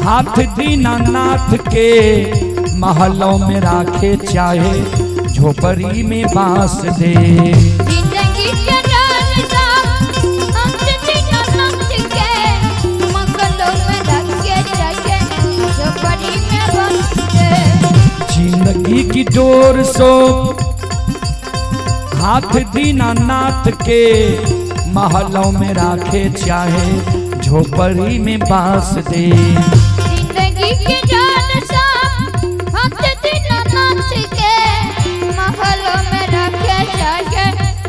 हाथ दीनानाथ के, महलों में राखे चाहे झोपड़ी में बांस दे। जिंदगी के डाल हाथ दीनानाथ के, महलों में रखे चाहे झोपड़ी में बांस दे। जिंदगी की डोर सो हाथ दीनानाथ के, महलों में राखे चाहे झोपड़ी में बांस दे। जिंदगी के जाल हाथ दीनानाथ के, महलों में रखे चाहे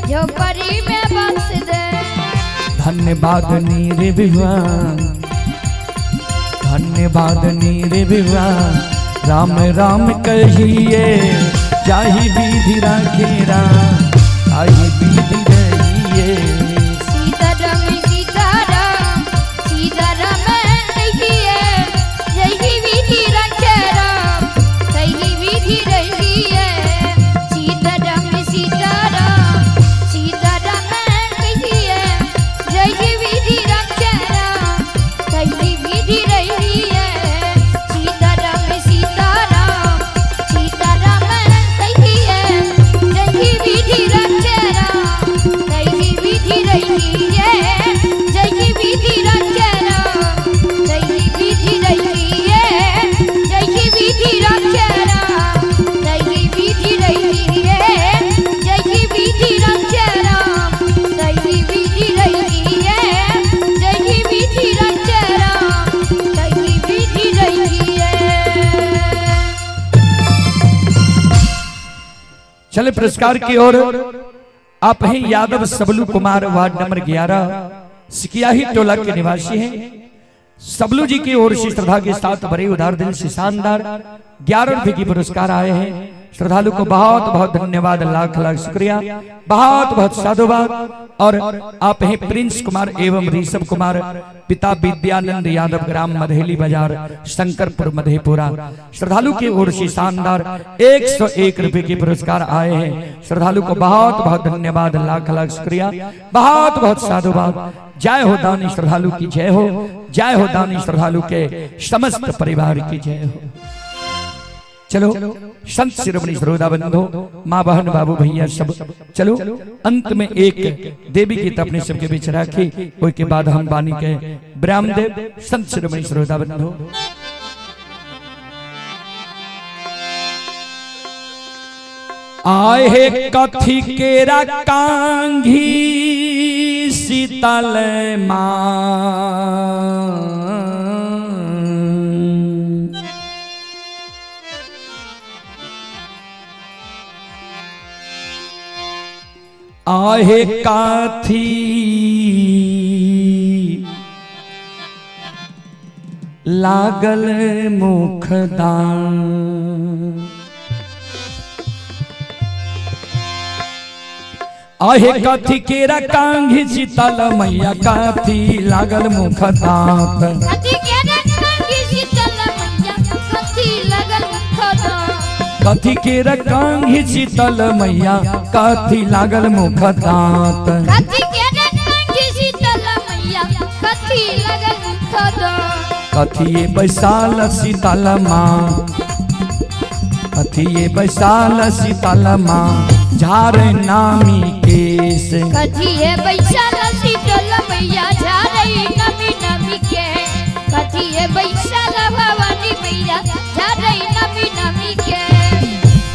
झोपड़ी में बांस दे। धन्यवाद नीरे विवाह, धन्यवाद नीरे विवाह, राम राम कहिए, जाही विधि राखे राम ताही विधि रहिए। सीताराम सीताराम सीताराम कहिए, जय विधि रखे राम तही विधि रहिए। सीताराम सीताराम सीताराम कहिए, जय विधि रखे राम तही विधि रहिए। सीताराम सीताराम सीताराम कहिए, जय विधि रखे राम तही विधि रहिए। जय विधि रखे राम तही विधि रहिए। जय विधि रखे राम तही विधि रहिए। जय विधि रखे राम तही विधि रहिए। जय विधि रखे राम तही विधि रहिए। चले पुरस्कार की ओर। आप हैं यादव सबलू कुमार, वार्ड नंबर 11, सिकियाही टोला के निवासी हैं। सबलू जी की ओर से श्रद्धा के साथ बड़े उदार दिल से शानदार 11 रुपए की पुरस्कार आए हैं। श्रद्धालु को बहुत बहुत धन्यवाद, लाख लाख शुक्रिया, बहुत बहुत साधुवाद। और आप हैं प्रिंस कुमार एवं ऋषभ कुमार, पिता विद्यानंद यादव, ग्राम मधेली बाजार, शंकरपुर मधेपुरा। श्रद्धालु की ओर से शानदार 101 रुपए के पुरस्कार आए हैं। श्रद्धालु को बहुत बहुत धन्यवाद, लाख लाख शुक्रिया, बहुत बहुत साधुवाद। जय हो दानी श्रद्धालु की जय हो, जय हो दानी श्रद्धालु के समस्त परिवार की जय हो। चलो संत शिरोमणि श्रोता बंधु, माँ बहन बाबू भैया सब, चलो अंत में एक देवी गीत अपने सबके बीच राखी, के बाद हम वाणी के ब्राह्मदेव। संत शिरोमणि श्रोता बंधु, आए कथी केरा कांघी शीतल माँ, आहे काथी लागल मुखदान। आहे कथी केरा कांघी शीतल मैया, काथी लागल मुख दांत। कथी केरा कांघी शीतल मैया, कथी लागल मुख दांत। कथी केरा कांघी शीतल मैया, कथी लागल मुख दांत। कथी केरा कांघी शीतल मैया, कथी लागल मुख दांत। कथिए बैसाल शीतल माँ, कथिए बैसाल शीतल माँ, झार नामी केस। कथिए बैसाल शीतल मैया, झारई नमी नमी के। कथिए बैसाल भवानी मैया, झारई नमी नमी के।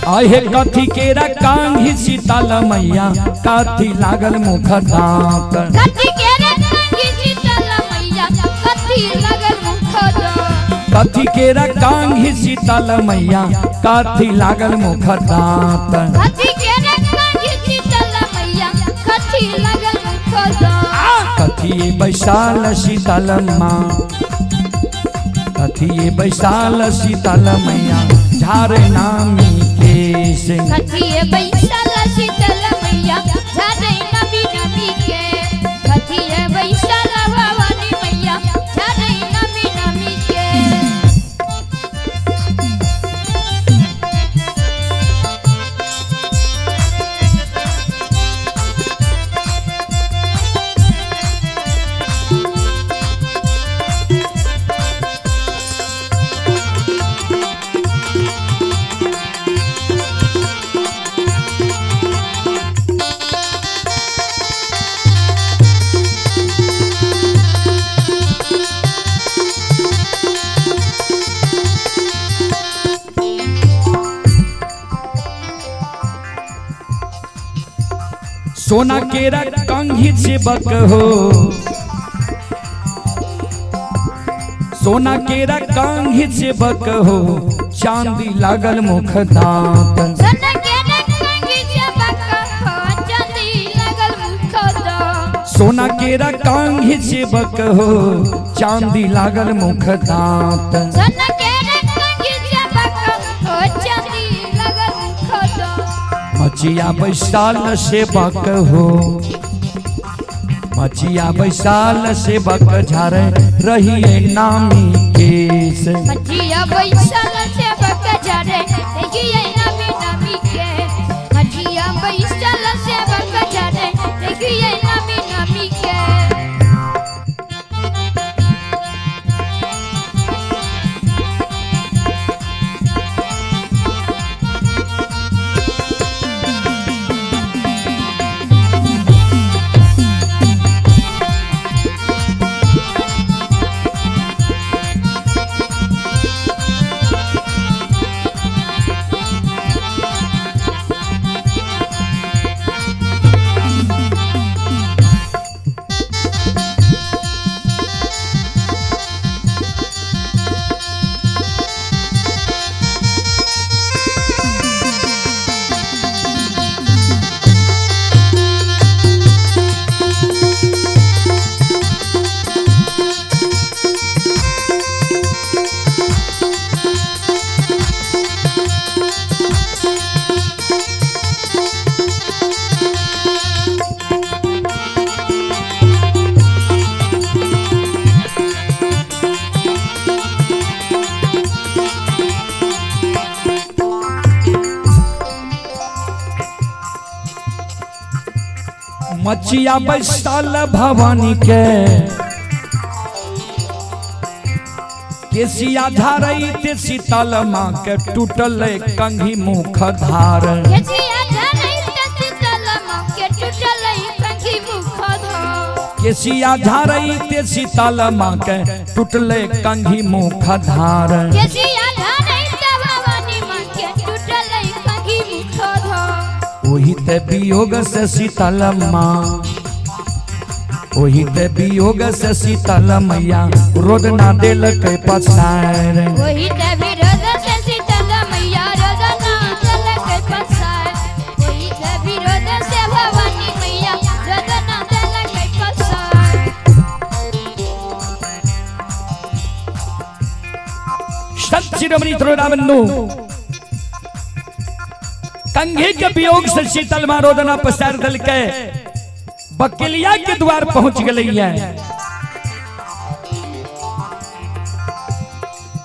आहे कथी केरा कांघी शीतल मैया, कथी लागल मुख दांत। कथी केरा कांघी शीतल मैया, कथी लागल मुख दांत। कथी केरा कांघी शीतल मैया, कथी लागल मुख दांत। कथी केरा कांघी शीतल मैया, कथी लागल मुख दांत। कथिए बैसाल शीतल माँ, कथिए बैसाल शीतल मैया, झार नामी केस। कथिए बैसाल शीतल मैया, झारई नमी नमी के। कथिए बैसाल भवानी मैया, झारई नमी नमी के। सोना केरा कंघी चिबक हो, सोना केरा कंघी चिबक हो, चांदी लागल मुख दांत। सोना केरा कांघी चिबक हो, चांदी लागल मुख दांत। सोना केरा कंघी चिबक हो, चांदी लागल मुख दांत। सोना केरा कांघी चिबक हो, चांदी लागल मुख दांत। मचिया बैसाल सेवक हो, मचिया बैसाल सेवक, झारे रहिए नामी केस। मचिया बैसाल सेवक, झारे रहिए नामी नामी के। मचिया बैसाल सेवक, झारे रहिए नामी नामी के। मचिया बैसल भवानी के, केसिया झारैत शीतल माँ के टूटल कंघी मुख धार। केसिया झारैत शीतल माँ के टूटल कंघी मुख धार। केसिया झारैत शीतल माँ के टूटल कंघी मुख धार। केसिया झारैत भवानी माँ के टूटल कंघी मुख धार। ओही ते वियोग से शीतल माँ, ओही ते वियोग से शीतल मैया रोदना देलकै पसार। ओही ते विरोध से शीतल मैया रोदना देलकै पसार। ओही ते विरोध से भवानी मैया रोदना देलकै पसार। संत शिरोमणि त्रिरामन्नु कंघी के वियोग से शीतल मां रोदना पसार देलकै, बकेलिया के द्वार पहुंच गई है।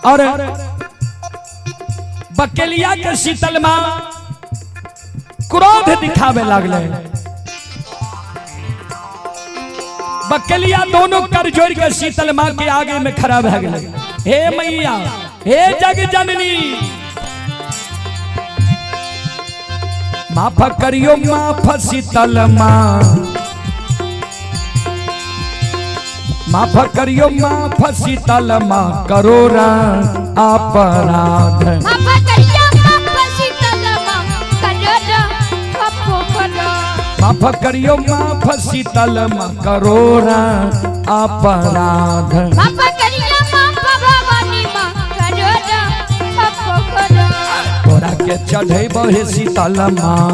और बकेलिया के शीतल मां क्रोध दिखावे लागले। बकेलिया दोनों कर जोड़ के शीतल मां के आगे में खड़ा भऽ गेलै। हे मैया, हे जग जननी, माफ करियो माफ शीतल मां, माफ करियो माफ शीतल मां करो अपराध। माफ करियो माफ शीतल मां करो अपराध। माफ करियो माफ शीतल मां करो अपराध। माफ करियो माफ भवानी मां करो अपराध। तोरा के चढ़ेबो हे शीतल मां,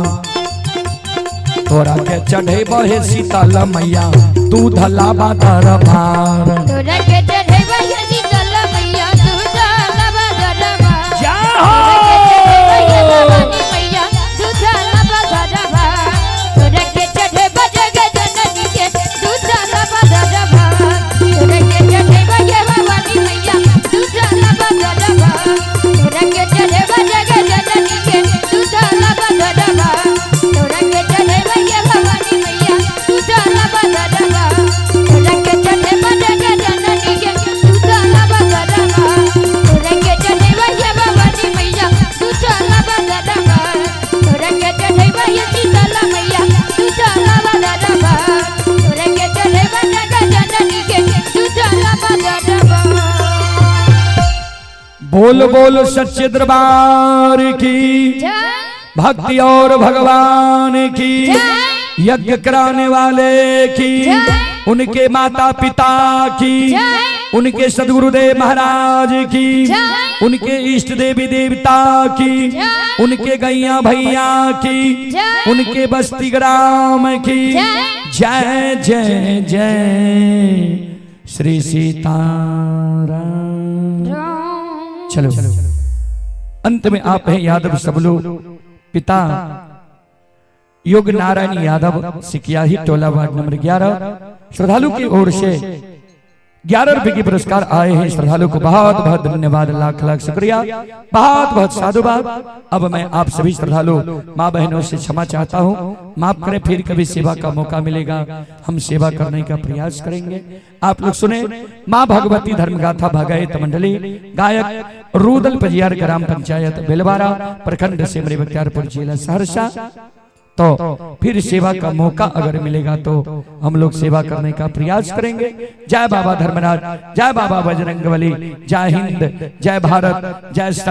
तोरा के चढ़ेबो हे शीतल मैया दूध लाबा दरबार। तोरा के चढ़ेबो हे शीतल मैया दूध लाबा दरबार। जय हो। मैया दूध लाबा दरबार। तोरा के चढ़ेबो जग जननी के दूध लाबा दरबार। तोरा के चढ़ेबो हे भवानी मैया दूध लाबा दरबार। तोरा के चढ़ेबो जग जननी के दूध लाबा दरबार। तोरा के चढ़ेबो हे भवानी मैया दूध लाबा दरबार। तोरा के चढ़ेबो जग जननी के दूध लाबा दरबार। तोरा के चढ़ेबो हे भवानी मैया दूध लाबा दरबार। तोरा के चढ़ेबो हे शीतल मैया दूध लाबा दरबार। तोरा के चढ़ेबो जग जननी के दूध लाबा दरबार। बोल बोल सच्चे दरबार की, भक्ति और भगवान की, यज्ञ कराने वाले की, उनके माता पिता की, उनके सदगुरुदेव महाराज की, उनके इष्ट देवी देवता की, उनके गैया भैया की, उनके बस्ती ग्राम की जय जय जय श्री सीताराम। चलो अंत में आप हैं यादव सबलो पिता योग नारायण यादव, सिकियाही टोला वार्ड नंबर 11। श्रद्धालु की ओर से 11 रुपए के पुरस्कार आए हैं। श्रद्धालु को बहुत बहुत धन्यवाद, लाख लाख शुक्रिया, बहुत बहुत साधुवाद। अब मैं आप सभी श्रद्धालु माँ बहनों से क्षमा चाहता हूँ, माफ करें, फिर कभी सेवा का मौका मिलेगा, हम सेवा करने का प्रयास करेंगे। आप लोग सुने माँ भगवती धर्मगाथा भागवत मंडली, गायक रूदल पजियार, ग्राम पंचायत बेलवारा, प्रखंड सिमरी बख्तियारपुर, जिला सहरसा। तो फिर सेवा का मौका अगर मिलेगा तो हम लोग सेवा करने का प्रयास करेंगे। जय बाबा धर्मराज, जय बाबा बजरंगबली, जय हिंद, जय भारत, जय संत।